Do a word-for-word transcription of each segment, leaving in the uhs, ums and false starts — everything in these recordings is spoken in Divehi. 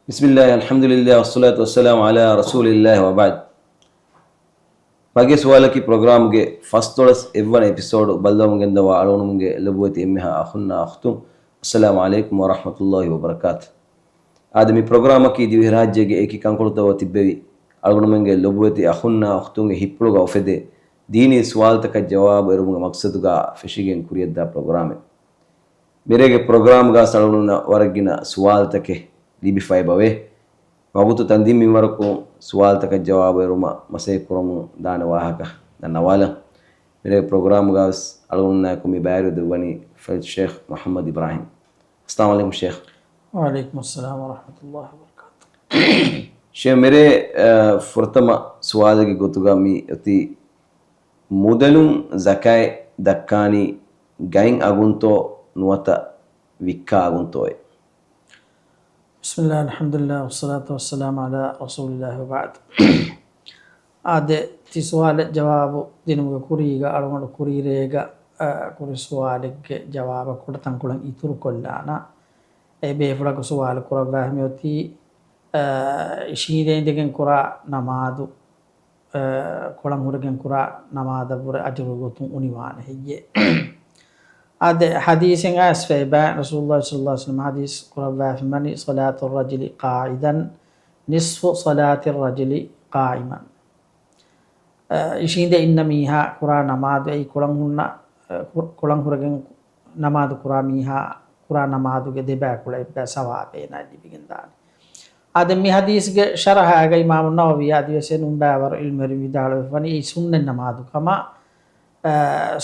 بسم الله، الحمد لله، والصلاة والسلام على رسول الله، وبعد. މަގޭ ސުވާލަކީ ޕްރޮގްރާމްގެ ފަސްދޮޅަސް އެއްވަނަ އެޕިސޯޑު ބައްލަވަމުން ގެންދަވާ އަޅުގަނޑުމެންގެ ލޮބުވެތި އެންމެހާ އަޚުންނާ އުޚްތުން، އައްސަލާމު ޢަލައިކުމް ވަރަޙްމަތުﷲި ވަބަރަކާތު. އާދެ، މި ޕްރޮގްރާމަކީ ދިވެހިރާއްޖޭގެ އެކި ކަންކޮޅުތައް ތިއްބެވި އަޅުގަނޑުމެންގެ ލޮބުވެތި އަޚުންނާ އުޚްތުންގެ ހިތްޕުޅުގަ އުފެދޭ ދީނީ ސުވާލުތަކަށް ޖަވާބު އެރުމުގެ މަޤްޞަދުގަ ފެށިގެން ކުރިޔަށްދާ ޕްރޮގްރާމެއް. މިރޭގެ ޕްރޮގްރާމްގަ އަޅުގަނޑުމެންނަށް ވަރަށް ގިނަ ސުވާލުތަކެއް ލިބިފައިބަވޭ. ވަގުތު ތަންދީން މިންވަރަކުން ސުވާލުތަކަށް ޖަވާބު އެރުމަށް މަސައްކަތް ކުރަމުން ދާނެ ވާހަކަ ދަންނަވާލަން. މިރޭގެ ޕްރޮގްރާމްގަ ވެސް އަޅުގަނޑުމެންނާއެކު މި ބައިވެރިވެ ދެއްވަނީ ފަޟީލަތު ޝޭޚް މުޙައްމަދު އިބްރާހިމް. އައްސަލާމު ޢަލައިކުމް ޝޭޚް. ވަޢަލައިކުމުއްސަލާމް ވަރަޙްމަތުﷲި ވަބަރަކާތު. ޝޭޚް، މިރޭ، އަ، ފުރަތަމަ ސުވާލެއްގެ ގޮތުގަ މި އޮތީ މުދަލުން ޒަކާތް ދައްކާނީ ގައިން އަގުންތޯ ނުވަތަ ވިއްކާ އަގުންތޯއޭ؟ بسم الله، الحمد لله، والصلاة والسلام على رسول الله، وبعد. އާދެ، ތި ސުވާލަށް ޖަވާބު ދިނުމުގެ ކުރީގަ އަޅުގަނޑު ކުރީރޭގަ، އަ، ކުރި ސުވާލެއްގެ ޖަވާބަށް ކުޑަ ތަންކޮޅެއް އިތުރުކޮށްލާނަން. އެ ބޭފުޅަކު ސުވާލު ކުރައްވާފަ މިއޮތީ، އަ، އިށީނދެ އިނދެގެން ކުރާ ނަމާދު، އަ، ކޮޅަން ހުރެގެން ކުރާ ނަމާދަށްވުރެ އަޖުރު ގޮތުން އުނިވާނެ ހެއްޔޭ؟ އާދެ، ޙަދީޘެއް އައިސްފައިބާ، ރަސޫލުﷲ ޞައްލަﷲ ޢަލައިހި ވަސައްލަމަ ޙަދީޘް ކުރައްވާފައިވަނީ، صلاة الرجل قاعدا نصف صلاة الرجل قائما. އަ، އިށީނދެ އިންނަ މީހާ ކުރާ ނަމާދު އެއީ ކޮޅަން ހުންނަ، އަ، ކު-، ކޮޅަން ހުރެގެން ނަމާދު ކުރާ މީހާ ކުރާ ނަމާދުގެ ދެބައިކުޅަ އެއްބައި ސަވާބެއް އޭނާއަށް ލިބިގެންދާނެ. އާދެ، މި ޙަދީޘްގެ ޝަރަޙާގަ އިމާމު ނަވަވީ އަދިވެސް އެނޫން ބައިވަރު ޢިލްމުވެރިން ވިދާޅުވެފަވަނީ އެއީ ސުންނަތް ނަމާދު ކަމަށް. އަ،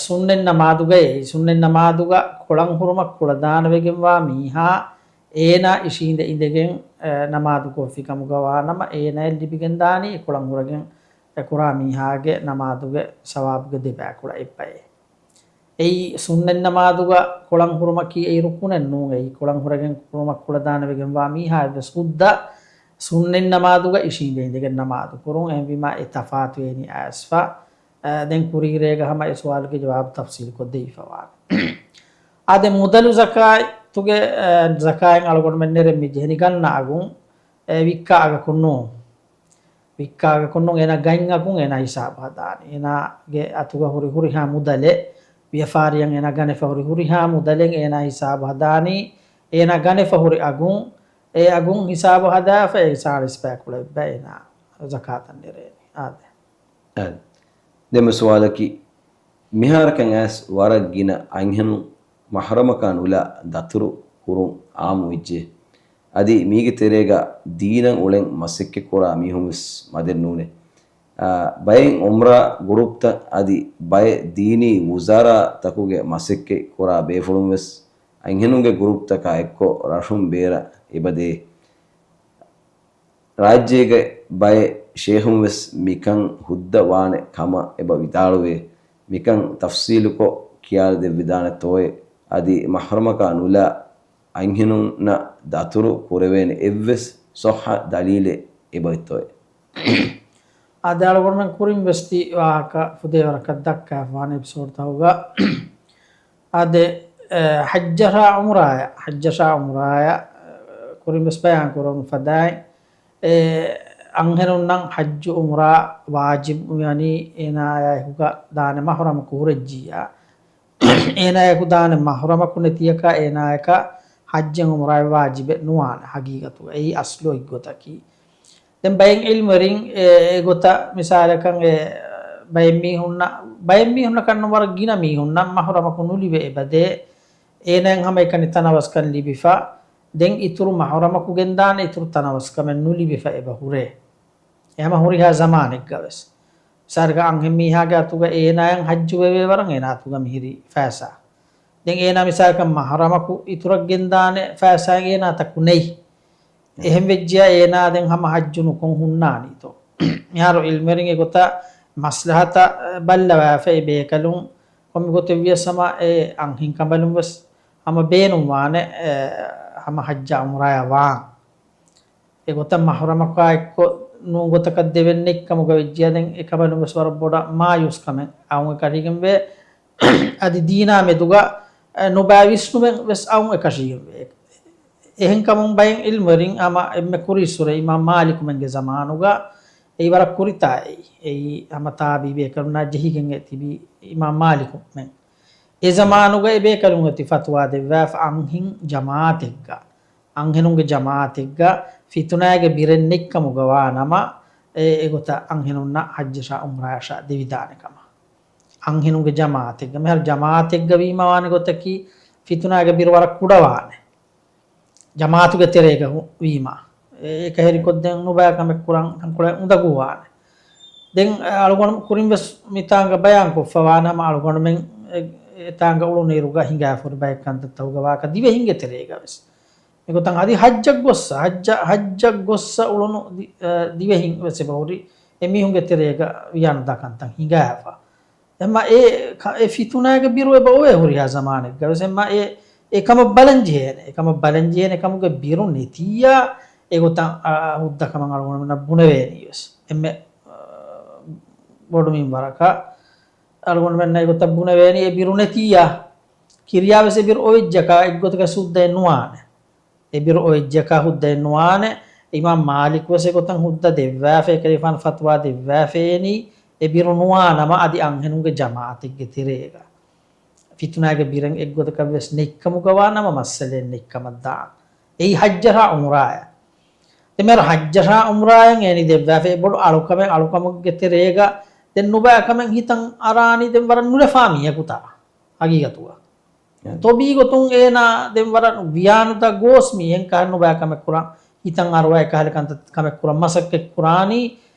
ސުންނަތް ނަމާދުގައޭ، ސުންނަތް ނަމާދުގަ ކޮޅަން ހުރުމަށް ކުޅަދާނަވެގެންވާ މީހާ އޭނާ އިށީނދެ އިނދެގެން، އަ، ނަމާދު ކޮށްފި ކަމުގަ ވާނަމަ، އޭނާއަށް ލިބިގެންދާނީ އެ ކޮޅަން ހުރެގެން އެ ކުރާ މީހާގެ ނަމާދުގެ ސަވާބުގެ ދެބައިކުޅަ އެއްބައޭ. އެއީ ސުންނަތް ނަމާދުގަ ކޮޅަން ހުރުމަކީ އެއީ ރުކުނެއް ނޫން. އެއީ ކޮޅަން ހުރެގެން ކުރުމަށް ކުޅަދާނަވެގެންވާ މީހާ އެއްވެސް ހުއްދަ ސުންނަތް ނަމާދުގަ އިށީނދެ އިނދެގެން ނަމާދު ކުރުން. އެހެންވީމާ އެ ތަފާތު އޭނީ އައިސްފަ. އަ، ދެން ކުރީރޭގަ ހަމަ އެ ސުވާލުގެ ޖަވާބު ތަފްސީލުކޮށް ދެވިފަވާނެ. އާދެ، މުދަލު ޒަކާތުގެ، އަ، ޒަކާތް އަޅުގަނޑުމެން ނެރެން މި ޖެހެނީ ގަންނަ އަގުން، އެ، ވިއްކާ އަގަކުން ނޫން. ވިއްކާ އަގަކުން ނޫން، އޭނާ ގައިން އަގުން އޭނާ ހިސާބު ހަދާނީ. އޭނާގެ އަތުގަ ހުރި ހުރިހާ މުދަލެއް، ވިޔަފާރިއަށް އޭނާ ގަނެފަ ހުރި ހުރިހާ މުދަލެއް އޭނާ ހިސާބު ހަދާނީ. އޭނާ ގަނެފަ ހުރި އަގުން، އެ އަގުން ހިސާބު ހަދާފަ އެ ސާޅީސް ބައިކުޅަ އެއްބައި އޭނާ ޒަކާތަށް ނެރޭނީ. އާދެ. އާދެ. ދެންމެ ސުވާލަކީ، މިހާރަކަށް އައިސް ވަރަށް ގިނަ އަންހެނުން މަޙްރަމަކާ ނުލާ ދަތުރު ކުރުން އާއްމުވެއްޖެ. އަދި މީގެ ތެރޭގަ ދީނަށް އުޅެން މަސައްކަތް ކުރާ މީހުން ވެސް މަދެއް ނޫނޭ. އާ، ބައެއް އުމްރާ ގުރޫޕްތައް އަދި ބައެއް ދީނީ ވުޒާރާތަކުގެ މަސައްކަތް ކުރާ ބޭފުޅުން ވެސް އަންހެނުންގެ ގުރޫޕްތަކާ އެއްކޮށް ރަށުން ބޭރަށް އެބަދޭ. ރާއްޖޭގެ ބައެއް ޝޭޚުން ވެސް މިކަން ހުއްދަ ވާނެ ކަމަށް އެބަ ވިދާޅުވޭ. މިކަން ތަފްސީލުކޮށް ކިޔާލަދެއްވިދާނެތޯއޭ؟ އަދި މަޙްރަމަކާ ނުލާ އަންހެނުންނަށް ދަތުރު ކުރެވޭނެ އެއްވެސް ޞައްޙަ ދަލީލެއް އެބައޮތްތޯއޭ؟ އާދެ، އަޅުގަނޑުމެން ކުރިން ވެސް ތި ވާހަކަ ފުދޭވަރަކަށް ދައްކާފަވާނެ އެޕިސޯޑްތަކުގަ. އާދެ، އެ، ޙައްޖަށާ ޢުމްރާޔަށް، ޙައްޖަށާ ޢުމްރާޔަށް، އެ، ކުރިން ވެސް ބަޔާން ކުރެވުނު ފަދައިން، އެ، އަންހެނުންނަށް ޙައްޖު ޢުމްރާ ވާޖިބު ވަނީ އޭނާއާއެކުގަ ދާނެ މަޙްރަމަކު ހުރެއްޖިއްޔާ. އޭނާއެކު ދާނެ މަޙްރަމަކު ނެތިއަކަށް އޭނާއަކަށް ޙައްޖެއް ޢުމްރާއެއް ވާޖިބެއް ނުވާނެ ޙަޤީޤަތުގަ. އެއީ އަޞްލު އޮތްގޮތަކީ. ދެން ބައެއް ޢިލްމުވެރިން އެ، އެގޮތަށް މިސާލަކަށް އެ، ބައެއް މީހުންނަށް، ބައެއް މީހުންނަކަށް ނުވަ ވަރަށް ގިނަ މީހުންނަށް މަޙްރަމަކު ނުލިބެ އެބަދޭ. އޭނާއަށް ހަމައެކަނި ތަނަވަސްކަން ލިބިފަ، ދެން އިތުރު މަޙްރަމަކު ގެންދާނެ އިތުރު ތަނަވަސްކަމެއް ނުލިބިފަ އެބަ ހުރޭ. އެ ހަމަ ހުރިހާ ޒަމާނެއްގަ ވެސް. މިސާލަކަށް އަންހެން މީހާގެ އަތުގަ އޭނާއަށް ޙައްޖު ވެވޭ ވަރަށް އޭނާ އަތުގަ މިހިރީ ފައިސާ. ދެން އޭނާ މިސާލަކަށް މަޙްރަމަކު އިތުރަށް ގެންދާނެ ފައިސާއެއް އޭނާ ތަކު ނެތް. އެހެން ވެއްޖިއްޔާ އޭނާ ދެން ހަމަ ޙައްޖު ނުކޮށް ހުންނާނީތޯ؟ މިހާރު ޢިލްމުވެރިން އެގޮތަށް މަސްލަހަތަށް ބައްލަވާފަ އެ ބޭކަލުން ކޮންމެ ގޮތެއް ވިޔަސް ހަމަ އެ އަންހެން ކަނބަލުން ވެސް ހަމަ ބޭނުންވާނެ، އެ، ހަމަ ޙައްޖާ ޢުމްރާޔާ ވާން. އެގޮތަށް މަޙްރަމަކާ އެއްކޮށް ނޫން ގޮތަކަށް ދެވެން ނެތް ކަމުގަ ވެއްޖިއްޔާ ދެން އެ ކަނބަލުން ވެސް ވަރަށް ބޮޑަށް މާޔޫސް ކަމެއް އައުން އެކަށީގެންވޭ. އަދި ދީނާ މެދުގަ، އެ، ނުބައި ވިސްނުމެއް ވެސް އައުން އެކަށީގެންވޭ. އެހެންކަމުން ބައެއް އިލްމުވެރިން ހަމަ އެންމެ ކުރީއްސުރެ އިމާމް މާލިކުމެންގެ ޒަމާނުގަ އެއީ ވަރަށް ކުރިތާ އެއީ. އެއީ ހަމަ ތާބީ ބޭކަލުންނާ ޖެހިގެން އެ ތިބީ އިމާމް މާލިކުމެން. އެ ޒަމާނުގަ އެ ބޭކަލުން އޮތީ ފަތުވާ ދެއްވާފަ އަންހެން ޖަމާއަތެއްގަ، އަންހެނުންގެ ޖަމާއަތެއްގަ ފިތުނާގެ ބިރެއް ނެތްކަމުގަ ވާ ނަމަ، އެ އެގޮތަށް އަންހެނުންނަށް ޙައްޖަށާ ޢުމްރާޔަށާ ދެވިދާނެ ކަމަށް. އަންހެނުންގެ ޖަމާއަތެއްގަ، މިހާރު ޖަމާއަތެއްގަ ވީމަ ވާނެ ގޮތަކީ ފިތުނާގެ ބިރު ވަރަށް ކުޑަވާނެ. ޖަމާއަތުގެ ތެރޭގަ ހު-، ވީމަ. އެ-، އެކަހެރިކޮށްދޭން ނުބައި ކަމެއް ކުރަން، ކަންކޮޅެއް އުނދަގޫވާނެ. ދެން އަޅުގަނޑު ކުރިން ވެސް މިތާނގަ ބަޔާން ކޮށްފަ ވާނަމަ، އަޅުގަނޑުމެން އެ-، އެތާނގަ އުޅުނުއިރުގަ ހިނގާފަ ހުރި ބައެއް ކަންތައްތަކުގަ ވާކަށް ދިވެހިންގެ ތެރޭގަ ވެސް. މިގޮތަށް އަދި ޙައްޖަށް ގޮއްސަ، ޙައްޖަ-، ޙައްޖަށް ގޮއްސަ އުޅުނު ދި-، އަ، ދިވެހިން ވެސް އެބަ ހުރި އެމީހުންގެ ތެރޭގަ ވިޔާނުދާ ކަންތައް ހިނގާފަ. އެމަ އެ ކަ-، އެ ފިތުނާގެ ބިރު އެބަ އޮވޭ ހުރިހާ ޒަމާނެއްގަ ވެސް. އެމަ އެ، އެ ކަމަށް ބަލަން ޖެހޭނެ. އެ ކަމަށް ބަލަން ޖެހޭނެ ކަމުގެ ބިރު ނެތިއްޔާ، އެގޮތަށް، އާ، ހުއްދަ ކަމަށް އަޅުގަނޑުމެންނަށް ބުނެވޭނީ ވެސް. އެންމެ، އާ، ބޮޑު މިންވަރަކަށް އަޅުގަނޑުމެންނަށް އެގޮތަށް ބުނެވޭނީ އެ ބިރު ނެތިއްޔާ. ކިރިޔާ ވެސް އެ ބިރު އޮވެއްޖަކާ އެއްގޮތަކަށް ހުއްދައެއް ނުވާނެ. އެ ބިރު އޮވެއްޖަކާ ހުއްދައެއް ނުވާނެ. އިމާމް މާލިކު ވެސް އެގޮތަށް ހުއްދަ ދެއްވާފަ، އެކަލޭގެފާނު ފަތުވާ ދެއްވާފައިނީ، އެ ބިރު ނުވާ ނަމަ އަދި އަންހެނުންގެ ޖަމާއަތެއްގެ ތެރޭގަ. ފިތުނާގެ ބިރެއް އެއްގޮތަކަށް ވެސް ނެތްކަމުގަ ވާ ނަމަ މައްސަލައެއް ނެތްކަމަށް ދާން. އެއީ ޙައްޖަށާ ޢުމްރާއަށް. ދެން މިހާރު ޙައްޖަށާ ޢުމްރާއަށް އޭނީ ދެއްވާފަ އެ ބޮޑު އަޅުކަމެއް، އަޅުކަމެއްގެ ތެރޭގަ ދެން ނުބައި ކަމެއް ހިތަށް އަރާނީ ދެން ވަރަށް ނުރެފާ މީހަކުތާ ހަގީގަތުގަ. އެ. ތޮބީ ގޮތުން އޭނާ ދެން ވަރަށް ވިޔާނުދާ ގޯސް މީހެއް، ކަހަލަ ނުބައި ކަމެއް ކުރާ، ހިތަށް އަރުވާ އެކަހަލަ ކަންތައް ކަމެއް ކުރަން މަސައްކަތް ކުރާނީ،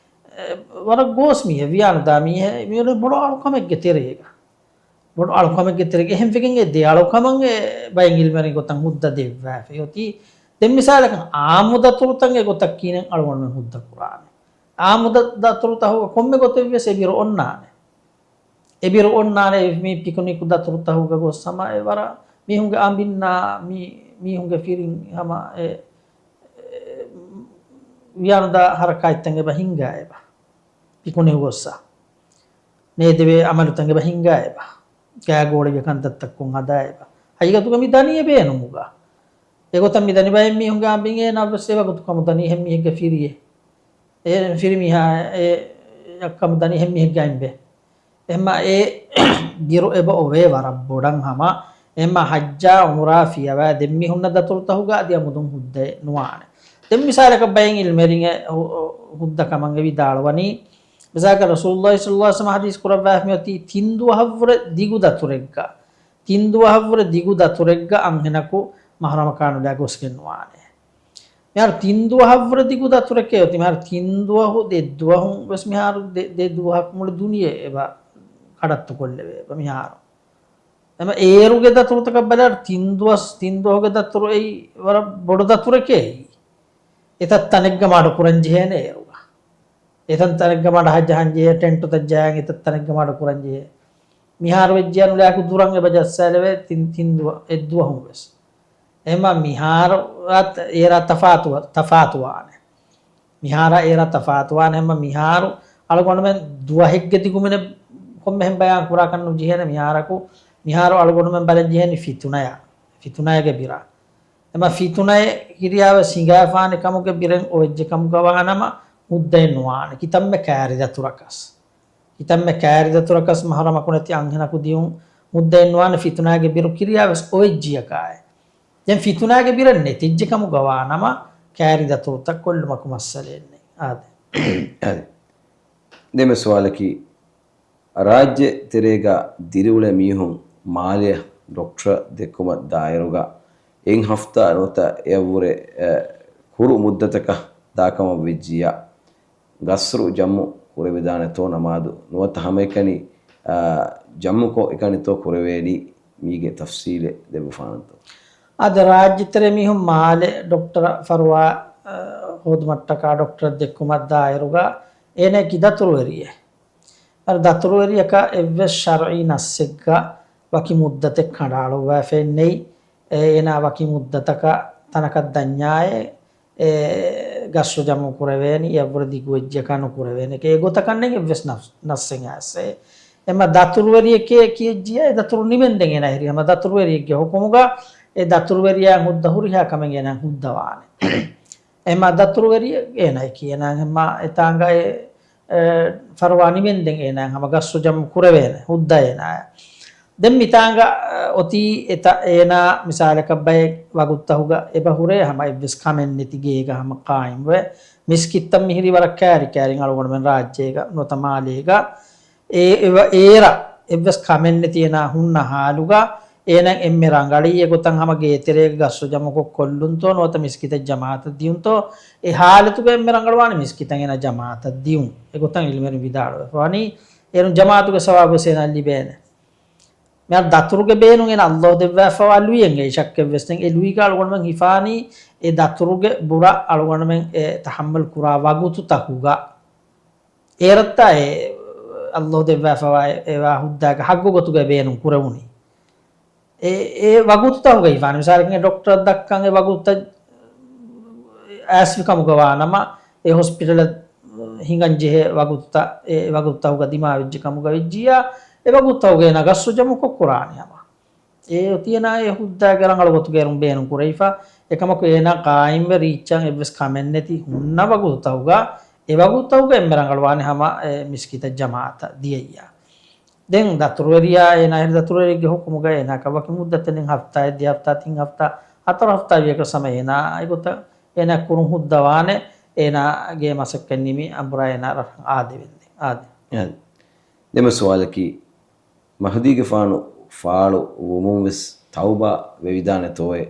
އެ، ވަރަށް ގޯސް މީހެއް، ވިޔާނުދާ މީހެއް، މިއުޅެނީ ބޮޑު އަޅުކަމެއްގެ ތެރޭގަ. ބޮޑު އަޅުކަމެއްގެ ތެރޭގަ. އެހެންވެގެން އެ ދެ އަޅުކަމަށް އެ ބައެއް އިލްމުވެރިން ގޮތަށް ހުއްދަ ދެއްވާފަ އޮތީ. ދެން މިސާލަކަށް އާއްމު ދަތުރުތައް އެގޮތަށް ކީނެއް އަޅުގަނޑުމެން ހުއްދަ ކުރާނެ. އާއްމު ދަ-، ދަތުރުތަކުގަ ކޮންމެ ގޮތެއްވެސް އެ ބިރު އޮންނާނެ. އެ ބިރު އޮންނާނެ، މި ޕިކުނިކު ދަތުރުތަކުގަ ގޮސް ހަމަ އެ ވަރަށް މީހުންގެ އަނބިންނާ، މީ-، މީހުންގެ ފިރިން ހަމަ އެ، އެ، ވިޔާނުދާ ހަރަކާތްތައް އެބަ ހިނގާ އެބަ. ޕިކުނިކު ގޮއްސަ. ނޭދެވޭ އަމަލުތައް އެބަ ހިނގާ އެބަ. ގާގޯޅިގެ ކަންތައްތައް ކޮށް ހަދާ އެބަ. ހަގީގަތުގަ މި ދަނީ އެ ބޭނުމުގަ. އެގޮތަށް މި ދަނީ ބައެއް މީހުންގެ އަނބިން އޭނާ ވެސް އެ ވަގުތު ކަމު ދަނީ އެހެން މީހެއްގެ ފިރިއެއް. އެ ފިރިމީހާ އެ ކަމު ދަނީ އެހެން މީހެއްގެ އަނބެއް. އެހެންމަ އެ ބިރު އެބަ އޮވޭ ވަރަށް ބޮޑަށް ހަމަ. އެހެންމަ ޙައްޖާ ޢުމްރާ ފިޔަވާ ދެން މި ހުންނަ ދަތުރުތަކުގަ އަދި އަމުދުން ހުއްދައެއް ނުވާނެ. ދެން މިސާލަކަށް ބައެއް އިލްމުވެރިން އެ ހު-، ހު-، ހުއްދަ ކަމަށް އެ ވިދާޅުވަނީ، މިސާލަކަށް ރަސޫލުﷲ ޞައްލަﷲ ޢަލައިހި ވަސައްލަމަ ޙަދީޘް ކުރައްވާފަ މިއޮތީ ތިން ދުވަހަށްވުރެ ދިގު ދަތުރެއްގަ، ތިން ދުވަހަށްވުރެ ދިގު ދަތުރެއްގަ އަންހެނަކު މަޙްރަމަކާ ނުލާ ގޮސްގެން ނުވާނެ. މިހާރު ތިން ދުވަހަށްވުރެ ދިގު ދަތުރެކޭ އޮތީ. މިހާރު ތިން ދުވަހު، ދެ ދުވަހުން ވެސް މިހާރު ދެ، ދެ ދުވަހަކު މުޅި ދުނިޔެ އެބަ ކަޑައްތުކޮށްލެވޭ އެބަ މިހާރު. އެމަ އޭރުގެ ދަތުރުތަކަށް ބަލާއިރު ތިން ދުވަސް، ތިން ދުވަހުގެ ދަތުރު އެއީ ވަރަށް ބޮޑު ދަތުރެކޭ އެއީ. އެތައް ތަނެއްގަ މަޑު ކުރަން ޖެހޭނެ އޭރުގަ. އެތައް ތަނެއްގަ މަޑަހައްޖަހަން ޖެހޭ، ޓެންޓުތައް ޖަހަން އެތައް ތަނެއްގަ މަޑު ކުރަން ޖެހޭ. މިހާރު ވެއްޖެއްޔާ ނުލާކު ދުރަށް އެބަ ޖައްސާލެވޭ ތިން، ތިން ދުވަ، އެއް ދުވަހުން ވެސް. އެހެންމަ މިހާރު އަތް އޭރާ ތަފާތު، ތަފާތުވާނެ. މިހާރާ އޭރާ ތަފާތުވާނެ. އެހެންމަ މިހާރު އަޅުގަނޑުމެން ދުވަހެއްގެ ދިގުމިނެއް ކޮންމެހެން ބަޔާން ކުރާކަށް ނުޖެހޭނެ. މިހާރަކު، މިހާރު އަޅުގަނޑުމެން ބަލަން ޖެހޭނީ ފިތުނަޔާ، ފިތުނަޔަގެ ބިރާ. އެމަ ފިތުނައެއް ކިރިޔާވެސް ހިނގާފާނެ ކަމުގެ ބިރެއް އޮވެއްޖެ ކަމުގަ ވާނަމަ ހުއްދައެއް ނުވާނެ. ކިތަންމެ ކާރި ދަތުރަކަސް. ކިތަންމެ ކާރި ދަތުރަކަސް މަޙްރަމަކު ނެތި އަންހެނަކު ދިޔުން ހުއްދައެއް ނުވާނެ ފިތުނާގެ ބިރު ކިރިޔާވެސް އޮވެއްޖިޔަކާއެ. ދެން ފިތުނާގެ ބިރެއް ނެތިއްޖެ ކަމުގަ ވާނަމަ ކާރި ދަތުރުތައް ކޮށްލުމަކު މައްސަލައެއް ނެތް. އާދެ. އާދެ. ދެންމެ ސުވާލަކީ، ރާއްޖެ ތެރޭގަ ދިރިއުޅޭ މީހުން މާލެ ޑޮކްޓަރ ދެއްކުމަށް ދާއިރުގަ އެއް ހަފްތާ ނުވަތަ އެއަށްވުރެ، އެ، ކުރު މުއްދަތަކަށް ދާކަމަށް ވެއްޖިއްޔާ، ގަސްރު ޖަމްޢު ކުރެވިދާނެތޯ ނަމާދު ނުވަތަ ހަމައެކަނި، އާ، ޖަމްޢުކޮށް އެކަނިތޯ ކުރެވޭނީ؟ މީގެ ތަފްސީލެއް ދެއްވަފާނަންތޯ؟ އަދި ރާއްޖެތެރެ މީހުން މާލެ ޑޮކްޓަރ ފަރުވާ، އާ، ހޯދުމަށްޓަކާ ޑޮކްޓަރ ދެއްކުމަށް ދާއިރުގަ އޭނައަކީ ދަތުރުވެރިއެއް. އަދި ދަތުރުވެރިޔަކަށް އެއްވެސް ޝަރުޢީ ނައްސެއްގަ ވަކި މުއްދަތެއް ކަނޑައަޅުއްވާފައެއް ނެތް. އޭނާ ވަކި މުއްދަތަކަށް ތަނަކަށް ދަންޏާއޭ، އެ، ގަސްރު ޖަމްޢު ކުރެވޭނީ، އެއަށްވުރެ ދިގުވެއްޖެއަކާ ނުކުރެވޭނެކޭ. އެގޮތަކަށް ނެތް އެއްވެސް ނަސް-، ނައްސެއް އައިސް. އެ، އެމަ ދަތުރުވެރިޔެކޭ ކިޔައްޖިއްޔާ އެ ދަތުރު ނިމެންދެން އޭނާ ހެރީ. ހަމަ ދަތުރުވެރިއެއްގެ ހުކުމުގަ އެ ދަތުރުވެރިޔާ ހުއްދަ ހުރިހާ ކަމެއް އޭނާ ހުއްދަވާނެ. އެމާ ދަތުރުވެރި އޭނާއަކީ އޭނާ ހަމަ އެތާނގަ އެ، އެ، ފަރުވާ ނިމެންދެން އޭނާ ހަމަ ގަސްސު ޖަމު ކުރެވޭނެ ހުއްދަ އޭނާއަށް. ދެން މިތާނގަ، އަ، އޮތީ އެތަ އޭނާ މިސާލަކަށް ބައެއް ވަގުތުތަކުގަ އެބަ ހުރޭ ހަމަ އެއްވެސް ކަމެއް ނެތި ގޭގަ ހަމަ ޤާއިމްވެ، މިސްކިތްތައް މިހިރީ ވަރަށް ކައިރި ކައިރިން އަޅުގަނޑުމެން ރާއްޖޭގަ ނުވަތަ މާލޭގަ އޭ، އެވަ-، އޭރަށް އެއްވެސް ކަމެއް ނެތި އޭނާ ހުންނަ ހާލުގަ އޭނަ އެންމެ ރަނގަޅީ އެގޮތަށް ހަމަ ގޭތެރޭގަ ގަސްސު ޖަމުކޮށް ކޮށްލުންތޯ ނުވަތަ މިސްކިތަށް ޖަމާޢަތަށް ދިޔުންތޯ، އެ ހާލަތުގަ އެންމެ ރަނގަޅުވާނީ މިސްކިތަށް އޭނަ ޖަމާޢަތަށް ދިޔުން. އެގޮތަށް ޢިލްމުވެރިން ވިދާޅުވެފަ ވަނީ، އޭރުން ޖަމާޢަތުގެ ސަވާބުވެސް އޭނަ ލިބޭނެ. މިހާރު ދަތުރުގެ ބޭނުން އޭނަ ﷲ ދެއްވާފަވާ ލުއިއެއް އެއީ ޝައްކެއްވެސް ނެތް. އެ ލުއިގަ އަޅުގަނޑުމެން ހިފާނީ އެ ދަތުރުގެ ބުރަށް އަޅުގަނޑުމެން އެ ތަޙައްމަލް ކުރާ ވަގުތުތަކުގަ. އޭރަށްތާ އެ ﷲ ދެއްވާފަވާ އެވާ ހުއްދާގެ ހައްގު ގޮތުގަ ބޭނުން ކުރެވުނީ. އެ، އެ ވަގުތުތަކުގައި ވާނެ. މިސާލަކަށް ޑޮކްޓަރަށް ދައްކަން އެ ވަގުތުތައް އައިސްފި ކަމުގަ ވާނަމަ، އެ ހޮސްޕިޓަލަށް ހިނގަން ޖެހޭ ވަގުތުތައް، އެ ވަގުތުތަކުގަ ދިމާވެއްޖެ ކަމުގަ ވެއްޖިއްޔާ، އެ ވަގުތުތަކުގަ އޭނާ ގަސްސު ޖަމުކޮށް ކުރާނެ ހަމަ. އެ އޮތީ އޭނާ އެ ހުއްދާގެ ރަނގަޅު ގޮތުގައި ބޭނުން ކުރެވިފަ. އެކަމަކު އޭނާ ޤާއިމްވެ ރީއްޗަށް އެއްވެސް ކަމެއް ނެތި ހުންނަ ވަގުތުތަކުގަ، އެ ވަގުތުތަކުގަ އެންމެ ރަނގަޅުވާނެ ހަމަ އެ މިސްކިތަށް ޖަމާޢަތަށް ދިޔައްޔާ. ދެން ދަތުރުވެރިޔާ އޭނާ އެހެރި ދަތުރުވެރިއެއްގެ ޙުކުމުގަ އޭނާ ކަ ވަކި މުއްދަތެއް ނެތް، ހަފްތާއެއް ދި ހަފްތާ ތިން ހަފްތާ ހަތަރު ހަފްތާ ވިޔަކަސް ހަމަ އޭނާ އެގޮތަށް އޭނާ ކުރުން ހުއްދަވާނެ. އޭނާގެ މަސައްކަތް ނިމި އަނބުރާ އޭނާ ރަށަށް އާދެވެންދެން. އާދެ. އެ، ދެމެ ސުވާލަކީ، މަހުދީގެފާނު ފާޅު ވުމުން ވެސް ތައުބާ ވެވިދާނެތޯއޭ؟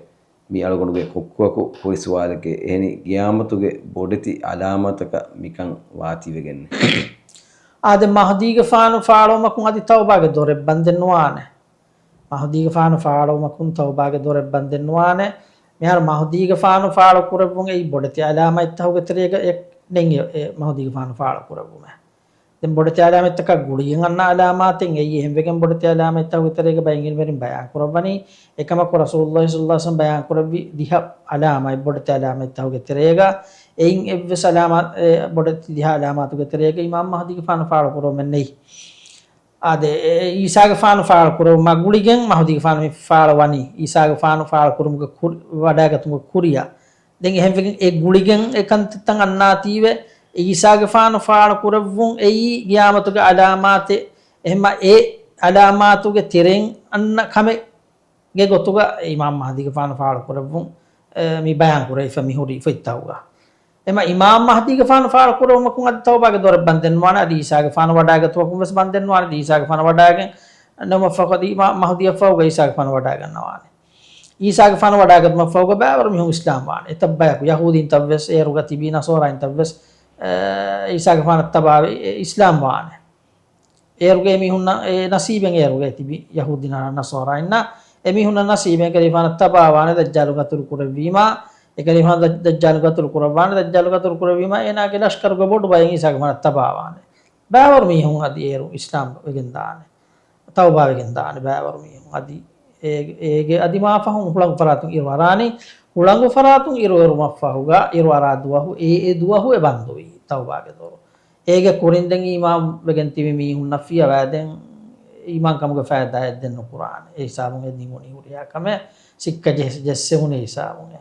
މި އަޅުގަނޑުގެ ކޮއްކޮއަކު ހުރި ސުވާލެކޭ. އެހެނީ ގިޔާމަތުގެ ބޮޑެތި އަލާމާތަކަށް މިކަން ވާތީވެގެންނެއް. އާދެ، މަހުދީގެފާނު ފާޅުވުމަކުން އަދި ތައުބާގެ ދޮރެއް ބަންދެއް ނުވާނެ. މަހުދީގެފާނު ފާޅުވުމަކުން ތައުބާގެ ދޮރެއް ބަންދެއް ނުވާނެ. މިހާރު މަހުދީގެފާނު ފާޅު ކުރެއްވުން އެއީ ބޮޑެތި އަލާމާތްތަކުގެ ތެރޭގަ އެއް ނެތް އެ، އެ މަހުދީގެފާނު ފާޅު ކުރެއްވުމެއް. ދެން ބޮޑެތި އަލާމަތްތަކާ ގުޅިގެން އަންނަ އަލާމާތެއް އެއީ. އެހެންވެގެން ބޮޑެތި އަލާމަތްތަކުގެ ތެރޭގަ ބައެއް ޢިލްމުވެރިން ބަޔާން ކުރައްވަނީ، އެކަމަކު ރަސޫލުﷲ ޞައްލަﷲ ޢަލައިހި ވަސައްލަމް ބަޔާން ކުރެއްވި ދިހަ އަލާމާތް ބޮޑެތި އަލާމަތްތަކުގެ ތެރޭގަ، އެއިން އެއްވެސް އަލާމާ-، އެ ބޮޑެތި ދިހަ އަލާމާތުގެ ތެރޭގަ އިމާމް މަހުދީގެފާނު ފާޅު ކުރުވުމެއް ނެތް. އާދެ، އެ، އީސާގެފާނު ފާޅު ކުރެވުމާ ގުޅިގެން މަހުދީގެފާނު މި ފާޅު ވަނީ. އީސާގެފާނު ފާޅު ކުރުމުގެ ކުރި-، ވަޑައިގަތުމުގެ ކުރިއަށް. ދެން އެހެންވެގެން އެ ގުޅިގެން އެ ކަންތައްތައް އަންނާތީވެ، އެ އީސާގެފާނު ފާޅު ކުރެއްވުން އެއީ ގިޔާމަތުގެ އަލާމާތެއް. އެހެންމަ އެ އަލާމާތުގެ ތެރެއިން އަންނަ ކަމެއް ގެ ގޮތުގަ އިމާމް މަހްދީގެފާނު ފާޅު ކުރެއްވުން، އެ، މި ބަޔާން ކުރެވިފަ މި ހުރި ފޮތްތަކުގަ. އެމަ އިމާމް މަހްދީގެފާނު ފާޅު ކުރެވުމަކުން އަދި ތައުބާގެ ދޮރެއް ބަންދެއް ނުވާނެ، އަދި އީސާގެފާނު ވަޑާގަތުމަކުން ވެސް ބަންދެއް ނުވާނެ، އަދި އީސާގެފާނު ވަޑާގެން ނަމަށްފަހު އަދި މަ-، މަހްދީއަށްފަހުގަ އީސާގެފާނު ވަޑާގަންނަވާނެ. އީސާގެފާނު ވަޑާގަތުމަށްފަހުގަ ބައިވަރު މީހުން އިސްލާމް ވާނެ. އެތައް ބަޔަކު ޔަހޫދީންތައް ވެސް އޭރުގަ ތިބީ ނަޞާރާއިންތައް ވެސް، އެ، އީސާގެފާނަށް ތަބާވެ، އެ، އިސްލާމް ވާނެ. އޭރުގެ އެމީހުންނަށް އެ ނަސީބެއް އޭރުގައި ތިބި ޔަހޫދީން ނަޞާރާއިންނަށް އެމީހުންނަށް ނަސީބެއް އެކަލޭގެފާނަށް ތަބާވާނެ ދައްޖާލު ގަތުލު ކުރެއްވީމާ، އެކަލޭގެފާނު ދައް-، ދައްޖާލު ގަތުލު ކުރައްވާނެ، ދައްޖާލު ގަތުލު ކުރެއްވީމާ، އޭނާގެ ލަޝްކަރުގެ ބޮޑު ބައެއް އީސާގެފާނަށް ތަބާވާނެ. ބައިވަރު މީހުން އަދި އޭރު އިސްލާމް ވެގެން ދާނެ. ތައުބާވެގެން ދާނެ ބައިވަރު މީހުން. އަދި އޭ-، އޭގެ އަދި މާފަހުން ހުޅަނގު ފަރާތުން އިރު އަރާނީ، ހުޅަނގު ފަރާތުން އިރު އެރުމަށްފަހުގަ، އިރު އަރާ ދުވަހު، އެ، އެ ދުވަހު އެ ބަންދުވީ ތައުބާގެ ދޮރު. އޭގެ ކުރިން ދެން އީމާން ވެގެން ތިބި މީހުންނަށް ފިޔަވާ ދެން އީމާންކަމުގެ ފައިދާއެއް ދެން ނުކުރާނެ. އެ ހިސާބުން އެ ނިމުނީ ހުރިހާ ކަމެއް ސިއްކަ ޖެހެ-، ޖެއްސެވުނީ ހިސާބުން އެ.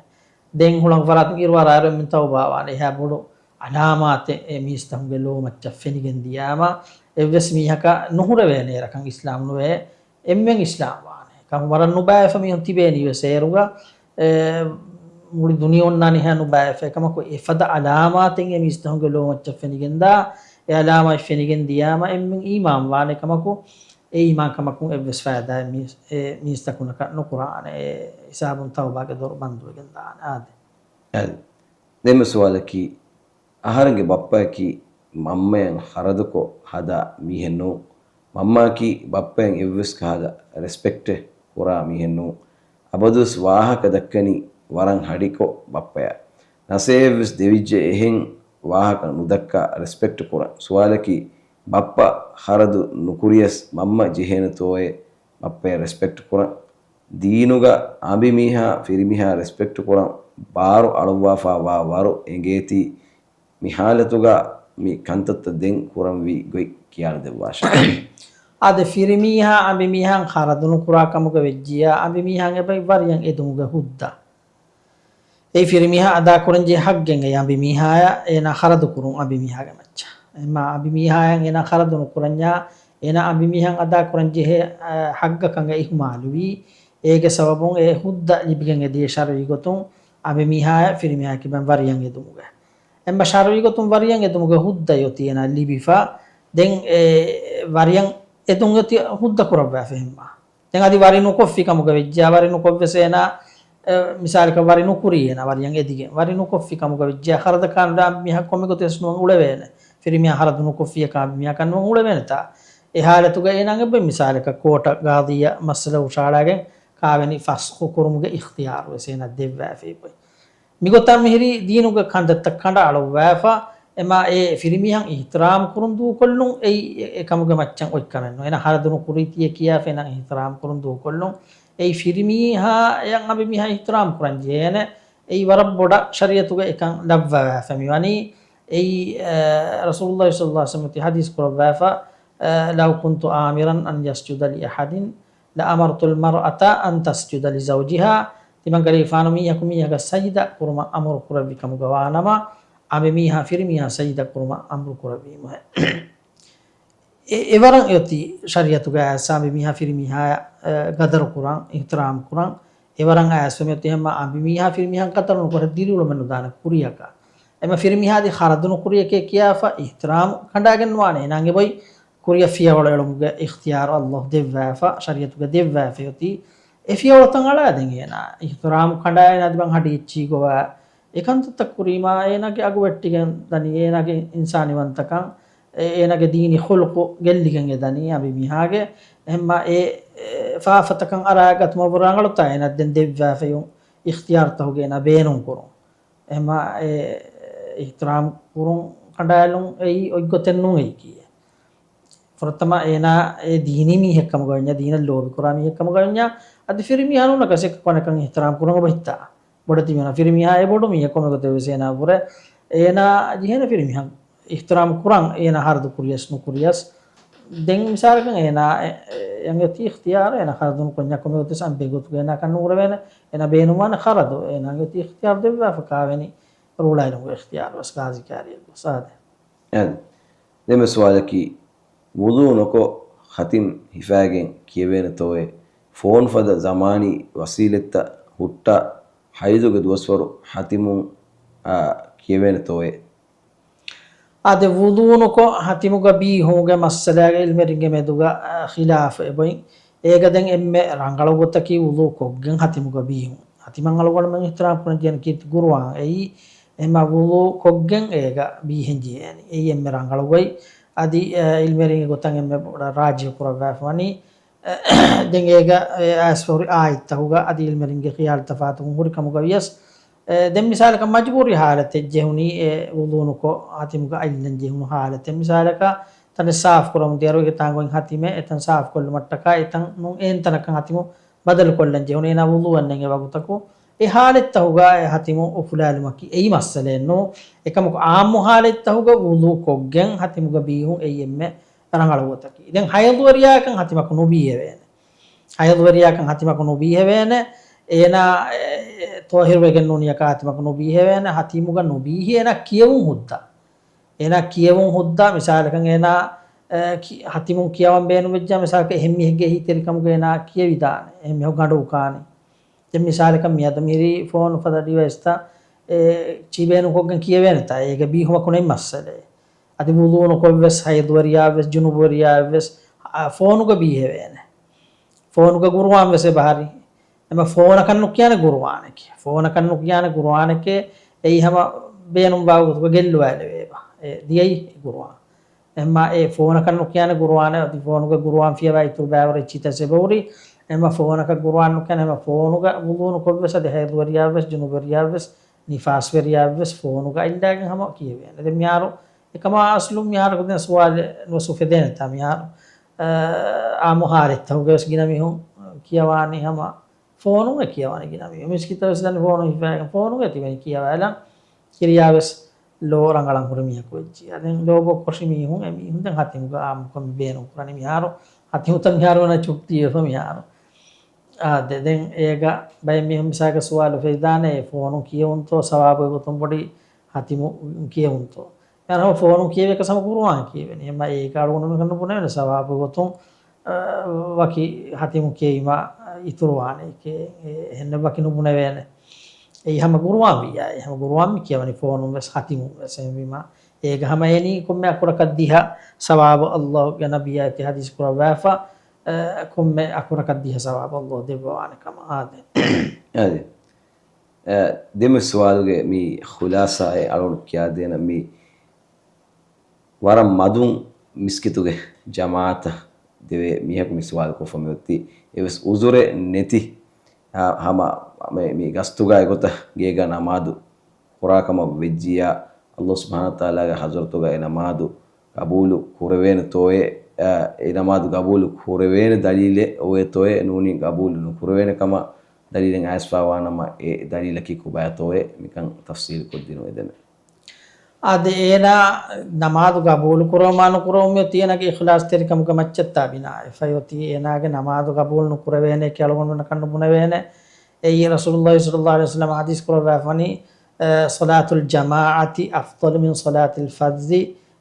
ދެން ހުޅަނގު ފަރާތުން އިރު އަރާއިރު އެންމެން ތައުބާވާނެ. އެހާ ބޮޑު އަލާމާތެއް އެ މީސްތަކުންގެ ލޯމައްޗަށް ފެނިގެން ދިޔާމަ، އެއްވެސް މީހަކަށް ނުހުރެވޭނެ އެރަކަށް އިސްލާމް ނުވޭ، އެންމެން އިސްލާމް ވާނެ. ކަމު ވަރަށް ނުބައިވެފަ މީހުން ތިބޭނީ ވެސް އޭރުގަ، އެ، މުޅި ދުނިޔެ އޮންނާނީ ހަ ނުބައިވެފަ. އެކަމަކު އެފަދަ އަލާމާތެއް އެ މީސްތަކުންގެ ލޯމައްޗަށް ފެނިގެންދާ، އެ އަލާމާތް ފެނިގެން ދިޔާމަ އެންމެން އީމާން ވާނެ. ކަމަކު އެ އީމާން ކަމަކުން އެއްވެސް ފައިދާއެއް މީސް-، އެ މީސްތަކުންނަކަށް ނުކުރާނެ. އެ ހިސާބުން ތައުބާގެ ދޮރު ބަންދުވެގެން ދާނެ. އާދެ. އަދި ދެންމެ ސުވާލަކީ، އަހަރެންގެ ބައްޕައަކީ މަންމަޔަށް ޚަރަދުކޮށް ހަދާ މީހެއް ނޫން. މަންމައަކީ ބައްޕަޔަށް އެއްވެސް ކަހަލަ ރެސްޕެކްޓެއް ކުރާ މީހެއް ނޫން. އަބަދުވެސް ވާހަކަ ދައްކަނީ ވަރަށް ހަޑިކޮށް ބައްޕަޔަށް. ނަސޭހަތްވެސް ދެވިއްޖެ އެހެން ވާހަކަ ނުދައްކާ ރެސްޕެކްޓް ކުރަން. ސުވާލަކީ، ބައްޕަ ޚަރަދު ނުކުރިޔަސް މަންމަ ޖެހޭނެތޯއޭ ބައްޕަޔަށް ރެސްޕެކްޓް ކުރަން؟ ދީނުގަ އަނބިމީހާ ފިރިމީހާ ރެސްޕެކްޓް ކުރަން ބާރު އަޅުއްވާފާ ވާ ވަރު އެނގޭތީ، މި ހާލަތުގަ މި ކަންތައްތައް ދެން ކުރަންވީ ގޮތް ކިޔާލަދެއްވާށެ. އާދެ، ފިރިމީހާ އަނބިމީހާއަށް ޚަރަދު ނުކުރާ ކަމުގަ ވެއްޖިއްޔާ، އަނބިމީހާއަށް އެބައި ވަރިޔަށް އެދުމުގެ ހުއްދަ. އެއީ ފިރިމީހާ އަދާކުރަންޖެހޭ ޙައްޤެއް. އެ އަނބިމީހާއަށް އޭނާ ޚަރަދު ކުރުން އަނބިމީހާގެ މައްޗަށް. އެމާ އަނބިމީހާއަށް އޭނާ ޚަރަދު ނުކުރަންޏާ، އޭނާ އަނބިމީހަށް އަދާކުރަންޖެހޭ، އަ، ޙައްޤަކަށް އިހުމާލުވީ. އޭގެ ސަބަބުން އެ ހުއްދަ ލިބިގެން އެދިޔަ ޝަރުޢީ ގޮތުން އަނބިމީހާއަށް ފިރިމީހާއަކީ ވަރިޔަށް އެދުމުގެ. އެމާ ޝަރުޢީ ގޮތުން ވަރިޔަށް އެދުމުގެ ހުއްދަ އޮތީ އޭނާ ލިބިފަ. ދެން އެ ވަރިޔަށް އެދުން އޮތީ ހުއްދަ ކުރައްވާފަ އެހެންމާ. ދެން އަދި ވަރި ނުކޮށްފި ކަމުގަ ވެއްޖާ، ވަރި ނުކޮށްވެސް އޭނާ، އެ، މިސާލަކަށް ވަރި ނުކުރީ އޭނާ ވަރިޔަށް އެދިގެން. ވަރި ނުކޮށްފި ކަމުގަ ވެއްޖާ، ޚަރަދަކާ ނުލާ މީހަކު ކޮންމެ ގޮތެއް ނުވަން އުޅެވޭނެ. ފިރިމީހާ ޚަރަދު ނުކޮށްފިއްޔާ ކާ މީހަކަށް ނުވަން އުޅެވޭނެތާ. އެ ޙާލަތުގަ އޭނާގެ އެބަ މިސާލަކަށް ކޯޓަށް ގާޟީއަށް މައްސަލަ ހުށަހަޅާގެން ކާވެނި ފަސްޚު ކުރުމުގެ އިޚްތިޔާރު ވެސް އޭނާ ދެއްވާފައި އޮތް. މިގޮތަށް މިހިރީ ދީނުގެ ކަންތައްތައް ކަނޑައަޅުއްވާފަ، އެމާ އެ ފިރިމީހަށް އިޙްތިރާމް ކުރުން ދޫކޮށްލުން އެއީ އެ، އެކަމުގެ މައްޗަށް އޮތްކަމެއް ނޫން. އޭނާ ޚަރަދު ނުކުރީތީއޭ ކިޔާފަ އޭނާ އިޙްތިރާމް ކުރުން ދޫކޮށްލުން. އެއީ ފިރިމީހާއަށް އަނބިމީހާ އިޙްތިރާމް ކުރަން ޖެހޭނެ. އެއީ ވަރަށް ބޮޑަށް ޝަރީޢަތުގަ އެކަން ލައްވަވާފަ މިވަނީ. އެއީ، އަ، ރަސޫލުﷲ ޞައްލަﷲ ޢަލައިހި ވަސައްލަމަ ތި ޙަދީޘް ކުރައްވާފަ، އަ، "لو كنت آمرا أن يسجد لأحد لأمرت المرأة أن تسجد لزوجها." ތިމަން ކަލޭގެފާނު މީހަކު މީހަކަށް ސަޖިދަ ކުރުމަށް އަމުރު ކުރެއްވި ކަމުގަ ވާނަމަ، އަނބިމީހާ ފިރިމީހާ ސަޖިދަ ކުރުމަށް އަމުރު ކުރެއްވީމުހޭ. އެ، އެވަރަށް އޮތީ ޝަރީޢަތުގަ އައިސް އަނބިމީހާ ފިރިމީހާއަށް، އެ، ގަދަރު ކުރަން، އިޙްތިރާމް ކުރަން، އެވަރަށް އައިސް މިއޮތީ ހަމަ އަނބިމީހާ ފިރިމީހަށް ގަދަރު ނުކުރެ ދިރިއުޅުމެއް ނުދާނެ ކުރިޔަކަށް. އެމަ ފިރިމީހާ އަދި ޚަރަދު ނުކުރިޔަކޭ ކިޔާފަ އިޙްތިރާމް ކަނޑާގެން ނުވާނެ. އޭނާގެ އެބައި ކުރިޔަށް ފިޔަވަޅު އެޅުމުގެ އިޚްތިޔާރު ﷲ ދެއްވާފަ، ޝަރީޢަތުގަ ދެއްވާފައި އޮތީ. އެ ފިޔަވަޅުތައް އަޅާދެން އޭނާ އިޙްތިރާމް ކަނޑާ އޭނާ ދިމާ ހަޑި އެއްޗި ގޮވާ އެކަންތައްތައް ކުރީމާ އޭނާގެ އަގު ވެއްޓިގެން ދަނީ، އޭނާގެ އިންސާނީވަންތަކަން، އޭ، އޭނާގެ ދީނީ ޚުލްޤު ގެއްލިގެން އެ ދަނީ އަނބިމީހާގެ. އެހެންމާ އެ، އެ، ފާފަތަކަން އަރާ ގަތުމަށް ވުރެ ރަނގަޅުތާ އޭނާ ދެން ދެއްވާފައި އިޚްތިޔާރުތަކުގެ އޭނާ ބޭނުން ކުރުން. އެހެންމާ އެ، އެ، އިޙްތިރާމް ކުރުން ކަނޑާލުން އެއީ އޮތްގޮތެއް ނޫން އެއީކީ. ފުރަތަމަ އޭނާ އެ ދީނީ މީހެއް ކަމުގަ ވަންޏާ، ދީނަށް ލޯބިކުރާ މީހެއް ކަމުގަ ވަންޏާ، އަދި ފިރިމީހާ ނޫނަކަސް އެކަކު އަނެކަން އިޙްތިރާމް ކުރަން އެބަ ހިތާ. ބޮޑެތި މީހުންނަށް ފިރިމީހާ އެ ބޮޑު މީހެއް ކޮންމެ ގޮތެއް ވެސް އޭނާ ވުރެ، އޭނާ ޖެހޭނެ ފިރިމީހަށް އިޙްތިރާމް ކުރަން، އޭނާ ޚަރަދު ކުރިޔަސް ނުކުރިޔަސް. ދެން މިސާލަކަށް އޭނާ އެ، އެ، އެނގޭތީ އިޚްތިޔާރު، އޭނާ ޚަރަދު ނުކުރަންޏާ ކޮންމެ ގޮތެއް އަނބެ ގޮތުގަ އޭނާ ކަން ނުކުރެވޭނެ، އޭނާ ބޭނުންވާނެ ޚަރަދު، އޭނާގެ އޮތީ އިޚްތިޔާރު ދެއްވާފަ ކާވެނި ރޫޅާލުމުގެ އިޚްތިޔާރު ވެސް ޤާޟީ ކާރިއަށް ގޮސް އާދެ. އެހެން. ދެންމެ ސުވާލަކީ، ވުޟޫ ނުކޮށް ހަތިމް ހިފާގެން ކިޔެވޭނެތޯއޭ؟ ފޯނު ފަދަ ޒަމާނީ ވަސީލަތްތައް ހުއްޓާ ހައިޟުގެ ދުވަސްވަރު ހަތިމުން، އާ، ކިޔެވޭނެތޯއޭ؟ އާދެ، ވުޟޫ ނުކޮށް ހަތިމުގަ ބީހުމުގެ މައްސަލާގެ ޢިލްމެރިންގެ މެދުގަ، އާ، ޚިލާފު އެބައޮތް. އޭގަ ދެން އެންމެ ރަނގަޅު ގޮތަކީ ވުޟޫ ކޮށްގެން ހަތިމުގަ ބީހުން. ހަތިމަށް އަޅުގަނޑުމެން އިޙްތިރާމް ކުރަން ޖެހޭނެ ކީރިތި ޤުރުއާން އެއީ. އެހެންމާ ވުޟޫ ކޮށްގެން އޭގަ ބީހެން ޖެހޭނެ. އެއީ އެންމެ ރަނގަޅު ގޮތް. އަދި، އެ، ޢިލްމެރިންގެ ގޮތަށް އެންމެ ބޮޑަށް ރާޖިޙު ކުރައްވާފަ ވަނީ، އެ، ދެން އޭގަ، އެ، އައިސްފަހުރި އާޔަތްތަކުގަ އަދި ޢިލްމެރިންގެ ޚިޔާލު ތަފާތުކުން ހުރި ކަމުގަ ވިޔަސް، އެ، ދެން މިސާލަކަށް މަޖުބޫރީ ޙާލަތެއް ޖެހުނީ، އެ، ވުޟޫ ނުކޮށް ހަތިމުގަ އަތްލަން ޖެހުނު ޙާލަތެއް. މިސާލަކަށް ތަނެއް ސާފު ކުރަމުން ދިޔައިރު އޭގެ ތާނގޮއިން ހަތިމެއް އެތަން ސާފު ކޮށްލުމަށްޓަކާ އެތަން ނޫން އެހެން ތަނަކަށް ހަތިމު ބަދަލު ކޮށްލަން ޖެހުނީ އޭނާ ވުޟޫއަށް ނެގޭ ވަގުތަކު. އެ ޙާލަތްތަކުގަ އެ ހަތިމު އުފުލާލުމަކީ އެއީ މައްސަލައެއް ނޫން. އެކަމަކު ޢާއްމު ޙާލަތްތަކުގަ ވުޟޫ ކޮށްގެން ހަތިމުގަ ބީހުން އެއީ އެންމެ ރަނގަޅު ގޮތަކީ. ދެން ހައިޟުވެރިޔާއަކަށް ހަތިމަކު ނުބީހެވޭނެ. ހައިޟުވެރިޔާއަކަށް ހަތިމަކު ނުބީހެވޭނެ. އޭނާ، އެ، އެ، ޠާހިރުވެގެން ނޫނިއަކާ ހަތިމަކު ނުބީހެވޭނެ. ހަތިމުގަ ނުބީހި އޭނާ ކިޔެވުން ހުއްދަ. އޭނާ ކިޔެވުން ހުއްދަ. މިސާލަކަށް އޭނާ، އެ، ކި-، ހަތިމުން ކިޔަވަން ބޭނުންވެއްޖާ މިސާލަކަށް އެހެން މީހެއްގެ އެހީތެރިކަމުގަ އޭނާ ކިޔެވިދާނެ. އެހެން މީހަކު ގަނޑު އުކާނެ. ދެން މިސާލަކަށް މިއަދު މިހިރީ ފޯނު ފަދަ ޑިވައިސްތައް އެ ޗިބޭނު ކޮށްގެން ކިޔެވޭނެތާ، އޭގަ ބީހުމަކު ނެތް މައްސަލައެއް. އަދި ވުޟޫ ނުކޮށްވެސް ހައިޟުވެރިޔާއެއްވެސް ޖުނުބުވެރިޔާއެއްވެސް، އާ، ފޯނުގަ ބީހެވޭނެ. ފޯނުގަ ޤުރުއާން ވެސް އެބަހަރީ. އެމަ ފޯނަކަށް ނުކިޔާނެ ޤުރުއާނެކޭ. ފޯނަކަށް ނުކިޔާނެ ޤުރުއާނެކޭ، އެއީ ހަމަ ބޭނުންވާ ގޮތުގަ ގެއްލުވާލެވޭބާ. އެ ދިޔައީ ޤުރުއާން. އެމަ އެ ފޯނަކަށް ނުކިޔާނެ ޤުރުއާނެއް، އަދި ފޯނުގަ ޤުރުއާން ފިޔަވާ އިތުރު ބައިވަރު އެއްޗިތައް އެބަހުރި. އެމަ ފޯނަކަށް ޤުރުއާން ނުކިޔާނެ، އެމަ ފޯނުގަ ވުޟޫ ނުކޮށްވެސް އަދި ހައިޟުވެރިޔާއެއްވެސް ޖުނުބުވެރިޔާއެއްވެސް ނިފާސްވެރިޔާއެއްވެސް ފޯނުގަ އަތްލާގެން ހަމަ ކިޔެވޭނެ. ދެން މިހާރު އެކަމާ އަސްލު މިހާރަކު ދެން ސުވާލެއް ނުވެސް އުފެދޭނެތާ މިހާރު، އާ، އާއްމު ހާލަތްތަކުގަވެސް ގިނަ މީހުން ކިޔަވާނީ ހަމަ ފޯނުގަ ކިޔަވާނީ ގިނަ މީހުން. މިސްކިތަށް ވެސް ދަނީ ފޯނު ހިފާގެން ފޯނުގަ ތިބެނީ ކިޔަވާލަން. ކިރިޔާވެސް ލޯ ރަނގަޅަށް ހުރި މީހަކު ވެއްޖިއްޔާ. ދެން ލޯ ބޮއްކޮށި މީހުން، އެ މީހުން ދެން ހަތިމުގަ އާއްމުކޮށް މި ބޭނުން ކުރަނީ. މިހާރު ހަތިމުތައް މިހާރު ވަނަ ޗުއްޓީ ވެފަ މިހާރު. އާ، ދެ-، ދެން އޭގަ ބައެއް މީހުން މިސާލަކަށް ސުވާލު ފެއްދާނެ، އެ ފޯނުން ކިޔެވުންތޯ ސަވާބުގެ ގޮތުން ބޮޑީ ހަތިމު ކިޔެވުންތޯ؟ މިހާރު ހަމަ ފޯނުން ކިޔެވޭ ކަސް ހަމަ ޤުރުއާން ކިޔެވެނީ. އެމަ އޭގަ އަޅުގަނޑު ނުބުނެވޭނެ ސަވާބުގެ ގޮތުން، އަ، ވަކި ހަތިމު ކިޔެވީމާ އިތުރުވާނެ ކޭ، އެ-، އެހެންނެއް ވަކި ނުބުނެވޭނެ. އެއީ ހަމަ ޤުރުއާން ވިއްޔާ، އެ ހަމަ ޤުރުއާން މި ކިޔަވަނީ ފޯނުން ވެސް ހަތިމުން ވެސް. އެހެންވީމާ އޭގަ ހަމަ އެނީ ކޮންމެ އަކުރަކަށް ދިހަ ސަވާބު ﷲ ގެ ނަބިއްޔާ ތި ޙަދީޘް ކުރައްވާފަ، އަ، ކޮންމެ އަކުރަކަށް ދިހަ ސަވާބު ﷲ ދެއްވަވާނެ ކަމަށް. އާދެ. އާދެ. އަ، ދެން މި ސުވާލުގެ މި ޚުލާޞާއެއް އަޅުގަނޑު ކިޔާދޭނަން. މި ވަރަށް މަދުން މިސްކިތުގެ ޖަމާޢަތަށް ދެވޭ މީހަކު މި ސުވާލު ކޮށްފަ މިއޮތީ. އެވެސް ޢުޛުރެއް ނެތި، ހަ-، ހަމަ މި، މި ގަސްތުގަ އެގޮތަށް ގޭގަ ނަމާދު ކުރާ ކަމަށް ވެއްޖިއްޔާ، ﷲ ސުބްޙާނަހޫ ވަތަޢާލާގެ ޙަޟްރަތުގަ އެ ނަމާދު ގަބޫލު ކުރެވޭނެތޯއޭ، އަ، އެ ނަމާދު ގަބޫލު ކުރެވޭނެ ދަލީލެއް އޮވޭތޯއޭ، ނޫނީ ގަބޫލު ނުކުރެވޭނެ ކަމަށް ދަލީލެއް އައިސްފަވާނަމަ، އެ ދަލީލަކީ ކޮބާތޯއޭ، މިކަން ތަފްޞީލު ކޮށްދިނުން އެދެމެ. އާދެ، އޭނާ ނަމާދު ގަބޫލު ކުރަވުމާ ނުކުރަވުމު އޮތީ އޭނާގެ އިޚްލާޞްތެރިކަމުގެ މައްޗަށް ތާ ބިނާވެފަ އޮތީ. އޭނާގެ ނަމާދު ގަބޫލު ނުކުރެވޭނެ ކިޔާ އަޅުގަނޑުމެންނަކަށް ނުބުނެވޭނެ. އެއީ ރަސޫލުﷲ ޞައްލަﷲު ޢަލައިހި ވަސައްލަމަ ޙަދީޘް ކުރައްވާފަވަނީ، އަ، صلاة الجماعة أفضل من صلاة الفذ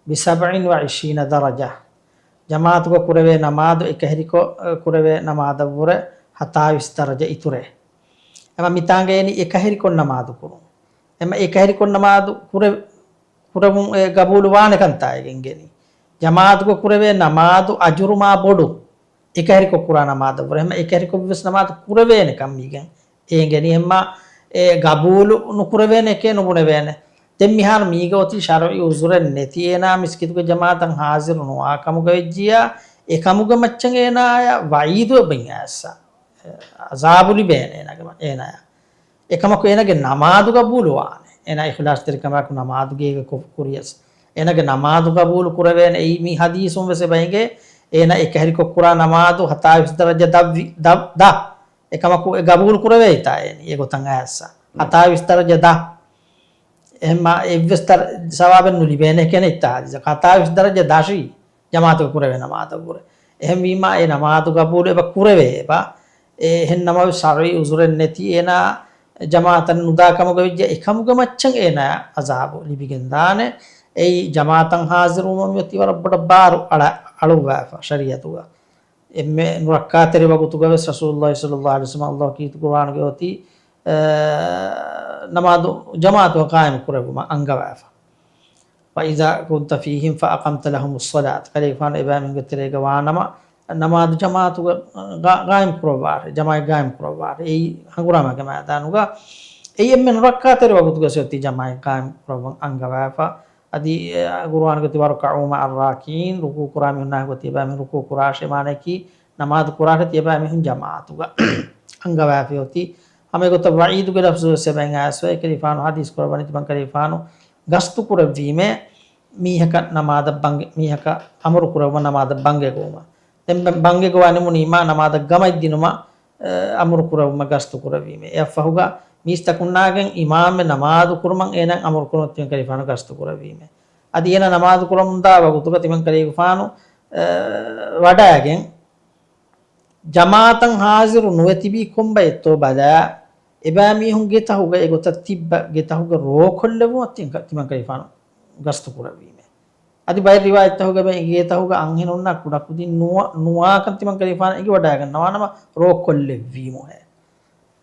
بسبع وعشرين درجة. ޖަމާޢަތުގަ ކުރެވޭ ނަމާދު އެކަހެރިކޮށް، އަ، ކުރެވޭ ނަމާދަށްވުރެ ހަތާވީސް ދަރަޖަ އިތުރޭ. އެމަ މިތާނގައި އެކަހެރިކޮށް ނަމާދު ކުރުން. އެމަ އެކަހެރިކޮށް ނަމާދު ކުރެ-، ކުރެވުން އެ ގަބޫލު ވާނެ ކަންތާއިގެން ގެނީ. ޖަމާޢަތުގަ ކުރެވޭ ނަމާދު އަޖުރު މާ ބޮޑު. އެކަހެރިކޮށް ކުރާ ނަމާދަށްވުރެ. އެމަ އެކަހެރިކޮށް ވެސް ނަމާދު ކުރެވޭނެ ކަމީގެން އެނގެނީ. އެމަ އެ ގަބޫލު ނުކުރެވޭނެ ކޭ ނުބުނެވޭނެ. ދެން މިހާރު މީގަ އޮތީ ޝަރުޢީ ޢުޛުރެއް ނެތި އޭނާ މިސްކިތުގެ ޖަމާޢަތަށް ޙާޟިރު ނުވާ ކަމުގަ ވެއްޖިއްޔާ، އެކަމުގެ މައްޗަށް އޭނާއަށް ވަޢީދު އެބައިން އައިއްސަ. އެ، ޢަޒާބު ލިބޭނެ އޭނާގެ މަ-، އޭނާއަށް. އެކަމަކު އޭނާގެ ނަމާދު ގަބޫލު ވާނެ. އޭނާ އިޚްލާޞްތެރިކަމާއެކު ނަމާދު ގޭގަ ކު-، ކުރިޔަސް. އޭނާގެ ނަމާދު ގަބޫލު ކުރެވޭނެ. އެއީ މި ޙަދީޘުން ވެސް އެބަ އެނގޭ. އޭނާ އެކަހެރިކޮށް ކުރާ ނަމާދު ހަތާވީސް ދަރަޖަ ދަށްވި-، ދަށް-، ދަށް. އެކަމަކު އެ ގަބޫލު ކުރެވޭތާ އޭނި އެގޮތަށް އައިއްސަ. ހަތާވީސް ދަރަޖަ ދަށް. އެހެންމާ އެއްވެސް ދަރ-، ސަވާބެއް ނުލިބޭނެ ކެނެއްތާ ހަދީސަކަށް. ހަތާވީސް ދަރަޖަ ދަށީ ޖަމާޢަތުގަ ކުރެވޭ ނަމާދަށްވުރެ. އެހެންވީމާ އެ ނަމާދު ގަބޫލު އެބަ ކުރެވޭ އެބަ. އެ އެހެން ނަމަވެސް ޝަރުޢީ ޢުޛުރެއް ނެތި އޭނާ ޖަމާޢަތަށް ނުދާ ކަމުގަ ވެއްޖެ އެކަމުގެ މައްޗަށް އޭނާ ޢަޒާބު ލިބިގެން ދާނެ. އެއީ ޖަމާޢަތަށް ޙާޟިރުވުމަށް މިއޮތީ ވަރަށް ބޮޑަށް ބާރު އަޅަ-، އަޅުއްވާފަ ޝަރީޢަތުގަ. އެންމެ ނުރައްކާތެރި ވަގުތުގަ ވެސް ރަސޫލުﷲ ޞައްލަﷲު ޢަލައިހި ވަސައްލަމަ ﷲ ކީރިތި ޤުރުއާނުގަ އޮތީ، އަ، ނަމާދު ޖަމާޢަތުގަ ޤާއިމު ކުރެއްވުމަށް އަންގަވާފަ. وإذا كنت فيهم فأقمت لهم الصلاة. ކަލޭގެފާނު އެބައިމީހުންގެ ތެރޭގަ ވާނަމަ، ނަމާދު ޖަމާޢަތުގަ ގާ-، ގާއިމް ކުރައްވާށޭ، ޖަމާޢަތް ގާއިމް ކުރައްވާށޭ. އެއީ ހަނގުރާމައިގެ މައިދާނުގަ. އެއީ އެންމެ ނުރައްކާތެރި ވަގުތުގަ ވެސް އޮތީ ޖަމާޢަތް ޤާއިމް ކުރައްވަން އަންގަވާފަ. އަދި، އެ، ޤުރުއާނުގަ އޮތީ واركعوا مع الراكعين، ރުކޫޢު ކުރާ މީހުންނާ ގޮތީ އެބައިމީހުން ރުކޫޢު ކުރާށޭ، މާނައަކީ ނަމާދު ކުރާށޭ ތިޔަބައިމީހުން ޖަމާޢަތުގަ އަންގަވާފަ އޮތީ. ހަމަ އެގޮތަށް ވަޢީދުގެ ލަފްޒު ވެސް އެބައިން އައިސްފަ، އެކަލޭގެފާނު ޙަދީޘް ކުރައްވަނީ ތިމަން ކަލޭގެފާނު ގަސްތު ކުރެއްވީމޭ، މީހަކަށް ނަމާދަށް ބަންގެ-، މީހަކަށް އަމުރު ކުރެއްވުމަށް ނަމާދަށް ބަންގެ ގޮވުމަށް. ދެން ބަ-، ބަންގެ ގޮވާ ނިމުނީމާ ނަމާދަށް ގަމަތް ދިނުމަށް، އަ، އަމުރު ކުރެއްވުމަށް ގަސްތު ކުރެއްވީމޭ. އެއަށްފަހުގަ މީސްތަކުންނާގެން އިމާމެއް ނަމާދު ކުރުމަށް އޭނާ އަމުރު ކުރުމަށް ތިމަން ކަލޭގެފާނު ގަސްތު ކުރެއްވީމޭ. އަދި އޭނާ ނަމާދު ކުރަމުންދާ ވަގުތުގަ ތިމަން ކަލޭގެފާނު، އަ، ވަޑައިގެން ޖަމާޢަތަށް ޙާޟިރު ނުވެ ތިބީ ކޮންބައެއްތޯ ބަލާ، އެބައިމީހުން ގެތަހުގަ އެގޮތަށް ތިއްބަ ގެތަހުގަ ރޯކޮށްލެއްވުމަށް ތި-، ތިމަން ކަލޭގެފާނު ގަސްތު ކުރެއްވީމޭ. އަދި ބައެއް ރިވާޔަތްތަކުގަ އެބަ އެ ގޭތަހުގަ އަންހެނުންނާ ކުޑަކުދިން ނުވަ-، ނުވާކަން ތިމަން ކަލޭގެފާނު އެނގިވަޑައިގަންނަވާނަމަ ރޯކޮށްލެއްވީމުހޭ.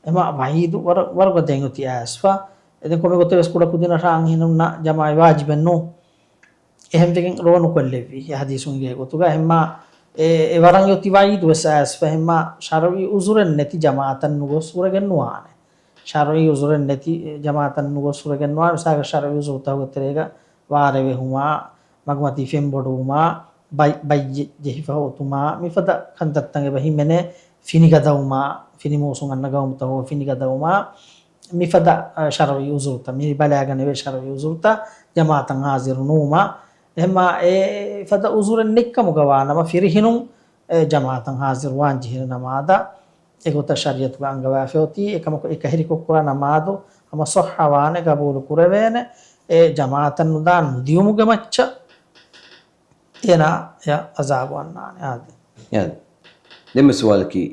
އެމަ ވަޢީދު ވަރަށް، ވަރުގަދައިން އޮތީ އައިސްފަ. އެދެން ކޮންމެ ގޮތެއް ވެސް ކުޑަކުދިންނަށާ އަންހެނުންނަށް ޖަމާޢަތް ވާޖިބެއް ނޫން. އެހެންވެގެން ރޯ ނުކޮށްލެއްވީ އެ ޙަދީޘުން އެނގޭ ގޮތުގަ. އެހެންމާ އެ، އެ ވަރަށް އޮތީ ވަޢީދު ވެސް އައިސްފަ. އެހެންމާ ޝަރުޢީ ޢުޛުރެއް ނެތި ޖަމާޢަތަށް ނުގޮސް ހުރެގެން ނުވާނެ. ޝަރުޢީ ޢުޛުރެއް ނެތި ޖަމާޢަތަށް ނުގޮސް ހުރެގެން ނުވާނެ. މިސާލަކަށް ޝަރުޢީ ޢުޛުރުތަކުގެ ތެރޭގަ ވާރޭވެހުމާ، މަގުމަތީ ފެންބޮޑުވުމާ، ބައް-، ބައްޔެއް ޖެހިފަ އޮތުމާ، މިފަދަ ކަންތައްތައް އެބަ ހިމެނޭ. ފިނިގަދަވުމާ، ފިނިމޫސުން އަންނަ ގައުމުތަކުގަ ފިނިގަދަވުމާ، މިފަދަ، އަ، ޝަރުޢީ ޢުޛުރުތައް، މި ބަލައިގަނެވޭ ޝަރުޢީ ޢުޛުރުތައް، ޖަމާޢަތަށް ޙާޟިރު ނުވުމާ، އެހެންމާ އެ ފަދަ ޢުޛުރެއް ނެތްކަމުގަ ވާނަމަ ފިރިހެނުން، އެ، ޖަމާޢަތަށް ޙާޟިރު ވާން ޖެހޭނެ ނަމާދަށް، އެގޮތަށް ޝަރީޢަތުގަ އަންގަވާފަ އޮތީ. އެކަމަކު އެކަހެރިކޮށް ކުރާ ނަމާދު ހަމަ ޞައްޙަވާނެ، ގަބޫލު ކުރެވޭނެ. އެ ޖަމާޢަތަށް ނުދާ ނުދިއުމުގެ މައްޗަށް އޭނާ އެ ޢަޒާބު ވަންނާނެ. އާދެ. އާދެ. ދެންމެ ސުވާލަކީ،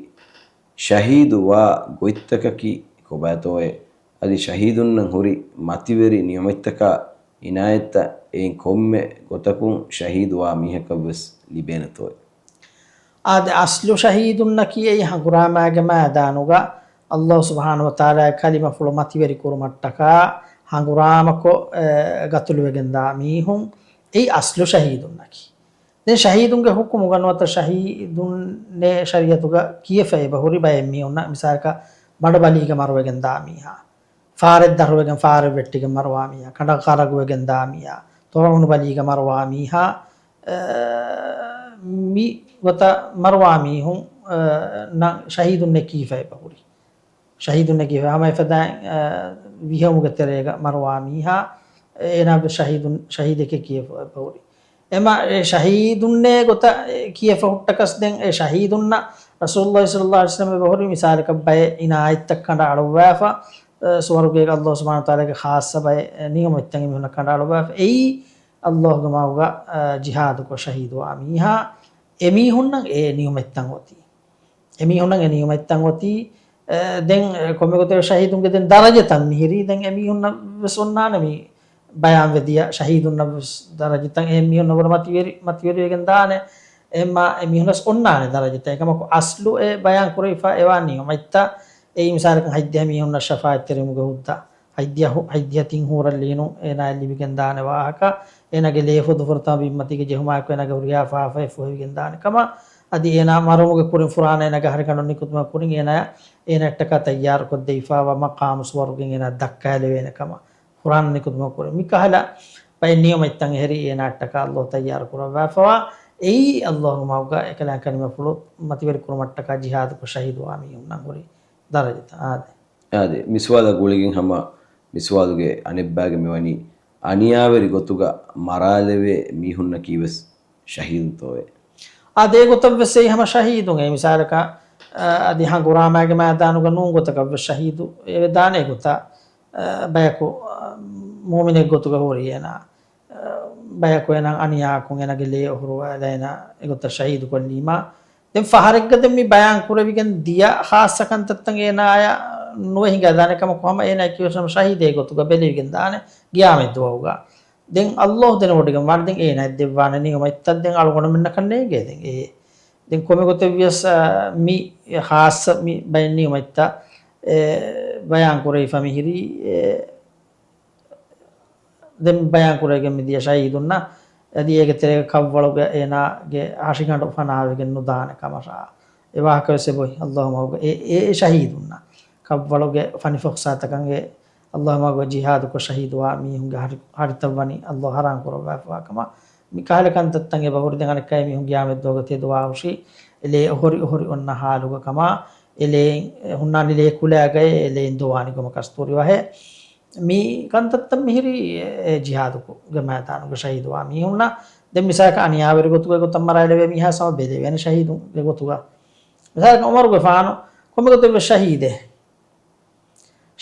ޝަހީދު ވާ ގޮތްތަކަކީ ކޮބާތޯއޭ؟ އަދި ޝަހީދުންނަށް ހުރި މަތިވެރި ނިޢުމަތްތަކާ އިނާޔަތްތައް އެއިން ކޮންމެ ގޮތަކުން ޝަހީދުވާ މީހަކަށްވެސް ލިބޭނެތޯއޭ؟ އާދެ، އަސްލު ޝަހީދުންނަކީ އެއީ ހަނގުރާމާގެ މައިދާނުގަ ﷲ ސުބްޙާނަހޫ ވަތަޢާލާގެ ކަލިމަފުޅު މަތިވެރި ކުރުމަށްޓަކާ ހަނގުރާމަކޮށް، އެ، ގަތުލުވެގެންދާ މީހުން އެއީ އަސްލު ޝަހީދުންނަކީ. ދެން ޝަހީދުންގެ ޙުކުމުގަ ނުވަތަ ޝަހީދުންނޭ ޝަރީޢަތުގަ ކިޔެފަ އެބަހުރި ބައެއް މީހުންނަށް، މިސާލަކަށް ބަނޑު ބަލީގަ މަރުވެގެންދާ މީހާ، ފާރެއް ދަށުވެގެން ފާރެއް ވެއްޓިގެން މަރުވާ މީހާ، ކަނޑަށް ޣަރަޤުވެގެން ދާ މީހާ، ޠާޢޫނު ބަލީގަ މަރުވާ މީހާ، އެ، މި ގޮތަށް މަރުވާ މީހުން، އެ، ނަށް ޝަހީދުންނޭ ކީފަ އެބަހުރި. ޝަހީދުންނޭ ކީފަ ހަމަ އެފަދައިން، އެ، ވިހައުމުގެ ތެރޭގަ މަރުވާ މީހާ، އެ، އޭނާ ޝަހީދުން، ޝަހީދެކޭ ކީފަ އެބަހުރި. އެމަ އެ ޝަހީދުންނޭ ގޮތަށް ކިޔެފަ ހުއްޓަކަސް ދެން އެ ޝަހީދުންނަށް ރަސޫލުﷲ ޞައްލަﷲ ޢަލައިހި ވަސައްލަމަ އެބަހުރި މިސާލަކަށް ބައެއް އިނާޔަތްތައް ކަނޑައަޅުއްވާފަ، އެ، ސުވަރުގޭގަ ﷲ ސުބްޙާނަހޫ ވަތަޢާލާގެ ޚާއްޞަ ބައެއް، އެ، ނިޢުމަތްތައް އެމީހުންނަށް ކަނޑައަޅުއްވާފަ. އެއީ ﷲގެ މަގުގަ، އެ، ޖިހާދުކޮށް ޝަހީދުވާ މީހާ، އެމީހުންނަށް އެ ނިޢުމަތްތައް އޮތީ. އެމީހުންނަށް އެ ނިޢުމަތްތައް އޮތީ، އެ، ދެން، އެ، ކޮންމެ ގޮތެއް ޝަހީދުންގެ ދެން ދަރަޖަތައް މިހިރީ، ދެން އެމީހުންނަށް ވެސް އޮންނާނެ މި ބަޔާންވެދިޔަ ޝަހީދުންނަށް ވެސް ދަރަޖަތައް އެ މީހުންނަށް ވުރެ މަތިވެރި، މަތިވެރިވެގެން ދާނެ. އެމާ އެ މީހުންނަށް ވެސް އޮންނާނެ ދަރަޖަތައް. އެކަމަކު އަސްލު އެ ބަޔާން ކުރެވިފަ އެވާ ނިޢުމަތްތައް، އެއީ މިސާލަކަށް ހަތްދިހަ މީހުންނަށް ޝަފާޢަތްތެރިވުމުގެ ހުއްދަ، ހަތްދިހަ ހު-، ހަތްދިހަ ތިން ހޫރަލް އީނު އޭނާއަށް ލިބިގެން ދާނެ ވާހަކަ، އޭނާގެ ލޭފުށް ފުރަތަމަ ބިންމަތީގަ ޖެހުމާއެކު އޭނާގެ ހުރިހާ ފާފައެއް ފޮހެވިގެން ދާނެ ކަމަށް، އަދި އޭނާ މަރުވުމުގެ ކުރިން ފުރާނަ އޭނާގެ ހަށިގަނޑު ނިކުތުމަށް ކުރިން އޭނާ، އޭނާއަށްޓަކާ ތައްޔާރުކޮށްދެވިފައިވާ މަޤާމު ސުވަރުގެން އޭނާ ދައްކާލެވޭނެ ކަމަށް، ފުރާނަ ނިކުތުމަށް ކުރިން. މި ކަހަލަ ބައެއް ނިޢުމަތްތައް އެހެރީ އޭނާއަށްޓަކާ ﷲ ތައްޔާރު ކުރައްވާފައިވާ، އެއީ ﷲގެ މަގުގަ އެކަލާނގެ ކަލިމަފުޅު މަތިވެރި ކުރުމަށްޓަކާ ޖިހާދުކޮށް ޝަހީދުވާ މީހުންނަށް ހުރި ދަރަޖަތައް. އާދެ. އާދެ، މި ސުވާލާ ގުޅިގެން ހަމަ މި ސުވާލުގެ އަނެއްބައިގެ މިވަނީ، އަނިޔާވެރި ގޮތުގަ މަރާލެވޭ މީހުންނަކީވެސް ޝަހީދުންތޯއޭ؟ އާދެ، އެގޮތަށްވެސް އެއީ ހަމަ ޝަހީދުން. އެއީ މިސާލަކަށް، އަ، އަދި ހަނގުރާމާގެ މައިދާނުގަ ނޫން ގޮތަކަށްވެސް ޝަހީދު އެވެދާނެ. އެގޮތަށް، އަ، ބަޔަކު، އަ، މުއުމިނެއް ގޮތުގަ ހުރި އޭނާ، އަ، ބަޔަކު އޭނާ އަނިޔާކޮށް އޭނާގެ ލޭ އޮހޮރުވާލާ އޭނާ އެގޮތަށް ޝަހީދު ކޮށްލީމާ، ދެން ފަހަރެއްގަ ދެން މި ބަޔާން ކުރެވިގެން ދިޔަ ޚާއްޞަ ކަންތައްތައް އޭނާއަށް ނުވެ ހިނގާދާނެ ކަމަކު ހަމަ އޭނާ އެކީވެސް ހަމަ ޝަހީދެއް ގޮތުގަ ބެލެވިގެން ދާނެ ގިޔާމަތް ދުވަހުގަ. ދެން ﷲ ދެނެވޮޑިގެން ވާނެ ދެން އޭނާއަށް ދެއްވާނެ ނިޢުމަތްތައް ދެން އަޅުގަނޑުމެންނަކަށް ނޭނގޭ ދެން އެ. ދެން ކޮންމެ ގޮތެއް ވިޔަސް، އާ، މި ޚާއްޞަ މި ބައެއް ނިޢުމަތްތައް، އެ، ބަޔާން ކުރެވިފަ މިހިރީ، އެ، ދެން ބަޔާން ކުރެވިގެން މިދިޔަ ޝަހީދުންނަށް، އަދި އޭގެ ތެރޭގަ ކަށްވަޅުގަ އޭނާގެ ހަށިގަނޑު ފަނާވެގެން ނުދާނެ ކަމަށާ، އެ ވާހަކަ ވެސް އެބޮތް ﷲ މަގުގަ އެ، އެ، އެ ޝަހީދުންނަށް ކަށްވަޅުގެ ފަނިފަހުސާތަކަން އެ ﷲ މަގުގަ ޖިހާދުކޮށް ޝަހީދުވާ މީހުންގެ ހަށި، ހަށިތައް ވަނީ ﷲ ޙަރާމް ކުރައްވާފަވާ ކަމަށް. މި ކަހަލަ ކަންތައްތައް އެބަހުރި ދެން އަނެއްކާ އެމީހުން ގިޔާމަތް ދުވަހުގަ ތެދުވާހުށީ އެ ލޭ އޮހޮރި އޮހޮރި އޮންނަ ހާލުގަ ކަމަށް. އެ ލޭ ހުންނާނީ ލޭ ކުލައިގައޭ އެ ލޭން ދޮވާނީ ގޮމަ ކަސްތޫރި ވަހެއް. މި ކަންތައްތައް މިހިރީ އެ ޖިހާދުގެ މައިދާނުގަ ޝަހީދުވާ މީހުންނަށް. ދެން މިސާލަކަށް އަނިޔާވެރި ގޮތުގަ އެގޮތަށް މަރާލެވޭ މީހާ ހަމަ ބެލެވޭނެ ޝަހީދުންގެ ގޮތުގަ. މިސާލަކަށް ޢުމަރުގެފާނު ކޮންމެ ގޮތެއްވެސް ޝަހީދެއް.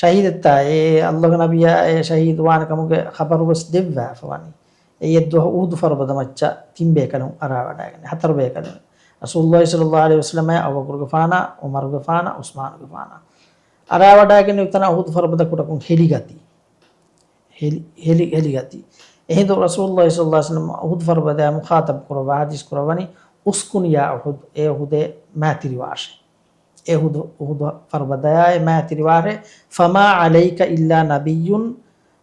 ޝަހީދެއްތާ އެ ﷲގެ ނަބިއްޔާ އެ ޝަހީދުވާނެ ކަމުގެ ޚަބަރުވެސް ދެއްވާފަ ވަނީ. އެއީ އެއްދުވަހު އުޙުދު ފަރުބަދަ މައްޗަށް ތިން ބޭކަލުން އަރާވަޑައިގެން، ހަތަރު ބޭކަލުން. ރަސޫލުﷲ ޞައްލަﷲ ޢަލައިހި ވަސައްލަމާ އަބޫބަކުރުގެފާނާ، ޢުމަރުގެފާނާ، ޢުސްމާނުގެފާނާ. އަރާވަޑައިގެން އޮތްތަނާ އުޙުދު ފަރުބަދަ ކުޑަކޮށް ހެލިގަތީ. ހެލި، ހެލި، ހެލިގަތީ. އެހިނދު ރަސޫލުﷲ ޞައްލަﷲ ޢަލައިހި ވަސައްލަމަ އުޙުދު ފަރުބަދައާ މުޚާޠަބު ކުރައްވާ ޙަދީޘް ކުރައްވަނީ، "اسكن يا أحد، އޭ އުޙުދޭ މާތިރިވާށޭ." އެ އުޙުދު، އުޙުދު ފަރުބަދަޔާއި މާތިރިވާށޭ، "فما عليك إلا نبي،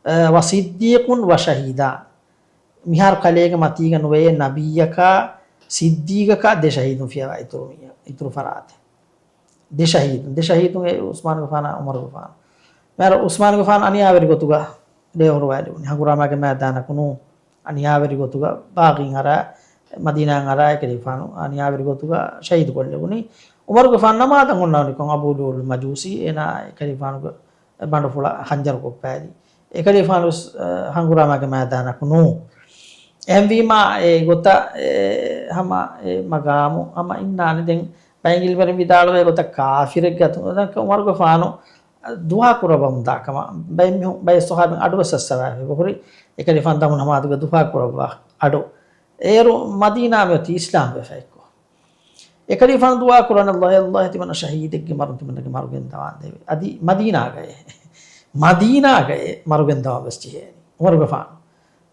އަ، وصديق وشهيدان." މިހާރު ކަލޭގެ މަތީގަ ނުވެޔޭ ނަބިއްޔަކާ، ސިއްދީގަކާ ދެ ޝަހީދުން ފިޔަވާ އިތުރު މީހަކު، އިތުރު ފަރާތެއް. ދެ ޝަހީދުން، ދެ ޝަހީދުން އެ ޢުސްމާނުގެފާނާ، ޢުމަރުގެފާނާ. މިހާރު ޢުސްމާނުގެފާނު އަނިޔާވެރި ގޮތުގަ ލޭ އޮހޮރުވާލެވުނީ. ހަނގުރާމާގެ މައިދާނަކު ނޫން. އަނިޔާވެރި ގޮތުގަ ބާޣީން އަރާ، މަދީނާއިން އަރާ އެކަލޭގެފާނު އަނިޔާވެރި ގޮތުގަ ޝަހީދު ކޮށްލެވުނީ. ޢުމަރުގެފާނު ނަމާދަށް އޮންނަވަނިކޮށް އަބޫ ލުއުލުއުލް މަޖޫސީ އޭނާ އެކަލޭގެފާނުގެ ބަނޑުފުޅަށް ޚަންޖަރު ކޮށްފައިލީ. އެކަލޭގެފާނުވެސް، އަ، ހަނގުރާމާގެ މައިދާނަކު ނޫން. އެހެންވީމާ، އެ ގޮތަށް، އެ، ހަމަ އެ މަގާމު ހަމަ އިންނާނެ. ދެން ބައެއް ޢިލްމުވެރިން ވިދާޅުވޭ ގޮތަށް ކާފިރެއްގެ އަތުން، ދެން ޢުމަރުގެފާނު ދުޢާ ކުރައްވަމުންދާ ކަމަށް ބައެއް މީހުން، ބައެއް ޞަޙާބީން އަޑުވެސް އައްސަވާފަ ހުރި، އެކަލޭގެފާނު ދަމުން ހަމަ އަދުގެ ދުޢާ ކުރައްވާ އަޑު. އޭރު މަދީނާ މިއޮތީ އިސްލާމް ވެފައިކޮށް. އެކަލޭގެފާނު ދުޢާ ކުރަން، ﷲ، ﷲ، ތިމަންނަ ޝަހީދެއްގެ މަރުން ތިމަންނަގެ މަރު ގެންދަވާނދޭވެ. އަދި މަދީނާގައޭ، މަދީނާގައޭ މަރު ގެންދަވަން ވެސް ޖެހޭނީ ޢުމަރުގެފާނު.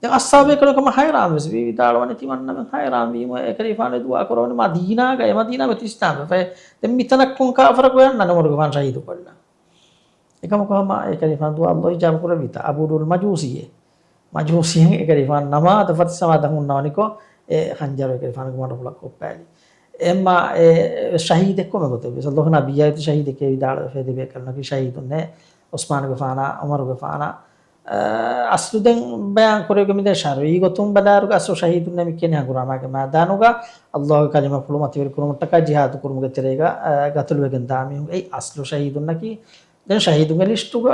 ދެން އަޞްޙާބު ބޭކަލުން ކަމަށް ހައިރާން ވެސް ވީ، ވިދާޅުވަނީ ތިމަންނަމެން ހައިރާން ވީމަ، އެކަލޭގެފާނު ދުޢާ ކުރައްވަނީ މަދީނާގައޭ، މަދީނާ މިއޮތީ އިސްލާމް ވެފައި. ދެން މިތަނަށް ކޮން ކާފަރަކު އަންނަނީ ޢުމަރުގެފާނު ޝަހީދު ކޮށްލަން؟ އެކަމަކު ހަމަ އެކަލޭގެފާނު ދުޢާ ﷲ އިޖާބަ ކުރެއްވިތާ. އަބޫ ލުއުލުއުލް މަޖޫސީއޭ. މަޖޫސީން އެކަލޭގެފާނު ނަމާދަށް ފަތިސަމާދަށް ހުންނަވަނިކޮށް، އެ ޚަންޖަރު އެކަލޭގެފާނުގެ މަޑުފުޅަށް ކޮށްޕައިލި. އެމާ އެ ޝަހީދެއް ކޮންމެ ގޮތެއް ވެސް. ﷲ ނަބިއްޔާ އޮތީ ޝަހީދެކޭ ވިދާޅުވެފަ، ދެ ބޭކަލުންނަކީ ޝަހީދުންނޭ، ޢުސްމާނުގެފާނާ، ޢުމަރުގެފާނާ. އަ، އަސްލު ދެން ބަޔާން ކުރެވިގެން މިދެން ޝަރުޢީ ގޮތުން ބަލާއިރުގަ އަސްލު ޝަހީދުންނޭ މި ކިޔަނީ ހަނގުރާމާގެ މައިދާނުގަ ﷲ ގެ ކަލިމަފުޅު މަތިވެރި ކުރުމަށްޓަކާ ޖިހާދު ކުރުމުގެ ތެރޭގަ، އަ، ގަތުލުވެގެން ދާ މީހުން. އެއީ އަސްލު ޝަހީދުންނަކީ. ދެން ޝަހީދުންގެ ލިސްޓުގަ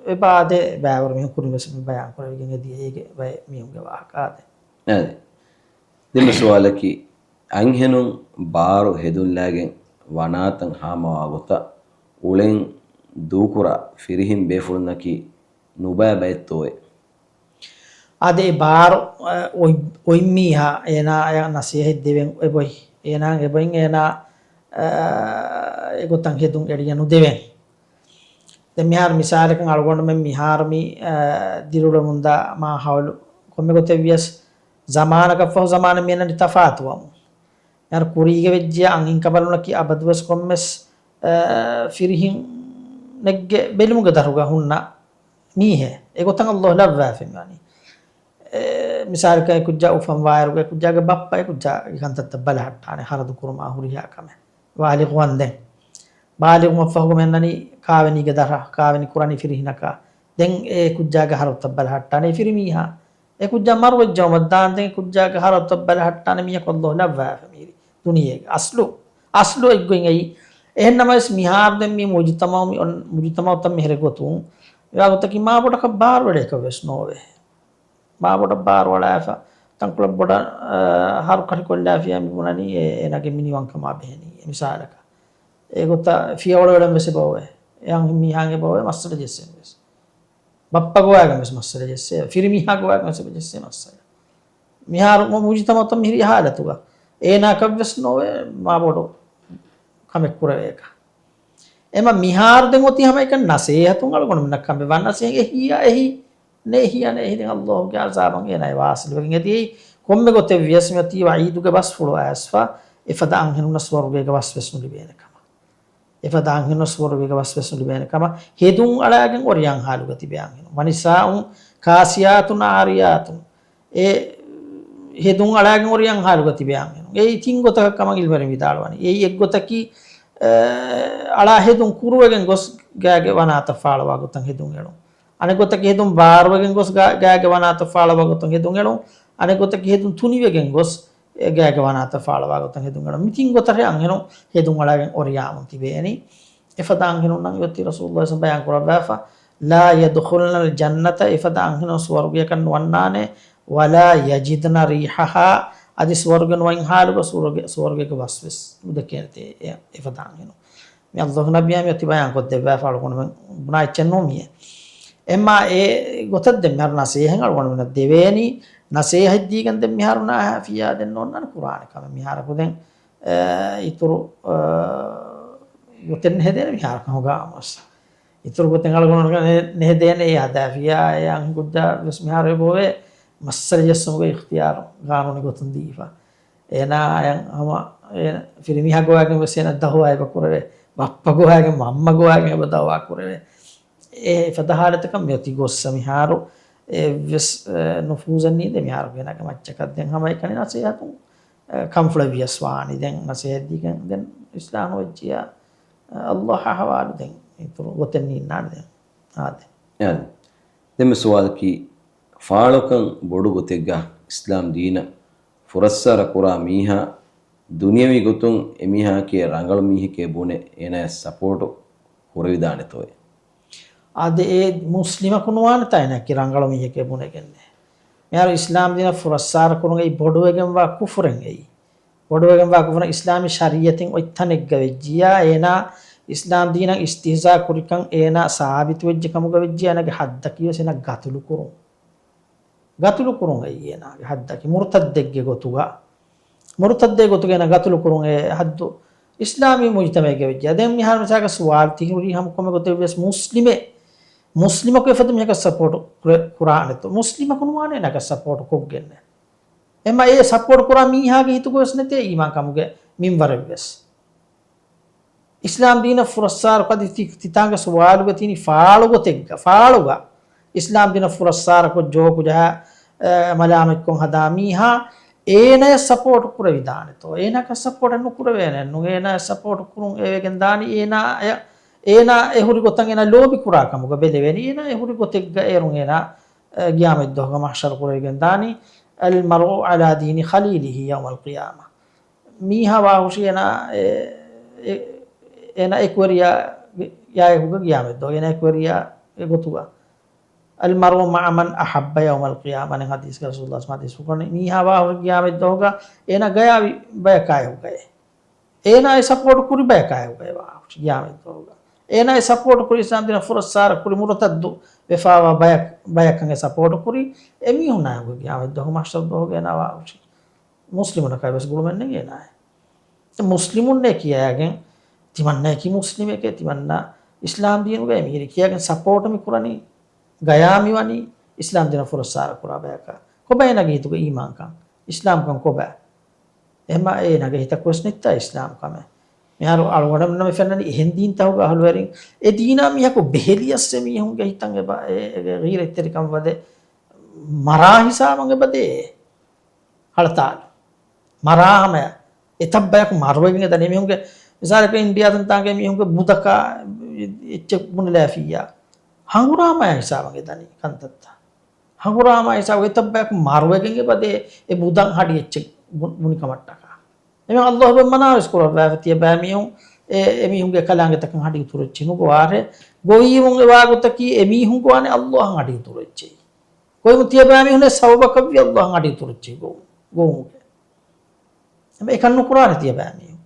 އެބަ އާދޭ ބައިވަރު މީހުން ކުރިން ވެސް މި ބަޔާން ކުރެވިގެން އެދިޔަ އޭގެ ބައެއް މީހުންގެ ވާހަކަ އާދޭ. އާދެ. ދެން މި ސުވާލަކީ، އަންހެނުން ބާރު ހެދުންލާގެން ވަނާތަން ހާމަވާ ގޮތަށް އުޅެން ދޫކުރާ ފިރިހެން ބޭފުޅުންނަކީ ނުބައި ބައެއްތޯއޭ؟ އާދެ، އެ ބާރު، އަ، އޮތް، އޮތް މީހާ އޭނާއަށް ނަސޭހަތް ދެވެން އެބޮތް. އޭނާ އެބައިން އޭނާ، އަ، އެގޮތަށް ހެދުން އެޅިޔަ ނުދެވެން. ދެން މިހާރު މިސާލަކަށް އަޅުގަނޑުމެން މިހާރު މި، އަ، ދިރިއުޅެމުންދާ މާހައުލު ކޮންމެ ގޮތެއް ވިޔަސް ޒަމާނަކަށްފަހު ޒަމާނަށް މިއަންނަނީ ތަފާތުވަމުން. މިހާރު ކުރީގަ ވެއްޖިޔާ އަންހެންކަނބަލުންނަކީ އަބަދުވެސް ކޮންމެސް، އަ، ފިރިހެންނެއްގެ ބެލުމުގެ ދަށުގަ ހުންނަ މީހެއް. އެގޮތަށް ﷲ ލައްވާފައި ވަނީ. އެ، މިސާލަކަށް އެ ކުއްޖާ އުފަންވާއިރުގަ އެ ކުއްޖާގެ ބައްޕަ އެ ކުއްޖާގެ ކަންތައްތައް ބަލަހައްޓާނެ ހަރަދު ކުރުމާ ހުރިހާ ކަމެއް. ބާލިޣުވަންދެން. ބާލިޣުވުމަށްފަހުގަ މިއަންނަނީ ކާވެނީގެ ދަށަށް، ކާވެނި ކުރަނީ ފިރިހެނަކާ. ދެން އެ ކުއްޖާގެ ހަރަދުތައް ބަލަހައްޓާނެ ފިރިމީހާ. އެ ކުއްޖާ މަރުވެއްޖައުމަށް ދާން ދެން އެ ކުއްޖާގެ ހަރަދުތައް ބަލަހައްޓާނެ މީހަކު ﷲ ލައްވާފަ މީރި ދުނިޔޭގެ. އަސްލު، އަސްލު އެއްގޮތް އެއީ. އެހެންނަމަވެސް މިހާރު ދެން މި މުޖުތަމައު، މި އޮން-، މުޖުތަމައުތައް މިހެރެ ގޮތުން މިވާ ގޮތަކީ މާބޮޑަކަށް ބާރުއެޅޭކަށް ވެސް ނޯވޭ. މާބޮޑަށް ބާރުއަޅާފަ، ތަންކޮޅެއް ބޮޑަށް، އަ، ހަރުކަށި ކޮށްލާފިޔާ މި ބުނަނީ އެ، އޭނާގެ މިނިވަންކަމާ ބެހެނީ. އެ މިސާލަކަށް. އެގޮތަށް ފިޔަވަޅު އެޅެން ވެސް އެބައޮވޭ. އެ އަންހެން މީހާގެ އެބައޮވޭ މައްސަލަ ޖެއްސެން ވެސް. ބައްޕަ ގޮވާގެން ވެސް މައްސަލަ ޖެއްސޭ. ފިރިމީހާ ގޮވާގެން ވެސް އެބަ ޖެއްސޭ މައްސަލަ. މިހާރު މު-، މުޖުތަމައުތައް މިހިރީ ހާލަތުގަ. އޭނާކަށް ވެސް ނޯވޭ މާބޮޑު ކަމެއް ކުރެވޭކަށް. އެމަ މިހާރު ދެން އޮތީ ހަމައެކަނި ނަސޭހަތުން އަޅުގަނޑުމެންނަށް ކަނބެ ވާން ނަސޭހަތް އެހީއާ އެހީ. ނޭ ހިޔާ ނޭ ހި ދެން ﷲ ގެ ޢަޒާބަށް އޭނާ ވާސިލުވެގެން އެދިޔައީ. ކޮންމެ ގޮތެއް ވިޔަސް މިއޮތީ ވަޢީދުގެ ބަސްފުޅު އައިސްފަ، އެފަދަ އަންހެނުންނަށް ސުވަރުގޭގެ ބަސް ވެސް ނުލިބޭނެ ކަމަށް. އެފަދަ އަންހެނުންނަށް ސުވަރުގޭގެ ބަސް ވެސް ނުލިބޭނެ ކަމަށް. ހެދުން އަޅާގެން އޮރިޔާން ހާލުގަ ތިބޭ އަންހެނުން. ވަނިސާއުން ކާސިޔާތުން ޢާރިޔާތުން. އެ ހެދުން އަޅާގެން އޮރިޔާން ހާލުގަ ތިބޭ އަންހެނުން. އެއީ ތިން ގޮތަކަށް ކަމަށް ޢިލްމުވެރިން ވިދާޅުވަނީ. އެއީ އެއްގޮތަކީ، އަ، އަޅާ ހެދުން ކުރުވެގެން ގޮސް ގާގެ ވަނާތައް ފާޅުވާ ގޮތަށް ހެދުން އެޅުން. އަނެއް ގޮތަކީ ހެދުން ބާރުވެގެން ގޮސް ގާ-، ގާގެ ވަނާތައް ފާޅުވާ ގޮތަށް ހެދުން އެޅުން. އަނެއް ގޮތަކީ ހެދުން ތުނިވެގެން ގޮސް އެ ގާގެ ވަނާތައް ފާޅުވާ ގޮތަށް ހެދުން އެޅުން. މި ތިން ގޮތަށް އަންހެނުން ހެދުން އަޅާގެން އޮރިޔާމުން ތިބޭނީ. އެފަދަ އަންހެނުންނަށް އޮތީ ރަސޫލުﷲ ބަޔާން ކުރައްވާފަ، "لا يدخلن الجنة" އެފަދަ އަންހެނުން ސުވަރުގެއަކަށް ނުވަންނާނެ، "ولا يجدن ريحها" އަދި ސުވަރުގެ ނުވަތް ހާލުގަ ސުވަރުގެ، ސުވަރުގޭގެ ބަސް ވެސް ނުދެކޭނެތޭ އެ، އެފަދަ އަންހެނުން. މި ﷲ ގެ ނަބިއްޔާ މިއޮތީ ބަޔާން ކޮށްދެއްވާފަ އަޅުގަނޑުމެން ބުނާ އެއްޗެއް ނޫން މިއެއް. އެމާ އެ ގޮތަށް ދެން މިހާރު ނަސޭހަތް އަޅުގަނޑުމެންނަށް ދެވޭނީ، ނަސޭހަތް ދީގެން ދެން މިހާރު ނާހާ ފިޔާ ދެން ނޯންނާނެ ކުރާނެ ކަމެއް. މިހާރަކު ދެން، އެ، އިތުރު، އަ، ގޮތެއް ނެހެދޭނެ މިހާރަކަށް ހުގާމަސް. އިތުރު ގޮތެއް އަޅުގަނޑު ނެ-، ނެހެދޭނެ އެ ހަދާފިޔާ އެ އަންހެން ކުއްޖާ ވެސް މިހާރު އެބައޮވޭ މައްސަލަ ޖެއްސުމުގެ އިޚްތިޔާރު ގާނޫނީ ގޮތުން ދީފަ. އޭނާ އަޔަށް ހަމަ އޭނަ ފިރިމީހާ ގޮވާގެން ވެސް އޭނަ ދައުވާ އެބަ ކުރެވޭ. ބައްޕަ ގޮވާގެން، މަންމަ ގޮވާގެން އެބަ ދައުވާ ކުރެވޭ. އެ އެފަދަ ހާލަތަކަށް މިއޮތީ ގޮއްސަ މިހާރު އެއްވެސް، އެ، ނުފޫޒެއް ނީދޭ މިހާރު އޭނާގެ މައްޗަކަށް. ދެން ހަމައެކަނި ނަސޭހަތުން، އެ، ކަންފުޅެއް ވިޔަސް ވާނީ. ދެން ނަސޭހަތް ދީގެން ދެން އިސްލާހު ވެއްޖިޔާ، އެ، ﷲ އާ އަހުވާލު ދެން އިތުރު ގޮތެއް ނީންނާނެ ދެން. އާދެ. އާދެ. ދެން މި ސުވާލަކީ، ފާޅުކަން ބޮޑު ގޮތެއްގަ އިސްލާމް ދީނަށް ފުރައްސާރަ ކުރާ މީހާ ދުނިޔަވީ ގޮތުން އެމީހާއަކީ ރަނގަޅު މީހެކޭ ބުނެ އޭނާޔަށް ސަޕޯޓު ކުރެވިދާނެތޯއޭ؟ އާދެ، އެ މުސްލިމަކު ނުވާނެތާ އޭނާއަކީ ރަނގަޅު މީހެކޭ ބުނެގެންނޭ. މިހާރު އިސްލާމް ދީނަށް ފުރައްސާރަ ކުރުން އެއީ ބޮޑުވެގެންވާ ކުފުރެއް އެއީ. ބޮޑުވެގެންވާ ކުފުރެއް އިސްލާމީ ޝަރީއަތެއް އޮތް ތަނެއްގަ ވެއްޖިޔާ އޭނާ އިސްލާމް ދީނަށް އިސްތިހްޒާ ކުރިކަން އޭނާ ސާބިތުވެއްޖެ ކަމުގަ ވެއްޖެ އޭނާގެ ހައްދަކީ ވެސް އޭނާ ގަތުލު ކުރުން. ގަތުލު ކުރުން އެއީ އޭނާގެ ހައްދަކީ މުރުތައްދެއްގެ ގޮތުގަ. މުރުތައްދެއްގެ ގޮތުގަ އޭނާ ގަތުލު ކުރުން އެ ހައްދު އިސްލާމީ މުޖްތަމައެއްގަ ވެއްޖެ. ދެން މިހާރު މިސާލަކަށް ސުވާލު ތިހިރީ ހަމަ ކޮންމެ ގޮތެއް ވެސް މުސްލިމެއް، މުސްލިމަކު އެފަދަ މީހަކަށް ސަޕޯޓު ކުރެ-، ކުރާނެތޯ؟ މުސްލިމަކު ނުވާނެ އޭނާގެ ސަޕޯޓު ކޮށްގެންނެއް. އެމަ އެ ސަޕޯޓު ކުރާ މީހާގެ ހިތުގަ ވެސް ނެތޭ އީމާން ކަމުގެ މިންވަރެއް ވެސް. އިސްލާމް ދީނަށް ފުރައްސާރަކޮށް އަދި ތި-، ތިތާނގެ ސުވާލުގެ ތިނި ފާޅުގޮތެއްގަ، ފާޅުގަ އިސްލާމް ދީނަށް ފުރައްސާރަކޮށް ޖޯކު ޖަހާ، އަ، މަލާމަތްކޮށް ހަދާ މީހާ އޭނަޔަށް ސަޕޯޓު ކުރެވިދާނެތޯ؟ އޭނާކަށް ސަޕޯޓެއް ނުކުރެވޭނެ ނޫން. އޭނާޔަށް ސަޕޯޓު ކުރުން އެވެގެން ދާނީ އޭނާ އެ-، އޭނާ އެ ހުރި ގޮތަށް އޭނާ ލޯބި ކުރާ ކަމުގަ ބެލެވޭނީ. އޭނާ އެ ހުރި ގޮތެއްގަ އޭރުން އޭނާ، އަ، ގިޔާމަތް ދުވަހުގަ މަޙްޝަރު ކުރެވިގެން ދާނީ. المرء على دين خليله يوم القيامة. މީހާ ވާހުށީ އޭނާ އެ-، އެ-، އޭނާ އެކުވެރިޔާ ޔާއެކުގަ ގިޔާމަތް ދުވަހު އޭނާ އެކުވެރިޔާ އެ ގޮތުގަ. المرء مع من أحب يوم القيامة އަނެއް ޙަދީޘްގަ ރަސޫލުﷲ ޙަދީޘް ކުރަނީ. މީހާ ވާހުށީ ގިޔާމަތް ދުވަހުގަ އޭނާ ގަޔާވި ބަޔަކާއެކުގައޭ. އޭނާއަށް ސަޕޯޓު ކުރި ބަޔަކާއެކުގައޭ ވާހުށީ ގިޔާމަތް ދުވަހުގަ. އޭނާއަށް ސަޕޯޓު ކުރި އިސްލާމް ދީނަށް ފުރައްސާރަ ކުރި މުރުތައްދު ވެފާވާ ބަޔަކަށް، ބަޔަކަށް އެ ސަޕޯޓު ކުރި އެމީހުންނާއެކު ގިޔާމަތް ދުވަހު މަޙްޝަރު ދުވަހުގަ އޭނާ ވާހުށީ. މުސްލިމުންނަކަށް ވެސް ގުޅުމެއް ނެތް އޭނާއެއް. މުސްލިމުންނޭ ކިޔައިގެން ތިމަންނައަކީ މުސްލިމެކޭ، ތިމަންނަ އިސްލާމް ދީނުގައި މީރި ކިޔައިގެން ސަޕޯޓު މި ކުރަނީ، ގަޔާ މިވަނީ އިސްލާމް ދީނަށް ފުރައްސާރަ ކުރާ ބަޔަކަށް. ކޮބާ އޭނާގެ ހިތުގަ އީމާންކަން؟ އިސްލާމްކަން ކޮބާ؟ އެހެންމަ އޭނާގެ ހިތަކު ވެސް ނެތްތާ އިސްލާމް ކަމެއް. މިހާރު އަޅުގަނޑުމެންނަށް މި ފެންނަނީ އެހެން ދީންތަކުގެ އަހުލުވެރިން. އެ ދީނާ މީހަކު ބެހެލިޔަސް އެ މީހުންގެ ހިތަށް އެބަ އެ، އެ، އެ ޣީރަތްތެރިކަން ވަދެ މަރާ ހިސާބަށް އެބަ ދޭ. ހަޅަތާލު. މަރާ ހަމަޔަށް. އެތައް ބަޔަކު މަރުވެގެން އެދަނީ މީހުންގެ، މިސާލަކަށް އިންޑިޔާ ތަންތާނގެ މީހުންގެ ބުދަކާ އެއްޗެއް ބުނެލާފިއްޔާ. ހަނގުރާމަޔާ ހިސާބަށް އެދަނީ ކަންތައްތައް. ހަނގުރާމަ ހިސާބު އެތައް ބަޔަކު މަރުވެގެން އެބަދޭ އެ ބުދަށް ހަޑި އެއްޗެއް ބު-، ބުނިކަމަށްޓަކާ. އެމީހުން ﷲ ބެންމަނާވެސް ކުރައްވާފަ ތިޔަބައިމީހުން އެ، އެމީހުންގެ ކަލާނގެތަކަށް ހަޑި އިތުރު އެއްޗެއް ނުގޮވާށޭ. ގޮވީމުން އެވާގޮތަކީ އެމީހުން ގޮވާނެ ﷲ އަށް ހަޑި އިތުރު އެއްޗެއް. ގޮވީމުން ތިޔަބައިމީހުންނެއް ސަބަބަކަށްވި ﷲ އަށް ހަޑި އިތުރު އެއްޗެއް ގޮވު-، ގޮވުމުގެ. އެކަން ނުކުރާނެ ތިޔަބައިމީހުން.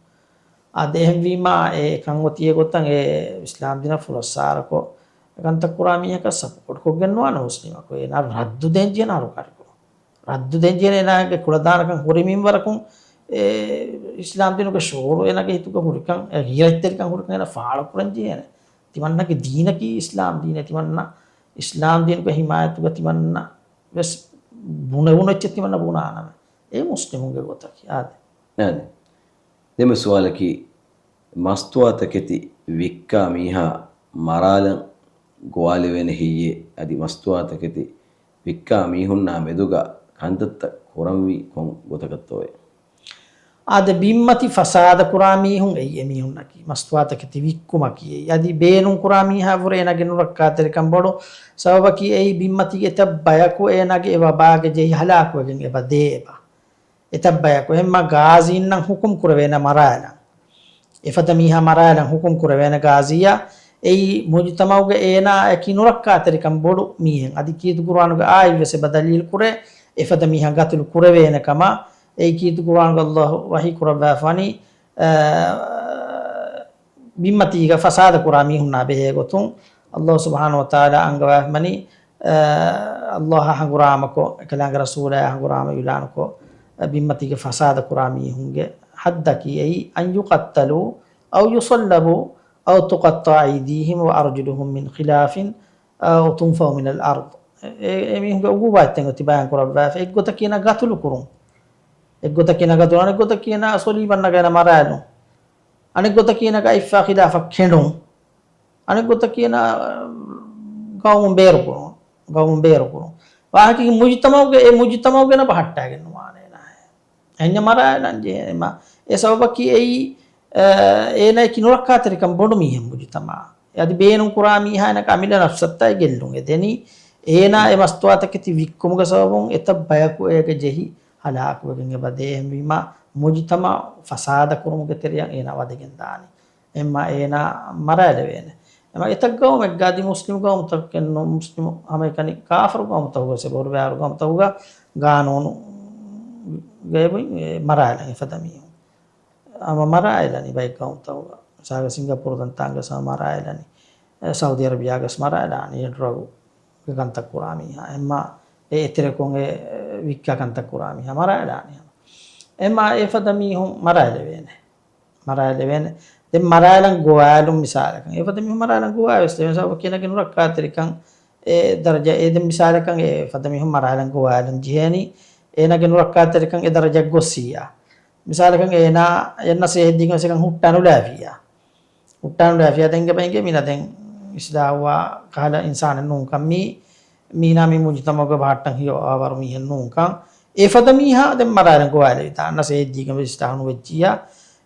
އާދެ، އެހެންވީމާ، އެކަން އޮތީ އެގޮތަށް އެ އިސްލާމް ދީނަށް ފުރައްސާރަކޮށް، އެކަންތައް ކުރާ މީހަކަށް ސަޕޯޓްކޮށްގެން ނުވާނެ މުސްލިމަކު. އޭނާ ރައްދު ދޭން ޖެހޭނެ ހަރުކާރިކުރުން. ރައްދު ދޭން ޖެހޭނެ އޭނާގެ ކުޅަދާނަކަން ހުރި މިންވަރަކުން، އެ އިސްލާމް ދީނުގެ ޝުޢޫރު އޭނާގެ ހިތުގަ ހުރިކަން، އެ ޣީރަތްތެރިކަން ހުރިކަން އޭނާ ފާޅުކުރަން ޖެހޭނެ. ތިމަންނަގެ ދީނަކީ އިސްލާމް ދީނެއް. ތިމަންނަ އިސްލާމް ދީނުގެ ޙިމާޔަތުގަ ތިމަންނަ ވެސް ބުނެވުނު އެއްޗެއް ތިމަންނަ ބުނާނަމޭ. އެ މުސްލިމުންގެ ގޮތަކީ. އާދެ. އާދެ. ދެން ސުވާލަކީ، މަސްތުވާތަކެތި ވިއްކާ މީހާ މަރާލަން ގޮވާލެވޭނެ ހެއްޔޭ؟ އަދި މަސްތުވާތަކެތި ވިއްކާ މީހުންނާ މެދުގަ ކަންތައްތައް ކުރަންވީ ކޮން ގޮތަކަށްތޯއޭ؟ އާދެ، ބިންމަތި ފަސާދަ ކުރާ މީހުން އެއީ އެމީހުންނަކީ، މަސްތުވާތަކެތި ވިއްކުމަކީ އެއީ. އަދި ބޭނުން ކުރާ މީހާ ވުރެ އޭނާގެ ނުރައްކާތެރިކަން ބޮޑު ސަބަބަކީ އެއީ ބިންމަތީގެ އެތައް ބަޔަކު އޭނާގެ އެ ވަބާގެ ޖެހި ހަލާކުވެގެން އެބަ ދޭ އެބަ. އެތައް ބަޔަކު އެހެންމަ ގާޒީންނަށް ހުކުމް ކުރެވޭނެ މަރާލަން. އެފަދަ މީހާ މަރާލަން ހުކުމް ކުރެވޭނެ ގާޒީއާ އެއީ މުޖުތަމަޢުގެ އޭނާއަކީ ނުރައްކާތެރިކަން ބޮޑު މީހެއް. އަދި ކީރިތި ޤުރުއާނުގެ އާޔަތްވެސް އެބަ ދަލީލު ކުރޭ، އެފަދަ މީހާ ގަތުލު ކުރެވޭނެ ކަމަށް. އެއީ ކީރިތި ޤުރުއާނުގަ ﷲ ވަޙީ ކުރައްވާފަވަނީ، އަ، ބިންމަތީގަ ފަސާދަ ކުރާ މީހުންނާ ބެހޭ ގޮތުން. ﷲ ސުބްޙާނަހޫ ވަތަޢާލާ އަންގަވާފަވަނީ، އަ، ﷲ އާ ހަނގުރާމަކޮށް، އެކަލާނގެ ރަސޫލާ އާ ހަނގުރާމަ އިޢުލާނުކޮށް، އަ، ބިންމަތީގަ ފަސާދަ ކުރާ މީހުންގެ ހައްދަކީ އެއީ، أن يقتلوا أو يصلبوا أو تقطع أيديهم وأرجلهم من خلاف أو تنفوا من الأرض. އެ، އެ، އެމީހުންގެ ޢުޤޫބާތްތައް އޮތީ ބަޔާން ކުރައްވާފަ. އެއްގޮތަކީ އޭނާ ގަތުލު ކުރުން. އެއްގޮތަކީ އޭނާ ގަތުލު، އަނެއްގޮތަކީ އޭނާ ޞަލީބަށް ނަގާ އޭނާ މަރާލުން. އަނެއްގޮތަކީ އޭނާ ގައިފާ ޚިލާފަށް ކެނޑުން. އަނެއްގޮތަކީ އޭނާ، އަ، ޤައުމުން ބޭރުކުރުން. ޤައުމުން ބޭރުކުރުން. ވާހަކައިގެ މުޖުތަމަޢުގެ، އެ މުޖުތަމަޢުގެ އޭނާ ބަހައްޓާގެން ނުވާނެ އޭނާ. އެހެންޏާ މަރާލަން ޖެހޭ. އެ ސަބަބަކީ އެއީ، އަ، އޭނާއަކީ ނުރައްކާތެރިކަން ބޮޑު މީހެއް މުޖުތަމަޢަށް. އަދި ބޭނުން ކުރާ މީހާ އޭނަކަށް އަމިއްލަ ނަފްސަށްތާއި ގެއްލުން އެދެނީ. އޭނާ އެ މަސްތުވާތަކެތި ވިއްކުމުގެ ސަބަބުން އެތައް ބަޔަކު އޭގަ ޖެހި ހަލާކުވެގެން އެބަ ދޭ. އެހެންވީމާ، މުޖުތަމަޢު ފަސާދަ ކުރުމުގެ ތެރެއަށް އޭނާ ވަދެގެން ދާނީ. އެހެންމާ އޭނާ މަރާލެވޭނެ. އެމަ އެތައް ޤައުމެއްގަ އަދި މުސްލިމް ޤައުމުތަކެއް ނޫން، މުސްލިމު ހަމައެކަނި ކާފަރު ޤައުމުތަކުގަ ސެ ބޮޑުބާރު ޤައުމުތަކުގަ ގާނޫނު ގައިބު މަރާލަން އެފަދަ މީހުން. ހަމަ މަރާލަނީ ބައެއް ޤައުމުތަކުގަ. މިސާލަކަށް ސިންގަޕޫރު ތަންތާނގެ ސަ މަރާލަނީ. އެ، ސައުދީ އަރަބިޔާގެ ސަ މަރާލާނީ. އެ ޑްރަގު ގަންތައް ކުރާ މީހާ. އެމާ އެ އެތެރެކޮން އެ ވިއްކާ ކަންތައް ކުރާ މީހާ މަރާލާނީ. އެމާ އެފަދަ މީހުން މަރާލެވޭނެ. މަރާލެވޭނެ. ދެން މަރާލަން ގޮވާލުން މިސާލަކަށް. އެފަދަ މީހުން މަރާލަން ގޮވާވެސް ދެވޭނެ. ސަބަބަކީ އޭނާގެ ނުރައްކާތެރިކަން އެ ދަރަޖަ އެ ދެން މިސާލަކަށް އެ އެފަދަ މީހުން މަރާލަން ގޮވާލަން ޖެހޭނީ. އޭނާގެ ނުރައްކާތެރިކަން އެ ދަރަޖަ ގޮއްސިއްޔާ. މިސާލަކަށް އޭނާ އެންނަ ސޭހެއްދީގެން ވެސް އެކަން ހުއްޓާނުލާފިއްޔާ. ހުއްޓާނުލާފިއްޔާ ދެންގެ ބައިނގެ މީނަ ދެން އިސްލާހުވާ ކަހަލަ އިންސާނެއް ނޫންކަން މީ، މީނާ މި މުޖުތަމަޢުގެ ބަހައްޓަން ހިޔޮވާވަރު މީހެއް ނޫންކަން. އެފަދަ މީހާ ދެން މަރާލަން ގޮވާލެވިތާ، އަންނަ ސޭހެއްދީގެން ވެސް އިސްލާހު ނުވެއްޖިއްޔާ.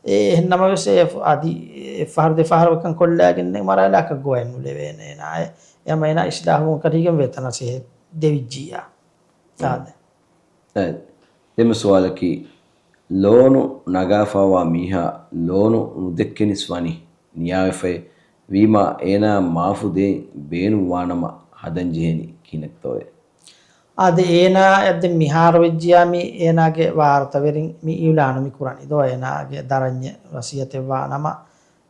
އެ އެހެން ނަމަވެސް އެ އަދި އެއްފަހަރު ދެފަހަރު އެކަން ކޮށްލާގެން މަރާލާކަށް ގޮވައެއް ނުލެވޭނެ އޭނާ. އެ އެމަ އޭނާ އިސްލާހުވުން ކަރީގެން ވޭތަނަ ސޭހެއް ދެވިއްޖިއްޔާ. އާދެ. އެ، ދެމެ ސުވާލަކީ، ލޯނު ނަގާފައިވާ މީހާ ލޯނު ނުދެއްކެނިސް ވަނީ ނިޔާވެފައި ވީމާ، އޭނާ މާފު ދޭން ބޭނުންވާނަމަ ހަދަން ޖެހޭނީ ކިހިނެއްތޯއޭ؟ އާދެ، އޭނާ އަދި މިހާރު ވެއްޖިޔާ މި އޭނާގެ ވާރުތަވެރިން މި އިއުލާނު މި ކުރަނީ ދޯ؟ އޭނާގެ ދަރަންޏެއް ވަސިއްޔަތެއްވާނަމަ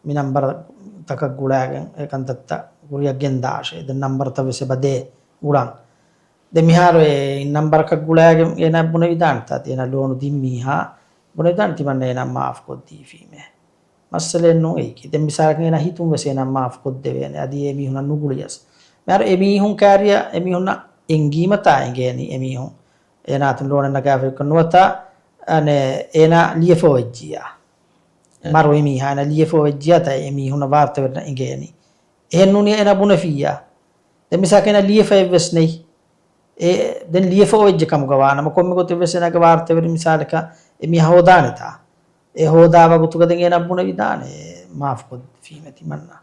މި ނަންބަރުތަކަށް ގުޅާގެން އެ ކަންތައްތައް ކުރިއަށް ގެންދާށޭ. ދެން ނަންބަރުތައް ވެސް އެބަ ދޭ ގުޅަން. ދެން މިހާރު އެ ނަންބަރަކަށް ގުޅާގެން އޭނާ ބުނެވިދާނެތާ، އޭނާ ލޯނު ދިން މީހާ ބުނެވިދާނެ ތިމަންނަ އޭނާ މާފު ކޮށްދީފީމޭ. މައްސަލައެއް ނޫން އެއީކީ. ދެން މިސާލަކަށް އޭނާ ހިތުން ވެސް އޭނާ މާފު ކޮށްދެވޭނެ. އަދި އެ މީހުންނަށް ނުގުޅިޔަސް. މިހާރު އެ މީހުން ކާރިޔަށް އެ މީހުންނަށް އެނގީމަތާ އެނގޭނީ އެ މީހުން އޭނާ އަތުން ލޯނެއް ނަގާފައިކަން ނުވަތަ، އަނެއް، އޭނާ ލިޔެފަ ވެއްޖިއްޔާ. އެ. މަރުވި މީހާ އޭނާ ލިޔެފަ ވެއްޖިއްޔާ ތައް އެ މީހުންނަށް ވާރުތަވެރިންނަށް އެނގޭނީ. އެހެން ނޫނީ އޭނާ ބުނެފިއްޔާ. ދެން މިސާލަކަށް އޭނާ ލިޔެފައެއްވެސް ނެތް. އެ، ދެން ލިޔެފަ އޮވެއްޖެ ކަމުގަ ވާނަމަ، ކޮންމެ ގޮތެއްވެސް އޭނާގެ ވާރުތަވެރި މިސާލަކަށް އެ މީހާ ހޯދާނެތާ. އެ ހޯދާ ވަގުތުގަ ދެން އޭނާ ބުނެވިދާނެ، މާފު ކޮށްދީފީމޭ ތިމަންނަ.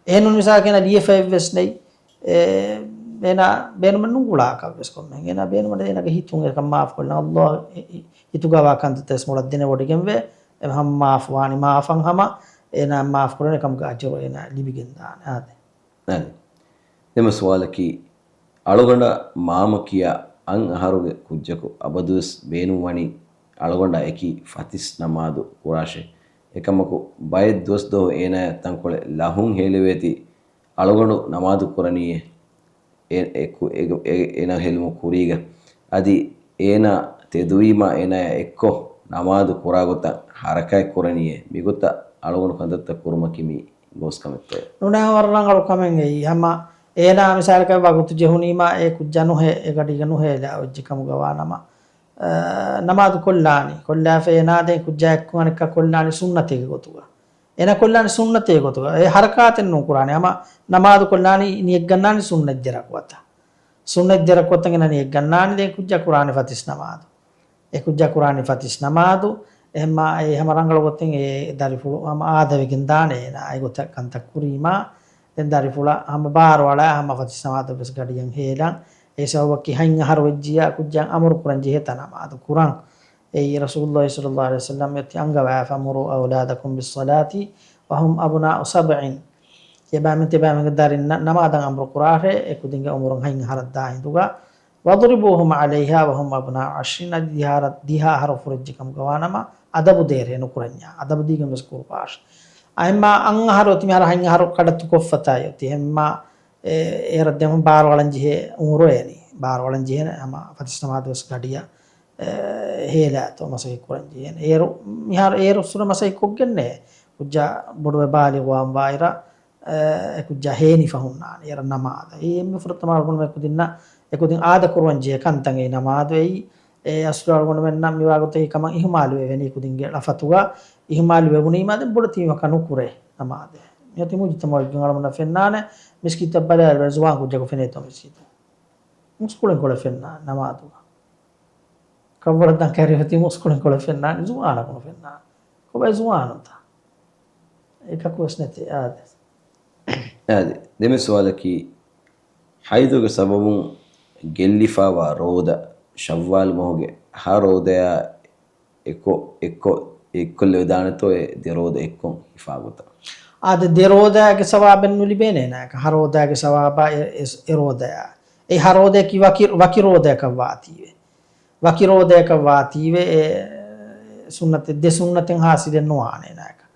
އެހެން ނޫން މިސާލަކަށް އޭނާ ލިޔެފައެއްވެސް ނެތް. އެ، އޭނާ ބޭނުމެއް ނުގުޅާކަށްވެސް ކޮންމެ. އޭނާ ބޭނުމަށް އޭނާގެ ހިތުން އެކަން މާފު ކޮށްލަން. އައްލާހު އެ، އެ، ހިތުގަ ވާ ކަންތައްތައް ވެސް މޮޅަށް ދެނެވޮޑިގެންވޭ. އެ ހަމަ މާފު ވާނީ މާފަށް ހަމަ އޭނާ މާފު ކުރަނީ ކަމުގެ އަޖުރު އޭނާ ލިބިގެންދާނެ. އާދެ. އަދި، ދެމެ ސުވާލަކީ، އަޅުގަނޑަށް މާމަ ކިޔާ އަށް އަހަރުގެ ކުއްޖަކު އަބަދުވެސް ބޭނުންވަނީ އަޅުގަނޑާ އެކީ ފަތިސް ނަމާދު ކުރާށޭ. އެކަމަކު، ބައެއް ދުވަސް ދުވަހު އޭނާޔަށް ތަންކޮޅެއް ލަހުން ހޭލެވޭތީ، އަޅުގަނޑު ނަމާދު ކުރަނީއޭ. އެ، އެ ކު-، އެ، އެ، އޭނާ ހެލުމު ކުރީގަ. އަދި އޭނާ ތެދުވީމާ އޭނާޔާ އެއްކޮށް ނަމާދު ކުރާ ގޮތަށް ހަރަކާތް ކުރަނީއޭ. މިގޮތަށް އަޅުގަނޑު ކަންތައްތައް ކުރުމަކީ މީ ގޯސް ކަމެއްތޯއޭ؟ ނޫނޭ، ވަރަށް ރަނގަޅު ކަމެއް އެއީ. ހަމަ އޭނާ މިސާލަކަށް ވަގުތު ޖެހުނީމާ އެ ކުއްޖާ ނުހޭ-، އެ ގަޑީގަ ނުހޭލާ އޮތްޖެ ކަމުގަ ވާނަމަ، އަ، ނަމާދު ކޮށްލާނީ. ކޮށްލާފަ އޭނާ ދެން ކުއްޖާ އެއްކޮށް އަނެއްކާ ކޮށްލާނީ ސުންނަތެއްގެ ގޮތުގަ. އޭނާ ކޮށްލާނީ ސުންނަތެއް ގޮތުގަ. އެ ހަރަކާތެއް ނޫން ކުރާނީ. ހަމަ ނަމާދު ކޮށްލާނީ ނިޔަތްގަންނާނީ ސުންނަތް ދެ ރަކުޢަތަށް. ސުންނަތް ދެ ރަކުޢަތަށް އޭނާ ނިޔަތްގަންނާނީ ދެން ކުއްޖާ ކުރާނީ ފަތިސް ނަމާދު. އެ ކުއްޖާ ކުރާނީ ފަތިސް ނަމާދު. އެހެންމާ އެ ހަމަ ރަނގަޅު ގޮތެއް އެ ދަރިފުޅު ހަމަ އާދަވެގެން ދާނެ އޭނާ އެގޮތަށް ކަންތައް ކުރީމާ. ދެން ދަރިފުޅަށް ހަމަ ބާރުއަޅާ ހަމަ ފަތިސް ނަމާދަށް ވެސް ގަޑިއަށް ހޭލަން. އެ ސަބަބަކީ ހަތް އަހަރު ވެއްޖިއްޔާ ކުއްޖާ އަމުރު ކުރަން ޖެހޭތާ ނަމާދު ކުރަން. އެއީ ރަސޫލުﷲ ޞައްލަﷲ ޢަލައިހި ވަސައްލަމް އެތި އަންގަވާފަ، "مروا أولادكم بالصلاة وهم أبناء سبع." ތިޔަބައިމީހުން ތިޔަބައިމީހުންގެ ދަރިންނަށް ނަމާދަށް އަމުރު ކުރާށޭ، އެ ކުދިންގެ އުމުރުން ހަތް އަހަރަށް ދާ ހިނދުގަ. "واضربوهم عليها وهم أبناء عشر." އަދި ދިހަ އަހަރަށް، ދިހަ އަހަރު ފުރެއްޖެ ކަމުގަ ވާނަމަ، އަދަބު ދޭށޭ ނުކުރަންޏާ. އަދަބު ދީގެން ވެސް ކުރުވާށޭ. އެހެންމާ އަށް އަހަރު އޮތީ މިހާރު ހަތް އަހަރު ކަޑައްތު ކޮށްފަތާ އޮތީ. އެހެންމާ އެ، އޭރަށް ދެމުން ބާރުއަޅަން ޖެހޭ އުމުރު އެނީ. ބާރުއަޅަން ޖެހޭނެ ހަމަ ފަތިސް ނަމާދު ވެސް ގަޑިއަށް، އެ، ހޭލާތޯ މަސައްކަތް ކުރަން ޖެހޭނެ. އޭރު މިހާރު އޭރު އުސޫލަށް މަސައްކަތް ކޮށްގެންނޭ. ކުއްޖާ ބޮޑުވެ ބާލިޣުވާން ވާއިރަށް، އެ، އެ ކުއްޖާ ހޭނިފަ ހުންނާނެ އޭރަށް ނަމާދަށް. އެއީ އެންމެ ފުރަތަމަ އަޅުގަނޑުމެން ކުދިންނަށް، އެ ކުދިން އާދަ ކުރުވަން ޖެހޭ ކަންތައް އެއީ ނަމާދު. އެއީ އެ އަސްލު އަޅުގަނޑުމެންނަށް މިވާގޮތަކީ ކަމަށް އިހުމާލުވެވެނީ ކުދިންގެ ޅަފަތުގަ. އިހުމާލު ވެވުނީމާ ދެން ބޮޑު ތިބީމަ ކަނު ކުރޭ ނަމާދެއް. މިއޮތީ މުޖުތަމަޢުގެ އަޅުގަނޑަށް ފެންނާނެ، މިސްކިތަށް ބަލާލިބަ ޒުވާން ކުއްޖަކު ފެނޭތޯ މިސްކިތުން. މުސްކުޅިން ކޮޅެއް ފެންނާނެ ނަމާދުގަ. ކަށްވަރަށް ދަން ކައިރި އޮތީ މުސްކުޅިން ކޮޅެއް ފެންނާނެ ޒުވާނަކު ނުފެންނާނެ. ކޮބާ ޒުވާނުންތަ؟ އެކަކު ވެސް ނެތޭ އާދެ. އާދެ. ދެމެ ސުވާލަކީ، ޙައިޟުގެ ސަބަބުން ގެއްލިފައިވާ ރޯދަ ޝައްވާލް މަހުގެ ހަ ރޯދަޔާ އެއްކޮށް، އެއްކޮށް، އެއްކޮށްލެވިދާނެތޯއޭ ދެ ރޯދަ އެއްކޮށް ހިފާގޮތަށް؟ އާދެ، ދެ ރޯދައިގެ ސަވާބެއް ނުލިބޭނެ އޭނާއަކަށް. ހަ ރޯދައިގެ ސަވާބާ އެ، އެ، އެ ރޯދަޔާ. އެ ހަ ރޯދަޔަކީ ވަކި، ވަކި ރޯދަޔަކަށް ވާތީވެ. ވަކި ރޯދަޔަކަށް ވާތީވެ، އެ ސުންނަތެއް، ދެ ސުންނަތެއް ހާސިލެއް ނުވާނެ އޭނާއަކަށް.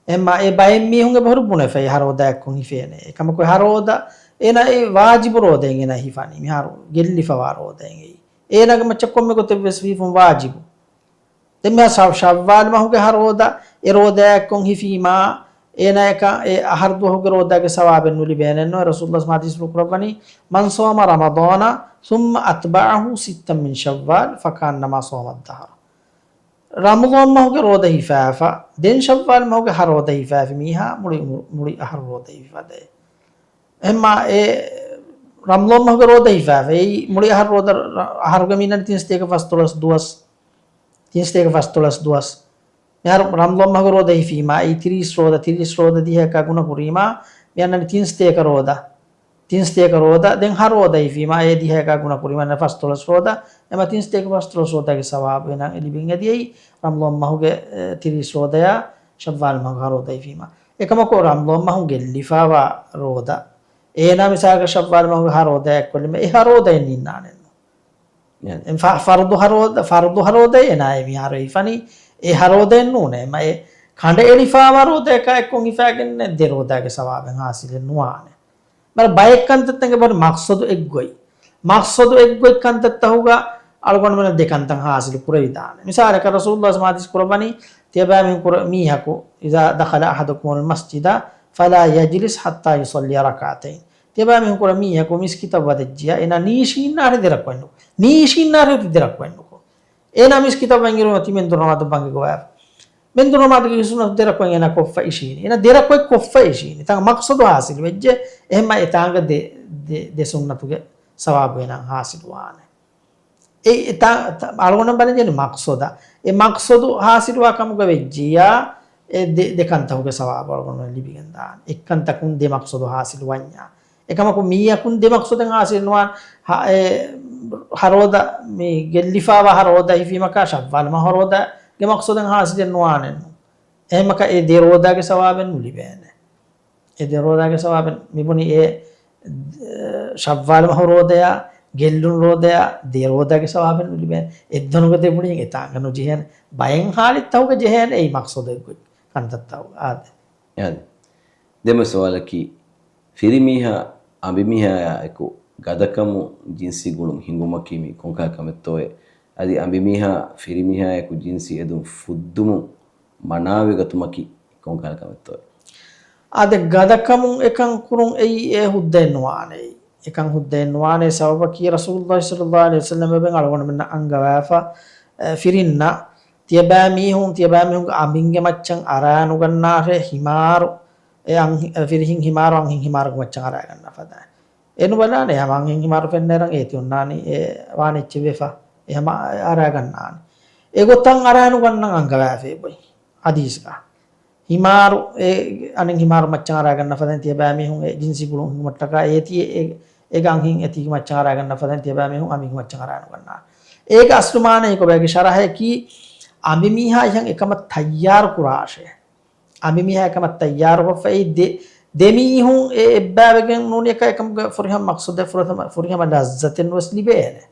އެމާ އެ ބައެއް މީހުން އެބަހުރި ބުނެފައި އެ ހަ ރޯދައަކުން ހިފޭނެ. އެކަމަކު އެ ހަ ރޯދަ އޭނާ އެ ވާޖިބު ރޯދައިން އޭނާ ހިފަނީ. މިހާރު ގެއްލިފަވާ ރޯދައިން އެއީ. އޭނާގެ މައްޗަށް ކޮންމެ ގޮތެއް ވެސް ހިފުން ވާޖިބު. ދެން މިހާ ޝަ-، ޝައްވާލް މަހުގެ ހަ ރޯދަ އެ ރޯދައަކުން ހިފީމާ، އޭނާއަކަށް އެ އަހަރު ދުވަހުގެ ރޯދާގެ ސަވާބެއް ނުލިބޭނެއްނު. ރަސޫލުﷲ ޙަދީޘްފުޅު ކުރައްވަނީ، "من صام رمضان ثم أتبعه ستا من شوال فكأنما صام الدهر." ރަމަޟާން މަހުގެ ރޯދަ ހިފާފަ، ދެން ޝައްވާލް މަހުގެ ހަ ރޯދަ ހިފާފި މީހާ މުޅި، މުޅި އަހަރު ރޯދަ ހިފާދޭ. އެހެންމާ އެ ރަމަޟާން މަހުގެ ރޯދަ ހިފާފަ، އެއީ މުޅި އަހަރު ރޯދަ، އަހަރުގެ މިނަން ތިން ސަތޭކަ ފަސްދޮޅަސް ދުވަސް، ތިން ސަތޭކަ ފަސްދޮޅަސް ދުވަސް. މިހާރު ރަމަޟާން މަހުގެ ރޯދަ ހިފީމާ، އެއީ ތިރީސް ރޯދަ، ތިރީސް ރޯދަ ދިހައަކާ ގުނަ ކުރީމާ، މި އަންނަނީ ތިން ސަތޭކަ ރޯދަ. ތިން ސަތޭކަ ރޯދަ، ދެން ހަ ރޯދަ ހިފީމާ، އެ ދިހައަކާ ގުނަ ކުރީމާ ފަސްދޮޅަސް ރޯދަ، އެމަ ތިން ސަތޭކަ ފަސްދޮޅަސް ރޯދާގެ ސަވާބު އޭނާ ލިބިގެން އެދިޔައީ، ރަމަޟާން މަހުގެ، އެ، ތިރީސް ރޯދަޔާ، ޝައްވާލް މަހުގެ ހަ ރޯދަ ހިފީމާ. އެކަމަކު ރަމަޟާން މަހުން ގެއްލިފާވާ ރޯދަ، އޭނާ މިސާލަކަށް ޝައްވާލް މަހުގެ ހަ ރޯދަ އެއްކޮށްލީމަ، އެ ހަ ރޯދައެއް ނިންނާނެއްނު. އެ ފަ-، ފަރުޟު ހަ ރޯދަ، ފަރުޟު ހަ ރޯދައެއް އޭނާ އެ މިހާރު ހިފަނީ، އެ ހަ ރޯދައެއް ނޫނޭ. އެމަ އެ ކަނޑައެޅިފާވާ ރޯދައަކާ އެއްކޮށް ހިފާގެންނެއް ދެ ރޯދާގެ ސަވާބެއް ހާސިލެއް ނުވާނެ. މަރ ބައެއް ކަންތައްތަކުގެ ބަރު މަޤްޞަދު އެއްގޮތް. މަޤްޞަދު އެއްގޮތް ކަންތައްތަކުގަ އަޅުގަނޑުމެންނަށް ދެ ކަންތައް ހާސިލު ކުރެވިދާނެ. މިސާލަކަށް ރަސޫލުﷲ ޙަދީޘް ކުރައްވަނީ، ތިޔަބައިމީހުން ކުރެ-، މީހަކު، "إذا دخل أحدكم المسجد فلا يجلس حتى يصلي ركعتين." ތިޔަބައިމީހުން ކުރެ މީހަކު މިސްކިތަށް ވަދެއްޖިޔާ، އޭނާ ނީށީންނާށޭ ދެ ރަކުޢަތް ނުކޮށް. ނީށީންނާށޭ ދެ ރަކުޢަތް ނުކޮށް. އޭނާ މިސްކިތަށް ވަންއިރު ތި މެންދުރު ނަމާދު ބަންގި ގޮވާފަ. މެންދުރު ނަމާދުގެ ހިސުން ދެ ރަކުޢަތް އޭނާ ކޮށްފަ އިށީނީ. އޭނާ ދެ ރަކުޢަތް ކޮށްފަ އިށީނީ. ތަން މަޤްޞަދު ހާސިލު ވެއްޖެ. އެހެންމަ އެތާނގަ ދެ، ދެ، ދެ ސުންނަތުގެ ސަވާބު އޭނާ ހާސިލުވާނެ. އެ، އެ ތާ-، ތާ-، އަޅުގަނޑަށް ބަލަންޖެހެނީ މަޤްޞަދަށް. އެ މަޤްޞަދު ހާސިލުވާ ކަމުގަ ވެއްޖިޔާ، އެ ދެ، ދެ ކަންތަކުގެ ސަވާބު އަޅުގަނޑުމެން ލިބިގެން ދާނެ. އެއްކަންތަކުން ދެ މަޤްޞަދު ހާސިލު ވަންޏާ. އެކަމަކު މީހަކުން ދެ މަޤްޞަދެއް ހާސިލު ނުވާން، ހަ-، އެ، ހަ ރޯދަ، މި ގެއްލިފާވާ ހަ ރޯދަ ހިފީމަކާ، ޝައްވާލް މަހު ހަ ރޯދަ ގެ މަޤްޞަދެއް ހާސިލެއް ނުވާނެއްނު. އެހެންމަކަ އެ ދެ ރޯދާގެ ސަވާބެއް ނުލިބޭނެ. އެ ދެ ރޯދާގެ ސަވާބެއް މިބުނީ އެ، ޝައްވާލް މަހު ރޯދަޔާ، ގެއްލުނު ރޯދަޔާ، ދެ ރޯދާގެ ސަވާބެއް ނުލިބޭނެ. އެއްދޮނުގެ ދެބުނީ އެތާނގަ ނުޖެހޭނެ. ބައެއް ހާލަތްތަކުގަ ޖެހޭނެ އެއީ މަޤްޞަދު އެއްގޮތް ކަންތައްތަކުގަ. އާދެ. އާދެ. ދެން ސުވާލަކީ، ފިރިމީހާ އަނބިމީހާއާ އެކު ގަދަކަމުން ޖިންސީ ގުޅުން ހިނގުމަކީ މީ ކޮންކަހަލަ ކަމެއްތޯއޭ؟ އަދި އަނބިމީހާ ފިރިމީހާއާ އެކު ޖިންސީ އެދުން ފުއްދުމުން މަނާވެގަތުމަކީ ކޮންކަހަލަ ކަމެއްތޯއޭ؟ އާދެ، ގަދަކަމުން އެކަން ކުރުން އެއީ އެ ހުއްދައެއް ނުވާނެ. އެކަން ހުއްދައެއް ނުވާނެ ސަބަބަކީ ރަސޫލުﷲ ޞައްލަﷲ ޢަލައިހި ވަސައްލަމަ އެބަ އަޅުގަނޑުމެންނަށް އަންގަވާފަ، އެ، ފިރިންނަށް ތިޔަބައިމީހުން ތިޔަބައިމީހުންގެ އަނބިންގެ މައްޗަށް އަރާނުގަންނާށޭ ހިމާރު، އެ އަން-، އެ ފިރިހިން ހިމާރު އަންހެން ހިމާރަކު މައްޗަށް އަރާގަންނަ ފަދައިން. އެ ނުބަލާނެ ހަމަ އަންހެން ހިމާރު ފެންނައިރަށް އޭތި އޮންނާނީ އެ ވާނެ އެއްޗެއް ވެފަ. އެ ހަމަ އަރާގަންނާނެ. އެގޮތަށް އަރާނުގަންނަން އަންގަވާފައި ބޮތް ޙަދީޘްގަ. ހިމާރު، އެ އަނެއް ހިމާރު މައްޗަށް އަރާގަންނަ ފަދައިން ތިޔަބައިމީހުން އެ ޖިންސީ ގުޅުން ހިނގުމަށްޓަކާ އޭތި އެ، އޭގަ އަންހެން އެތީގެ މައްޗަށް އަރާގަންނަ ފަދައިން ތިޔަބައިމީހުން އަނބިންގެ މައްޗަށް އަރާނުގަންނާނެ. އޭގެ އަސްލު މާނައީ ކޮބާ؟ އޭގެ ޝަރަޙަކީ އަނބިމީހާ އެހެން އެކަމަށް ތައްޔާރު ކުރާށޭ. އަނބިމީހާ އެކަމަށް ތައްޔާރުކޮށްފައި ދެ، ދެ މީހުން އެ އެއްބައިވެގެން ނޫނީ އެކަ އެކަމުގެ ފުރިހަމަ މަޤްޞަދެއް، ފުރިހަމަ، ފުރިހަމަ ލައްޒަތެއް ނުވެސް ލިބޭނެ.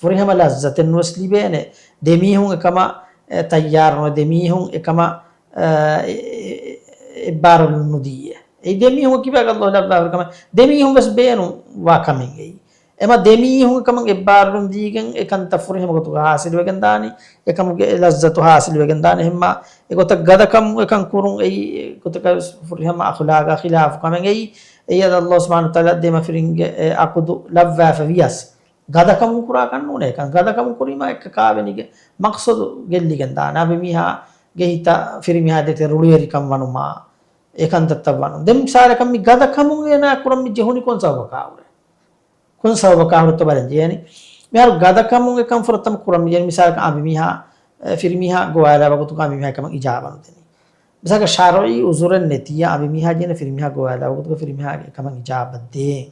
ފުރިހަމަ ލައްޒަތެއް ނުވެސް ލިބޭނެ. ދެ މީހުން އެކަމަށް، އެ، ތައްޔާރު ނުވެ، ދެ މީހުން އެކަމަށް، އެ، އެ، އެ، އެއްބާރުލުން ނުދީއޭ. އެ ދެ މީހުން ކިބާގަ ﷲ ލައްވާފަ ކަމެއް ދެ މީހުން ވެސް ބޭނުން ވާ ކަމެއް އެއީ. އެމަ ދެ މީހުން އެކަމަށް އެއްބާރުލުން ދީގެން އެ ކަންތައް ފުރިހަމަ ގޮތުގަ ހާސިލުވެގެން ދާނީ، އެކަމުގެ ލައްޒަތު ހާސިލުވެގެން ދާނީ. އެހެންމާ އެގޮތަށް ގަދަކަމުން އެކަން ކުރުން އެއީ އެ ގޮތަކަށް ވެސް ފުރިހަމަ އަޚުލާގާ ޚިލާފު ކަމެއް އެއީ. އެއީ އަދި ﷲ ސުބްޙާނަހޫ ވަތަޢާލާ ދެމަފިރިންގެ އެ ޢަޤުދު ލައްވާފަ ވިޔަސް. ގަދަކަމުން ކުރާކަށް ނޫނޭ އެކަން. ގަދަކަމުން ކުރީމާ އެއްކަ ކާވެނިގެ މަޤްޞަދު ގެއްލިގެން ދާނެ. އަނބިމީހާގެ ހިތަށް ފިރިމީހާ ދޭތެރޭ ރުޅިވެރިކަން ވަނުމާ، އެ ކަންތައްތައް ވަނުން. ދެން މިސާލަކަށް މި ގަދަކަމުން އޭނާ ކުރަން މި ޖެހުނީ ކޮން ސަބަބަކާ ހުރެ؟ ކޮން ސަބަބަކާ ހުރެތޯ ބަލަން ޖެހޭނީ. މިހާރު ގަދަކަމުން އެކަން ފުރަތަމަ ކުރަން މި ޖެހެނީ މިސާލަކަށް އަނބިމީހާ، އެ، ފިރިމީހާ ގޮވާލާ ވަގުތުގަ އަނބިމީހާ އެކަމަށް އިޖާބަ ނުދެނީ. މިސާލަކަށް ޝަރުޢީ ޢުޛުރެއް ނެތިއްޔާ އަނބިމީހާ ޖެހޭނެ ފިރިމީހާ ގޮވާލާ ވަގުތުގަ ފިރިމީހާގެ އެކަމަށް އިޖާބަ ދޭން.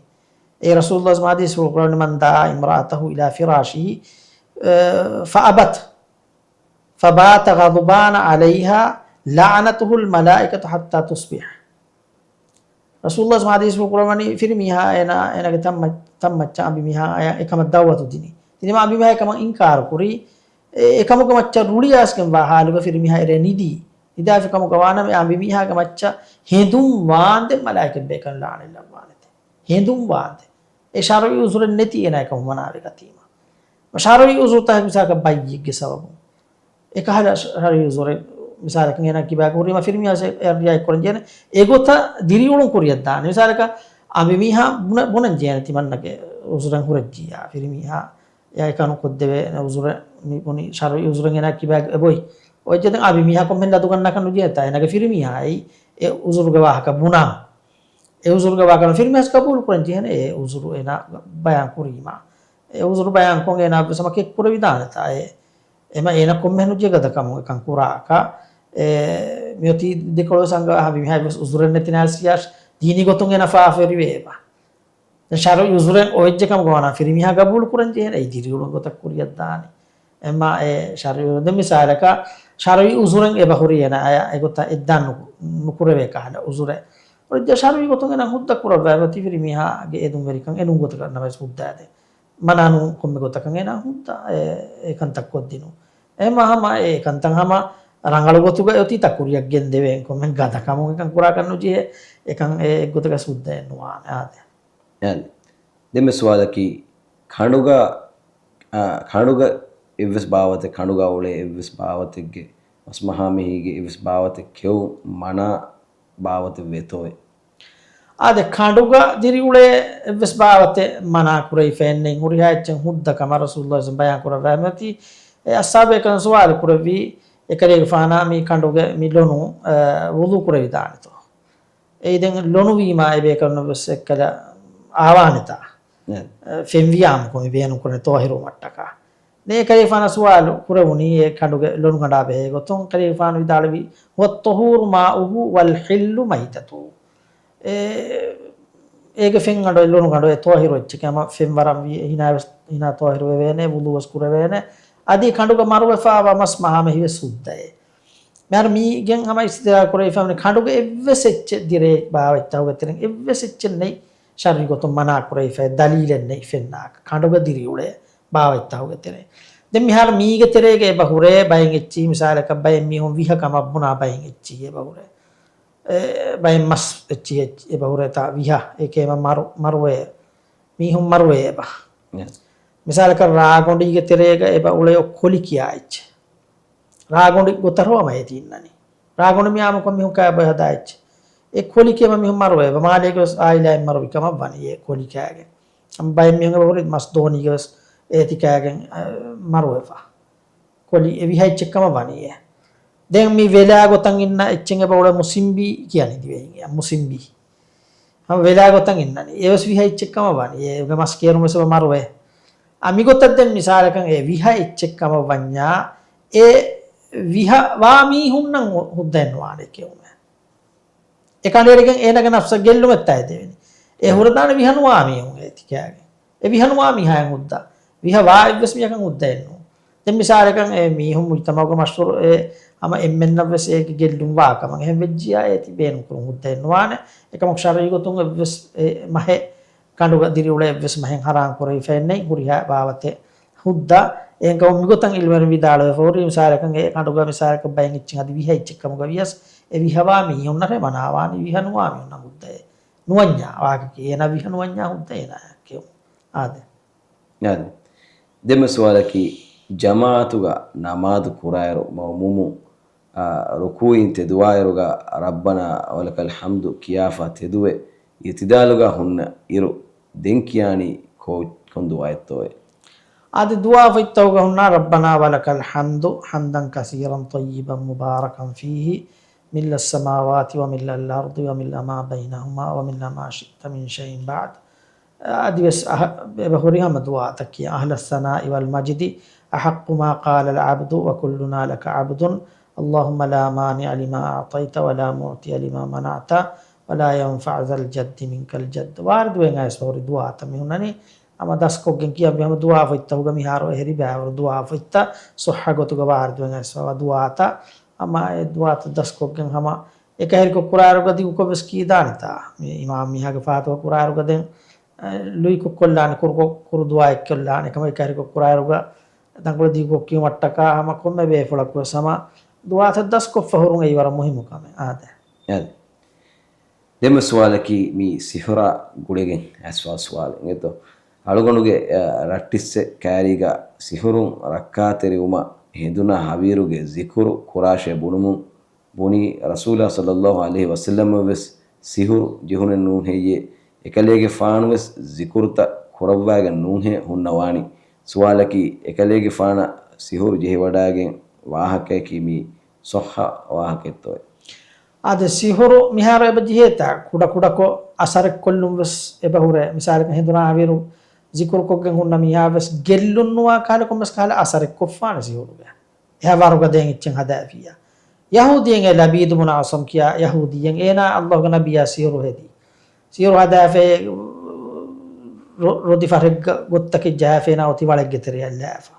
އެ ރަސޫލުﷲ ޙަދީޘްފުޅު ކުރައްވަނީ، "من دعا امرأته إلى فراشه، فأبت فبات غضبان عليها لعنته الملائكة حتى تصبح." ރަސޫލުﷲ ޙަދީޘްފުޅު ކުރައްވަނީ ފިރިމީހާ އޭނާ، އޭނާގެ ތަންމަ-، ތަންމައްޗަށް އަނބިމީހާ އެކަމަށް ދަޢުވަތު ދިނީ. ދިނީމާ އަނބިމީހާ އެކަމަށް އިންކާރު ކުރީ. އެ، އެކަމުގެ މައްޗަށް ރުޅިއައިސްގެންވާ ޙާލުގަ ފިރިމީހާ އެރޭ ނިދީ. ހިދާފިކަމުގަ ވާނަމަ އެ އަނބިމީހާގެ މައްޗަށް ހެނދުން ވާންދެން މަލާއިކަތް ބޭކަލުން ލާނެތްލައްވާނެތެ. ހެނދުން ވާންދެން. އެ ޝަރުޢީ ޢުޛުރެއް ނެތި އޭނާ އެކަމަށް މަނާވެގަތީމަ. ޝަރުޢީ ޢުޛުރުތަކެއް މިސާލަކަށް ބައްޔެއްގެ ސަބަބުން. އެކަހަލަ ޝަރުޢީ ޢުޛުރެއް މިސާލަކަށް އޭނާ ކިބާގަ ހުރީމަ ފިރިމީހާ ރިޢާޔަތް ކުރަން ޖެހޭނެ. އެގޮތަށް ދިރިއުޅުން ކުރިއަށް ދާނެ. މިސާލަކަށް އަނބިމީހާ ބުނަ-، ބުނަން ޖެހޭނެ ތިމަންނަގެ ޢުޛުރެއް ހުރެއްޖިއްޔާ ފިރިމީހާ އެ އެކަން ކޮށްދެވޭނެ ޢުޛުރެއް މި ބުނި ޝަރުޢީ ޢުޛުރެއް އޭނާ ކިބާގަ އެބޮތް. އޮތްޖެ ދެން އަނބިމީހާ ކޮންމެހެން ލަދުގަންނާކަށް ނުޖެހޭތާ އޭނާގެ ފިރިމީހާ އެއީ އެ ޢުޛުރުގެ ވާހަކަ ބުނާ. އެ ޢުޛުރުގެ ވާހަކަ ފިރިމީހާ ޤަބޫލު ކުރަން ޖެހޭނެ އެ ޢުޛުރު އޭނާ ބަޔާން ކުރީމަ. އެ ޢުޛުރު ބަޔާން ކޮށް އޭނާ ވެސް ހަމަ ކެތް ކުރެވިދާނެތާ އެ. އެމަ އޭނަ ކޮންމެހެން ނުޖެހޭ ގަދަ ކަމުން އެކަން ކުރާކަށް. އެ، މިއޮތީ ދެކޮޅު ވެސް އަންގަ އަނބިމީހާ ވެސް ޢުޛުރެއް ނެތި ނާސިޔާ ދީނީ ގޮތުން އޭނާ ފާފަވެރިވޭ އެބަ. ދެން ޝަރުޢީ ޢުޛުރެއް އޮވެއްޖެ ކަމުގަ ވާނަމަ ފިރިމީހާ ޤަބޫލު ކުރަން ޖެހޭނެ އެއީ ދިރިއުޅުން ގޮތަށް ކުރިއަށް ދާނެ. އެމަ އެ ޝަރުޢީ ޢުޛުރު ދެން މިސާލަކަށް ޝަރުޢީ ޢުޛުރެއް އެބަ ހުރި އޭނާ އަޔަށް އެގޮތަށް އެއްދާން ނު-، ނުކުރެވޭ ކަހަލަ ޢުޛުރެއް. އޮވެއްޖެ ޝަރުޢީ ގޮތުން އޭނާ ހުއްދަ ކުރައްވާ އެބަ ތި ފިރިމީހާގެ އެދުންވެރިކަން އެނޫން ގޮތަކަށް ނަމަވެސް ހުއްދާދޭ. މަނާ ނޫން ކޮންމެ ގޮތަކަށް އޭނާ ހުއްދަ އެ، އެ ކަންތައް ކޮށްދިނު. އެމަ ހަމަ އެ ކަންތައް ހަމަ ރަނގަޅު ގޮތުގަ އޮތީ ތަ ކުރިއަށް ގެންދެވޭން ކޮންމެ ގަދަ ކަމުން އެކަން ކުރާކަށް ނުޖެހޭ. އެކަން އެ އެއްގޮތަކަށް ހުއްދައެއް ނުވާނެ އާދެ. އެހެން. ދެންމެ ސުވާލަކީ، ކަނޑުގަ، އާ، ކަނޑުގަ އެއްވެސް ބާވަތެއް، ކަނޑުގަ އުޅޭ އެއްވެސް ބާވަތެއްގެ، މަސްމަހާ މެހީގެ އެއްވެސް ބާވަތެއް ކެއުން މަނާ ބާވަތެއް ވޭތޯއެ؟ އާދެ، ކަނޑުގަ ދިރިއުޅޭ އެއްވެސް ބާވަތެއް މަނާ ކުރެވިފައެއްނެތް. ހުރިހާ އެއްޗެއް ހުއްދަ ކަމަށް ރަސޫލުﷲ ބަޔާން ކުރައްވާ މިއޮތީ. އެ އަޞްޙާބޭކަލުން ސުވާލު ކުރެއްވީ، އެކަލޭގެފާނާ މި ކަނޑުގެ މި ލޮނު، އަ، ވުޟޫ ކުރެވިދާނެތޯ؟ އެއީ ދެން ލޮނުވީމާ އެ ބޭކަލުންނަށް ވެސް އެއްކަލަ އާވާނެތާ؟ ނެ. އެ، ފެންވިޔާމުކޮށް މި ބޭނުންކުރަނީ ޠާހިރުވުމަށްޓަކާ. ދެން އެކަލޭގެފާނަށް ސުވާލު ކުރެވުނީ އެ ކަނޑުގެ ލޮނުގަނޑާ ބެހޭ ގޮތުން. އެކަލޭގެފާނު ވިދާޅުވީ، "هو الطهور ماؤه والحل ميتته." އެ، އޭގެ ފެންގަނޑު، ލޮނުގަނޑު އެ ޠާހިރު އެއްޗެކޭ. ހަމަ ފެން ވަރަށް ވި، ހިނާ ވެސް، ހިނާ ޠާހިރު ވެވޭނެ، ވުޟޫ ވެސް ކުރެވޭނެ. އަދި ކަނޑުގަ މަރުވެފާވާ މަސް މަހާ މެހި ވެސް ހުއްދައޭ. މިހާރު މީގެން ހަމަ އިސްތިދްލާލު ކުރެވިފައިވަނީ ކަނޑުގެ އެއްވެސް އެއްޗެއް ދިރޭ ބާވަތްތަކުގެ ތެރެއިން އެއްވެސް އެއްޗެއް ނެތް ޝަރުޢީ ގޮތުން މަނާ ކުރެވިފައި ދަލީލެއް ނެތް ފެންނާކަށް ކަނޑުގަ ދިރިއުޅޭ ބާވަތްތަކުގެ ތެރެއިން. ދެން މިހާރު މީގެ ތެރޭގަ އެބަ ހުރޭ ބައެއް އެއްޗިހި މިސާލަކަށް ބައެއް މީހުން ވިހަ ކަމަށް ބުނާ ބައެއް އެއްޗިހި އެބަ ހުރޭ. އެ، ބައެއް މަސް އެއްޗިހި އެއްޗި އެބަ ހުރޭތާ ވިހަ އެކޭމަ މަރު، މަރުވޭ. މީހުން މަރުވޭ އެބަ. މިސާލަކަށް ރާގޮނޑީގެ ތެރޭގަ އެބަ އުޅޭ ކޮލި ކިޔާ އެއްޗެއް. ރާގޮނޑި ގޮތަށް ހަމަ އޭތި އިންނަނީ. ރާގޮނޑި މި އާއްމުކޮށް މީހުން ކާ އެބަ ހަދާ އެއްޗެއް. އެ ކޮލި ކިޔަމަ މީހުން މަރުވޭ އެބަ. މާލޭގެ ވެސް އާއިލާއެއް މަރުވި ކަމަށް ވަނީ އެ ކޮލި ކާގެން. ބައެއް މީހުން އެބަ ހުރި މަސް ދޯނީގަ ވެސް އޭތި ކާގެން، އަ، މަރުވެފަ. ކޮލި އެ ވިހަ އެއްޗެއް ކަމަށް ވަނީ އެ. ދެން މި ވެލާ ގޮތަށް އިންނަ އެއްޗެއް އެބަ އުޅޭ މުސިނބީ ކިޔަނީ ދިވެހިން އެ މުސިނބީ. ހަމަ ވެލާ ގޮތަށް އިންނަނީ. އެވެސް ވިހަ އެއްޗެއް ކަމަށް ވަނީ. އޭގެ މަސް ކޭރުން ވެސް އެބަ މަރުވޭ. އަ، މިގޮތަށް ދެން މިސާލަކަށް އެ ވިހަ އެއްޗެއް ކަމަށް ވަންޏާ، އެ ވިހަ ވާ މީހުންނަށް ހު-، ހުއްދައެއް ނުވާނެ ކެއުމެއް. އެ ކަނޑޭރިގެން އޭނަގެ ނަފްސަށް ގެއްލުމެއްތާ އެދެވެނީ. އެ ހުރެދާނެ ވިހަ ނުވާ މީހުން އޭތި ކާގެން. އެ ވިހަ ނުވާ މީހާއިން ހުއްދަ. ވިހަ ވާ އެއްވެސް މީހަކަށް ހުއްދައެއް ނޫން. ދެން މިސާލަކަށް އެ މީހުން މުޖްތަމަޢުގަ މަޝްހޫރު އެ ހަމަ އެންމެންނަށް ވެސް އޭގެ ގެއްލުން ވާ ކަމަށް. އެހެން ވެއްޖިޔާ އޭތި ބޭނުން ކުރުން ހުއްދައެއް ނުވާނެ. އެކަމަކު ޝަރުޢީ ގޮތުން އެއްވެސް އެ މަހެއް ކަނޑުގަ ދިރިއުޅޭ އެއްވެސް މަހެއް ހަރާން ކުރެވިފައެއް ނެތް ހުރިހާ ބާވަތެއް ހުއްދަ. އެހެންކަމުން މިގޮތަށް ޢިލްމުވެރިން ވިދާޅުވެފަ ހުރީ މިސާލަކަށް އެ ކަނޑުގަ މިސާލަކަށް ބައެއް އެއްޗެއް އަދި ވިހަ އެއްޗެއް ކަމުގަ ވިޔަސް އެ ވިހަ ވާ މީހުންނަށް މަނާވާނީ ވިހަ ނުވާ މީހުންނަށް ހުއްދައޭ. ނުވަންޏާ ވާހަކައަކީ އޭނާ ވިހަ ނުވަންޏާ ހުއްދަ އޭނާއަށް ކެއުން. އާދެ. އާދެ. ދެންމެ ސުވާލަކީ، ޖަމާޢަތުގަ ނަމާދު ކުރާއިރު މައުމޫމުން، އާ، ރުކޫޢުއިން ތެދުވާއިރުގަ ރައްބަނާ ވަލަކަލް ޙަމްދު ކިޔާފަ ތެދުވެ، އިޢުތިދާލުގަ ހުންނަ އިރު، ދެން ކިޔާނީ ކޯ-، ކޮން ދުޢާއެއްތޯއޭ؟ އަދި ދުޢާފަތްތަކުގަ ހުންނާ، ربنا ولك الحمد حمدا كثيرا طيبا مباركا فيه ملء السماوات وملء الأرض وملء ما بينهما وملء ما شئت من شيء بعد. އަދިވެސް އަހަ-، އެބަ ހުރި ހަމަ ދުޢާތައް ކިޔާ، أهل الثناء والمجد أحق ما قال العبد وكلنا لك عبد اللهم لا مانع لما أعطيت ولا معطي لما منعت ولا ينفع ذا الجد منك الجد. ވާރިދުވެގެން އައިސްފަ ހުރި ދުޢާތައް މި ހުންނަނީ. ހަމަ ދަސްކޮށްގެން ކިޔަންވީ ހަމަ ދުޢާފަތްތަކުގަ މިހާރު އެހެރި ބައިވަރު ދުޢާފަތްތައް ޞައްޙަ ގޮތުގަ ވާރިދުވެގެން އައިސްފަވާ ދުޢާތައް. ހަމަ އެ ދުޢާތައް ދަސްކޮށްގެން ހަމަ އެކަހެރިކޮށް ކުރާއިރުގަ ދިގުކޮށް ވެސް ކީދާނެތާ. މި އިމާމް މީހާގެ ފާތުޙަ ކުރާއިރުގަ ދެން، އެ، ލުއިކޮށް ކޮށްލާނެ، ކުރުކޮށް، ކުރު ދުޢާއެއް ކޮށްލާނެ. އެކަމަ އެކަހެރިކޮށް ކުރާއިރުގަ ތަންކޮޅެއް ދިގުކޮށް ކިޔުމަށްޓަކާ ހަމަ ކޮންމެ ބޭފުޅަކު ވެސް ހަމަ ދުވާތައް ދަސްކޮށްފަ ހުރުން އެއީ ވަރަށް މުހިއްމު ކަމެއް. އާދެ. އާދެ. ދެންމެ ސުވާލަކީ މި ސިހުރާ ގުޅިގެން އައިސްފާ ސުވާލެއް އެތޯ. އަޅުގަނޑުގެ، އަ، ރައްޓިއްސެއް ކާރީގަ ސިހުރުން ރައްކާތެރިވުމަށް ހެނދުނާ ހަވީރުގެ ޒިކުރު ކުރާށޭ ބުނުމުން ބުނީ، ރަސޫލާ ޞައްލައްލާހު ޢަލައިހި ވަސައްލަމަށް ވެސް ސިހުރު ޖެހުނެއް ނޫން ހެއްޔޭ؟ އެކަލޭގެފާނު ވެސް ޒިކުރުތައް ކުރައްވާގެން ނޫންހޭ ހުންނަވާނީ. ސުވާލަކީ، އެކަލޭގެފާނަށް ސިހުރު ޖެހިވަޑާގެން ވާހަކަޔަކީ މީ ޞައްޙަ ވާހަކައެއްތޯއޭ؟ އާދެ، ސިހުރު މިހާރު އެބަ ޖެހޭތާ ކުޑަކުޑަކޮށް އަސަރެއްކޮށްލުން ވެސް އެބަ ހުރޭ. މިސާލަކަށް ހެނދުނާ ހަވީރު ޒިކުރުކޮށްގެން ހުންނަ މީހާ ވެސް ގެއްލުން ނުވާ ކަހަލަ ކޮންމެސް ކަހަލަ އަސަރެއް ކޮށްފާނެ ސިހުރުގެ. އެހާ ވަރުގަދައިން އެއްޗެއް ހަދާފިއްޔާ. ޔަހޫދީއެއް އެ ލަބީދު ބުނު އަސަމް ކިޔާ ޔަހޫދީއެއް އޭނާ އައްލާހުގެ ނަބިއްޔާ ސިހުރު ހެދީ. ސިހުރު ހަދާފައި ރޮ-، ރޮދި ފަރެއްގަ ގޮތަކަށް ޖަހާފަ އޭނާ އޮތީ ވަޅެއްގެ ތެރެއަށް ލާފަ.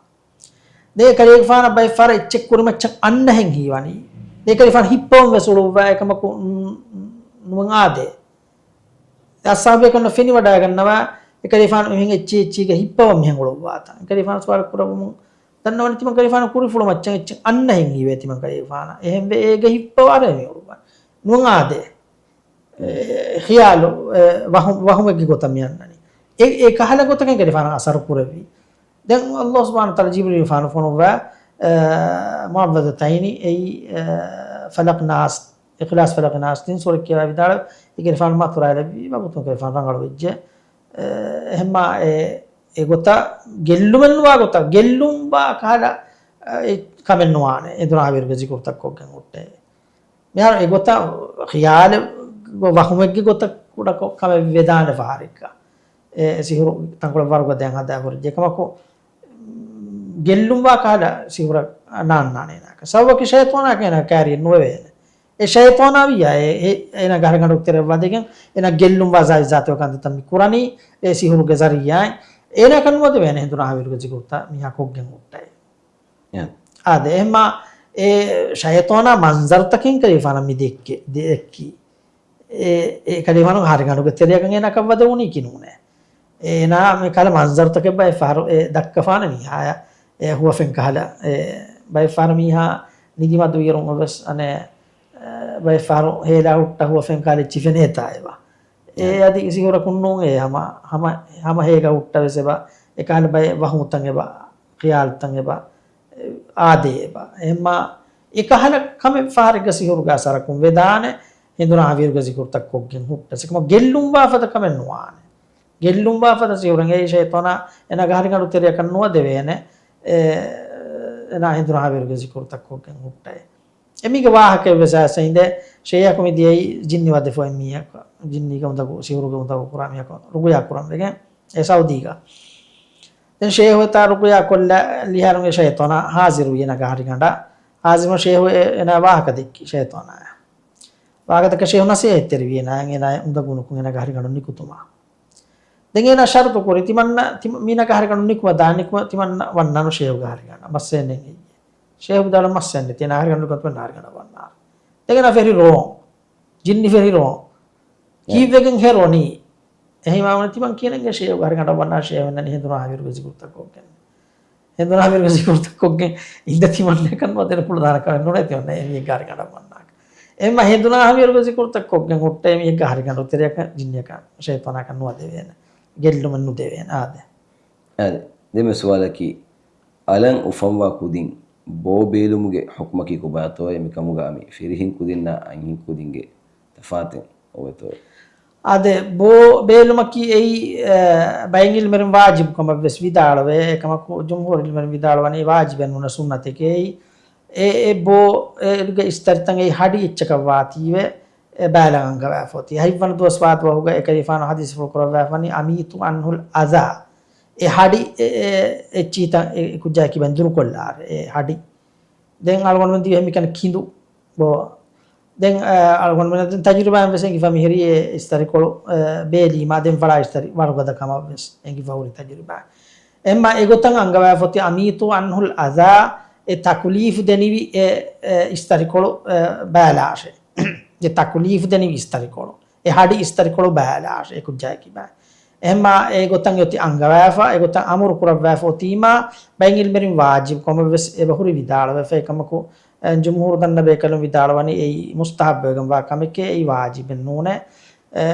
ދެން އެކަލޭގެފާނަށް ބައެއް ފަހަރަށް އެއްޗެއް ކުރިމައްޗަށް އަންނަހެން ހީވަނީ. ދެން އެކަލޭގެފާނު ހިއްޕަވަން ވެސް އުޅުއްވާ އެކަމަކު ނު-، ނުވަން އާދޭ. އަޞްޙާބުބޭކަލުންނަށް ފެނިވަޑައިގަންނަވާ، އެކަލޭގެފާނު އެމީހުން އެއްޗިހި އެއްޗިހިގަ ހިއްޕަވަން މިހެން އުޅުއްވާތާ. އެކަލޭގެފާނު ސުވާލު ކުރައްވަމުން ދަންނަވަނީ ތިމަން ކަލޭގެފާނު ކުރިފުޅު މައްޗަށް އެއްޗެއް އަންނަހެން ހީވޭ ތިމަން ކަލޭގެފާނަށް. އެހެންވެ އޭގަ ހިއްޕަވާ އަރޭ މި އުޅުއްވާ. ނުވަން އާދޭ. އެ، ޚިޔާލު، އެ، ވަހު-، ވަހުމެއްގެ ގޮތަށް މި އަންނަނީ. އެ، އެ ކަހަލަ ގޮތަކަށް ކަލޭގެފާނަށް އަސަރު ކުރެއްވި. ދެން އައްލާހު ސުބްޙާނަހު ވަތަޢާލާ ޖިބްރީލުގެފާނު ފޮނުއްވާ، އެ، މުޢައްވިޛަތައިނި އެއީ، އެ، ފަލަޤް ނާސް، އިޚްލާޞް ފަލަޤް ނާސް ތިން ސޫރަ ކިޔަވާ ވިދާޅު، އޭގެ ކަލޭގެފާނު މަތުރާލެއްވި ވަގުތުން ކަލޭގެފާނު ރަނގަޅު ވެއްޖެ. އެ، އެހެންމާ އެ، އެ ގޮތަށް ގެއްލުމެއް ނުވާ ގޮތަށް، ގެއްލުން ވާ ކަހަލަ، އެ، ކަމެއް ނުވާނެ. އެ ދުނިޔެވީ ހަވީރުގެ ޒިކުރުތައް ކޮށްގެން ހުއްޓޭ. މިހާރު އެގޮތަށް ޚިޔާލެއް ވަހުމެއްގެ ގޮތަށް ކުޑަކޮށް ކަމެއް ވެދާނެ ފަހަރެއްގަ. އެ ސިހުރު ތަންކޮޅެއް ވަރުގަދައިން ހަދާ ހުރެއްޖެ ކަމަކު، ގެއްލުންވާ ކަހަލަ ސިހުރަށް ނާންނާނެ އޭނާގެ. ސަބަބަކީ ޝައިޠާނާ އޭނާ ކާރިއެއް ނުވެވޭނެ. އެ ޝައިޠާނާ ވިއްޔާ އެ، އެ، އޭނާ ގަހަރިގަނޑު ތެރެއަށް ވަދެގެން، އޭނާ ގެއްލުންވާ ޒާތް ޒާތު ކަންތައްތައް މި ކުރަނީ އެ ސިހުރުގެ ޒަރީޢާއިން. އޭނާ ކަން ނުވަދެވޭނެ ހެނދުނާ ހަވީރުގެ ޒިކުރުތައް މީހާ ކޮށްގެން ހުއްޓައި. އާދެ، އެހެންމާ އެ ޝައިޠާނާ މަންޒަރުތަކެއް ކަލޭގެފާނަށް މި ދެއްކި، ދެއްކީ. އެ، އެ ކަލޭގެފާނު ހަރިގަނޑުގެ ތެރެއަކަށް އޭނާ ކަށްވަދެވުނީކީ ނޫނޭ. އޭނާ މި ކަހަލަ މަންޒަރުތަކެއް ބައެއް ފަހަރު އެ ދައްކަފާނެ މީހާޔަށް، އެ ހުވަފެން ކަހަލަ، އެ ބައެއް ފަހަރު މީހާ ނިދި މަދު އިރުން އޮވެސް އަނެއް، އެ، ބައެއް ފަހަރު ހޭލާ ހުއްޓަ ހުވަފެން ކަހަލަ އެއްޗިހި ފެނޭތާ އެބަ. އެ އަދި ސިހުރަކުން ނޫން އެ ހަމަ، ހަމަ، ހަމަ ހޭގަ ހުއްޓަވެސް އެބަ، އެ ކަހަލަ ބައެއް ވަހުމުތައް އެބަ، ޚިޔާލުތައް އެބަ. އާދޭ އެބަ. އެހެންމާ އެކަހަލަ ކަމެއް ފަހަރެއްގަ ސިހުރުގެ އަސަރަކުން ވެދާނެ، ހެނދުނާ ހަވީރުގެ ޒިކުރުތައް ކޮށްގެން ހުއްޓަސް. އެކަމަކު ގެއްލުންވާ ފަދަ ކަމެއް ނުވާނެ. ގެއްލުންވާ ފަދަ ސިހުރެއް އެއީ ޝައިޠާނާ އޭނާގެ ހަރިގަނޑު ތެރެއަކަށް ނުވަދެވޭނެ. އެ، އޭނާ ހެނދުނާ ހަވީރުގެ ޒިކުރުތައް ކޮށްގެން ހުއްޓައި. އެމީގެ ވާހަކައެއް ވެސް އައިސް އިނދެ، ޝޭހަކު މި ދިޔައީ ޖިންނި ވަދެފަ އޮތް މީހަކަށް، ޖިންނީގެ އުނދަގޫ، ސިހުރުގެ އުނދަގޫ ކުރާ މީހަކަށް ރުޤުޔާ ކުރަން ވެގެން އެ ސައުދީގަ. ދެން ޝޭހު އެތާ ރުޤުޔާ ކޮށްލާ ލިހާރުން އެ ޝައިޠާނާ ހާޒިރުވި އޭނާގެ ހަރިގަނޑަށް. ހާޒިރު ޝޭހު އެ-، އޭނާ ވާހަކަ ދެއްކި ޝައިޠާނާ. ވާހަކަ ދެއްކާ ޝޭހު ނަސޭހަތްތެރިވި އޭނާ، އޭނާ އުނދަގޫ ނުކުން އޭނާގެ ހަރިގަނޑު ނިކުތުމަށް. ދެން އޭނާ ޝަރުތު ކުރި ތިމަންނަ، ތިމަ-، މީނާގެ ހަރިގަނޑު ނިކުމަ ދާ ނިކުމަ ތިމަންނަ ވަންނާނު ޝޭހުގެ ހަރިގަނޑަށް. މައްސަލައެއް ނެތް. ޝޭހު ވިދާޅު މައްސަލައެއް ނެތް. އޭނާ ހަރިގަނޑު ނިކުމަ ތިމަންނަ ހަރިގަނޑަށް ވަންނާނެ. ދެން އޭނާ ފެށި ރޯން. ޖިންނި ފެށި ރޯން. ކީއްވެގެން ހެރޮނީ؟ އެހީމާ ވަނީ ތިމަން ކިޔަނެގެ ޝޭހުގެ ހަރިގަނޑަށް ވަންނާ ޝޭހު އެންނަނީ ހެނދުނާ ހަވީރުގެ ޒިކުރުތައް ކޮށްގެން. ހެނދުނާ ހަވީރުގެ ޒިކުރުތައް ކޮށްގެން އިނދެ ތިމަންނަ ކަން ވަދެން ކުޅަދާނަ ކަމެއް ނޫނޭ ތިމަންނަ އެމީހެއްގެ ހަރިގަނޑަށް ވަންނާކަށް. އެމަ ހެނދުނާ ހަވީރުގެ ޒިކުރުތައް ކޮށްގެން ހުއްޓޭ މީހެއްގެ ހަރިގަނޑު ތެރެއަކަށް ޖިންނިއަކަށް ޝައިޠާނަކަށް ނުވަދެވޭނެ. ގެއްލުމެއް ނުދެވޭނެ. އާދެ. އާދެ. ދެންމެ ސުވާލަކީ، އަލަށް އުފަންވާ ކުދިން ބޯ ބޭލުމުގެ ޙުކުމަކީ ކޮބާތޯއޭ؟ މިކަމުގަ މި ފިރިހެން ކުދިންނާ އަންހެން ކުދިންގެ ތަފާތެއް އޮވޭތޯއޭ؟ އާދެ، ބޯ ބޭލުމަކީ އެއީ، އެ، ބައެއް ޢިލްމުވެރިން ވާޖިބު ކަމަށް ވެސް ވިދާޅުވޭ. އެކަމަކު ޖުމްހޫރު ޢިލްމުވެރިން ވިދާޅުވަނީ ވާޖިބެއް ނޫން، ސުންނަތެކޭ. އެ، އެ ބޯ، އޭގެ އިސްތަރިތައް އެއީ ހަޑި އެއްޗަކަށް ވާތީވެ، އެ ބާލަން އަންގަވާފަ އޮތީ. ހަތްވަނަ ދުވަސް ވާ ދުވަހުގަ އެކަލޭގެފާނު ޙަދީޘްފުޅު ކުރައްވާފަ ވަނީ، "أميتوا عنه الأذى." އެ ހަޑި، އެ، އެ، އެއްޗިހިތައް އެ، އެ ކުއްޖާއަކީ ބައިން ދުރުކޮށްލާށޭ، އެ ހަޑި. ދެން އަޅުގަނޑުމެން ދިޔަ މިކަން ކިނދު ބޯ. ދެން، އަ، އަޅުގަނޑުމެން ދެން ތަޖުރިބާއިން ވެސް އެނގިފަ މިހިރީ އެ އިސްތަރިކޮޅު، އަ، ބޭލީމާ ދެން ފަޅާ އިސްތަރި ވަރުގަދަ ކަމަށް ވެސް އެނގިފަ ހުރި ތަޖުރިބާ. އެހެންމާ އެގޮތަށް އަންގަވާފަ އޮތީ "أميتوا عنه الأذى"، އެ ތަކުލީފު ދެނިވި އެ، އެ އިސްތަރިކޮޅު، އަ، ބާލާށޭ. އެ ތަކުލީފު ދެނިވި އިސްތަރިކޮޅު. އެ ހަޑި އިސްތަރިކޮޅު ބާލާށޭ އެ ކުއްޖާއަކީ ބާ. އެހެންމާ އެގޮތަށް އޮތީ އަންގަވާފަ، އެގޮތަށް އަމުރު ކުރައްވާފަ އޮތީމާ، ބައެއް ޢިލްމުވެރިން ވާޖިބު ކަމަށް ވެސް އެބަހުރި ވިދާޅުވެފަ. އެކަމަކު، ޖުމްހޫރު ދަންނަ ބޭކަލުން ވިދާޅުވަނީ އެއީ މުސްތަހައްބުވެގެންވާ ކަމެކޭ، އެއީ ވާޖިބެއް ނޫނޭ.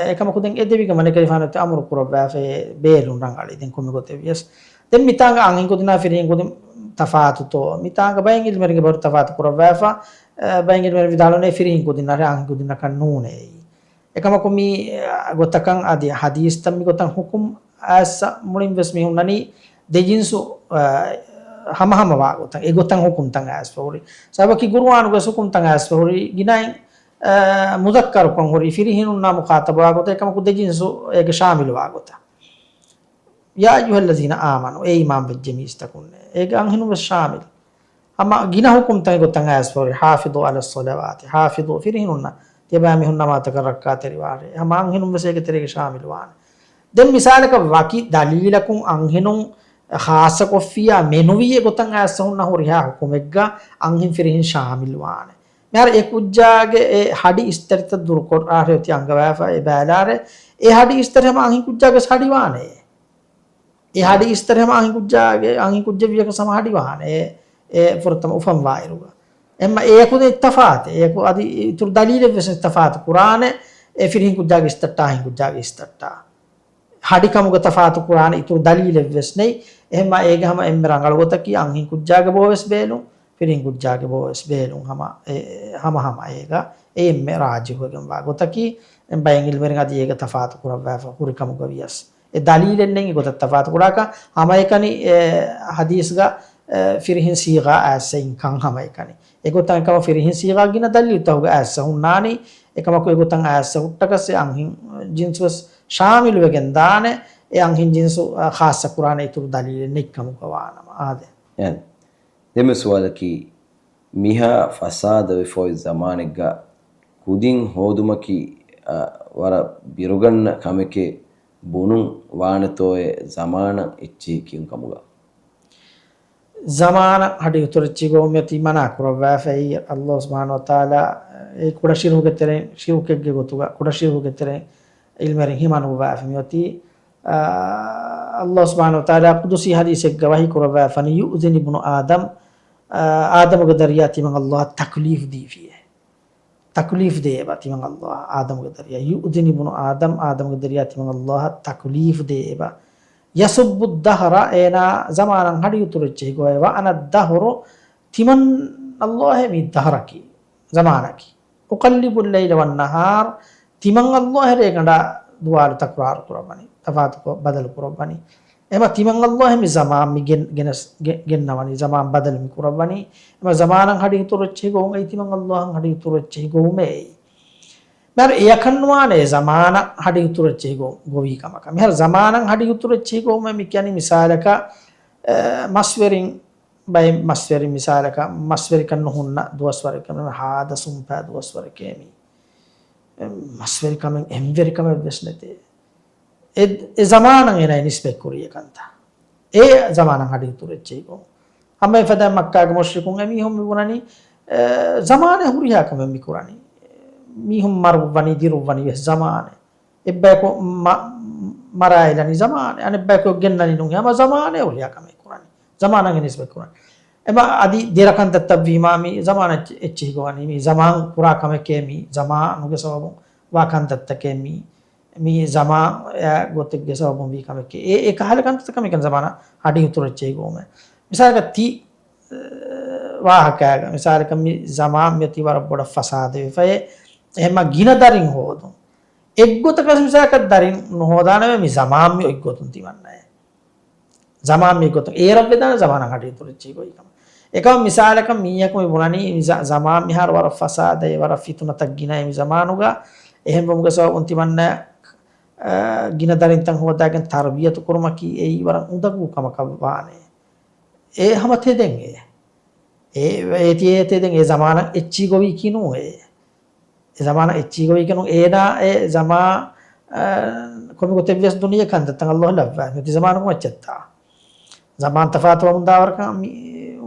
އެކަމަކު ދެން އެދެވިގެ މަނިކަލިފާނު އަމުރު ކުރައްވާފައޭ ބޭލުން ރަނގަޅީ. ދެން ކޮންމެގޮތެއްވިޔަސް. ދެން މިތާނގަ އަންހެން ކުދިންނާ ފިރިހެން ކުދިން ތަފާތުތޯ؟ މިތާނގަ ބައެއް އިލްމުވެރިންގެ ބައިވަރު ތަފާތު ކުރައްވާފަ، އަ، ބައެއް އިލްމުވެރިން ވިދާޅުވަނީ ފިރިހެން ކުދިންނާ އަންހެން ކުދިންނަކަށް ނޫނޭ އެއީ. އެކަމަކު މި، އަ، ގޮތަކަށް އަދި ޙަދީޘްތައް މި ގޮތަށް ޙުކުމް އައިސް މުޅިން ވެސް މި ހުންނަނީ ދެ ޖިންސު، އަ، ހަމަހަމަ ވާ ގޮތަށް، އެ ގޮތަށް ޙުކުމްތައް އައިސްފަ ހުރި. ސަބަކީ ޤުރުއާނުގެ ޙުކުމްތައް އައިސްފަ ހުރި ގިނައިން، އަ، މުޛައްކަރުކޮށް ހުރި ފިރިހެނުންނާ މުޚާޠަބުވާ ގޮތަށް، އެކަމަކު ދެ ޖިންސު އޭގެ ޝާމިލުވާ ގޮތަށް. يا أيها الذين آمنوا، އޭ އީމާން ވެއްޖެ މީސްތަކުންނޭ. އޭގެ އަންހެނުން ވެސް ޝާމިލު. ހަމަ ގިނަ ޙުކުމްތައް ގޮތަށް އައިސްފަ ހުރި، حافظوا على الصلوات، ޙާފިޡު ފިރިހެނުންނަށް ތިޔަބައިމީހުން ނަމާދުތަކަށް ރައްކާތެރިވާށޭ. ހަމަ އަންހެނުން ވެސް އޭގެ ތެރޭގަ ޝާމިލުވާނެ. ދެން މިސާލަކަށް ވަކި ދަލީލަކުން އަންހެނުން ޚާއްޞަކޮށްފިއްޔާ މެނުވީ އެގޮތަށް އައިސްފަ ހުންނަ ހުރިހާ ޙުކުމެއްގަ އަންހެން ފިރިހެން ޝާމިލުވާނެ. މިހާރު އެ ކުއްޖާގެ އެ ހަޑި އިސްތަށިތައް ދުރުކޮށް އާހިރަތި އަންގަވާފަ އެ ބައިލާރެ، އެ ހަޑި އިސްތަށި ހަމަ އަންހެން ކުއްޖާގެ ހަޑި ވާނެ. އެ ހަޑި އިސްތަށި ހަމަ އަންހެން ކުއްޖާގެ، އަންހެން ކުއްޖެއް ވިޔަކަސް ހަމަ ހަޑި ވާނެ. އެ، އެ ފުރަތަމަ އުފަންވާއިރުގަ. އެހެންމަ އެޔަކު ދެން ތަފާތެއް. އެޔަކު އަދި އިތުރު ދަލީލެއް ވެސް ތަފާތު ކުރާނެ. އެ ފިރިހެން ކުއްޖާގެ އިސްތަށްޓާ، އަންހެން ކުއްޖާގެ އިސްތަށްޓާ. ހަޑިކަމުގަ ތަފާތު ކުރާނެ އިތުރު ދަލީލެއް ވެސް ނެތް. އެހެންމަ އޭގެ ހަމަ އެންމެ ރަނގަޅު ގޮތަކީ އަންހެން ކުއްޖާގެ ބޯ ވެސް ބޭލުން، ފިރިހެން ކުއްޖާގެ ބޯ ވެސް ބޭލުން ހަމަ، އެ، ހަމަ ހަމަ އޭގަ. އެ އެންމެ ރާޖިޙުވެގެންވާ ގޮތަކީ، އެ ބައެއް އިލްމުވެރިން އަދި އޭގަ ތަފާތު ކުރައްވާފަ ހުރި ކަމުގަ ވިޔަސް. އެ ދަލީލެއް ނެތް އެ ގޮތަށް ތަފާތު ކުރާކަށް. ހަމައެކަނި، އެ، ޙަދީޘްގަ، އެ، ފިރިހެން ސީޣާ އައިއްސަ އިންކަން ހަމައެކަނި. އެގޮތަށް އެކަމަށް ފިރިހެން ސީޣާ ގިނަ ދަލީލުތަކުގަ އައިއްސަ ހުންނާނީ. އެކަމަކު އެގޮތަށް އައިއްސަ ހުއްޓަކަސް އެ އަންހެން ޖިންސު ވެސް ޝާމިލުވެގެން ދާނެ. އެ އަންހެން ޖިންސު، އަ، ޚާއްޞަ ކުރާނެ އިތުރު ދަލީލެއް ނެތްކަމުގަ ވާނަމަ. އާދެ. އެ، ދެންމެ ސުވާލަކީ، މިހާ ފަސާދަވެފަ އޮތް ޒަމާނެއްގަ ކުދިން ހޯދުމަކީ، އަ، ވަރަށް ބިރުގަންނަ ކަމެކޭ ބުނުން ވާނެތޯއޭ ޒަމާނަށް އެއްޗެހި ކިޔުން ކަމުގަ؟ ޒަމާނަށް ހަޑި އިތުރު އެއްޗެހި ގޮވުމަކީ މަނާ ކުރައްވާފައި އައްލާހު ސުބްޙާނަހު ވަތަޢާލާ އެ ކުޑަ ޝިރުކެއްގެ ތެރެއިން، ޝިރުކެއްގެ ގޮތުގަ، ކުޑަ ޝިރުކެއްގެ ތެރެއިން އިލްމުވެރިން ހިމަނުއްވާފަ މިއޮތީ، އާ، އައްލާހު ސުބްޙާނަހު ވަތަޢާލާ ޤުދުސީ ޙަދީޘެއްގަ ވަޙީ ކުރައްވާފަނީ، يؤذني ابن آدم، އާ، އާދަމުގެ ދަރިޔާ ތިމަން އައްލާހަށް ތަކްލީފް ދީފިއޭ. ތަކްލީފް ދޭ އެބަ ތިމަން އައްލާހަށް، އާދަމުގެ ދަރިޔާ، يؤذني ابن آدم، އާދަމުގެ ދަރިޔާ ތިމަން އައްލާހަށް ތަކްލީފް ދޭ އެބަ. يسب الدهر، އޭނާ ޒަމާނަށް ހަޑި އިތުރު އެއްޗެހި ގޮވޭ. وأنا الدهر، ތިމަން އައްލާހޭ މި ދަހަރަކީ، ޒަމާނަކީ. أقلب الليل والنهار، ތިމަން އައްލާހޭ ރޭގަނޑާ ދުވާލު ތަކުރާރު ކުރައްވަނީ، ތަފާތުކޮށް ބަދަލު ކުރައްވަނީ. އެމަ ތިމަން އައްލާހޭ މި ޒަމާން މި ގެން-، ގެނެސް-، ގެ-، ގެންނަވަނީ، ޒަމާން ބަދަލު މި ކުރައްވަނީ. އެމަ ޒަމާނަށް ހަޑި އިތުރު އެއްޗެހި ގޮވުން އެއީ ތިމަން އައްލާހަށް ހަޑި އިތުރު އެއްޗެހި ގޮވުމޭ އެއީ. މިހާރު އެޔަކަށް ނުވާނެ ޒަމާނަށް ހަޑި އިތުރު އެއްޗެހި ގޮ-، ގޮވީ ކަމަކަށް. މިހާރު ޒަމާނަށް ހަޑި އިތުރު އެއްޗެހި ގޮވުމޭ މި ކިޔަނީ މިސާލަކަށް، އެ، މަސްވެރިން ބައެއް މަސްވެރި މިސާލަކަށް، މަސްވެރިކަން ނުހުންނަ ދުވަސްވަރެއް ކަމެއް، ހާދަ ސުންޕާ ދުވަސްވަރެކޭ މީ. އެ، މަސްވެރިކަމެއް އެހެންވެރިކަމެއް ވެސް ނެތޭ. އެ، އެ ޒަމާނަށް އޭނާ ނިސްބަތް ކުރި އެކަންތައް. އެ ޒަމާނަށް ހަޑި އިތުރު އެއްޗެހި ގޮވުން. ހަމަ އެފަދަ މައްކާގެ މުޝްރިކުން އެމީހުން މި ބުނަނީ، އެ، ޒަމާނެއް ހުރިހާ ކަމެއް މި ކުރަނީ. މީހުން މަރުއްވަނީ، ދިރުއްވަނީ ވެސް ޒަމާނެއް. އެއްބަޔަކު މަ-، މަރާލަނީ ޒަމާނެއް، އަނެއްބަޔަކު ގެންނަނީ ނޫން، ހަމަ ޒަމާނެއް ހުރިހާ ކަމެއް ކުރަނީ. ޒަމާނަށް ނިސްބަތް ކުރަނީ. އެބަ އަދި ދެރަ ކަންތައްތައް ވީމާ މީ ޒަމާނަށް އެއްޗެހި ގޮވަނީ. މީ ޒަމާން ކުރާ ކަމެކޭ މީ، ޒަމާނުގެ ސަބަބުން ވާ ކަންތައްތަކޭ މީ، މީ ޒަމާން އެ ގޮތެއްގެ ސަބަބުން ވީ ކަމެކޭ. އެ، އެ ކަހަލަ ކަންތައްތަކަށް މިކަން ޒަމާނަށް ހަޑި އިތުރު އެއްޗެހި ގޮވުމޭ. މިސާލަކަށް ތި ވާހަކައިގަ، މިސާލަކަށް މި ޒަމާން މިއޮތީ ވަރަށް ބޮޑަށް ފަސާދަވެފައޭ، އެހެންމަ ގިނަ ދަރިން ހޯދުން. އެއްގޮތަކަށް މިސާލަކަށް ދަރިން ނުހޯދާނަމޭ މި ޒަމާން މި އޮތްގޮތުން ތިމަންނައޭ. ޒަމާން މި އޮތްގޮތުން އޭރަށް ވެދާނެ ޒަމާނަށް ހަޑި އިތުރު އެއްޗެހި ގޮވީ ކަމަށް. އެކަމަށް މިސާލަކަށް މީހަކު މި ބުނަނީ މި ޒަ-، ޒަމާން މިހާރު ވަރަށް ފަސާދައޭ، ވަރަށް ފިތުނަތައް ގިނައޭ މި ޒަމާނުގަ. އެހެންވުމުގެ ސަބަބުން ތިމަންނަ، އަ، ގިނަ ދަރިންތައް ހޯދާގެން ތަރުބިޔަތު ކުރުމަކީ އެއީ ވަރަށް އުނދަގޫ ކަމަކަށް ވާނެ. އެ ހަމަ ތެދެން އެ. އެ، އޭތި އޭ ތެދެން އެ ޒަމާނަށް އެއްޗިހި ގޮވީކީ ނޫން އެ. އެ ޒަމާނަށް އެއްޗިހި ގޮވީކީ ނޫން. އޭނާ އެ ޒަމާ-، އަ، ކޮންމެ ގޮތެއް ވިޔަސް ދުނިޔެ ކަންތައްތައް އައްލާހު ލައްވާ. މިއޮތީ ޒަމާނުގެ މައްޗަށްތާ. ޒަމާން ތަފާތުވަމުންދާވަރަކަށް މި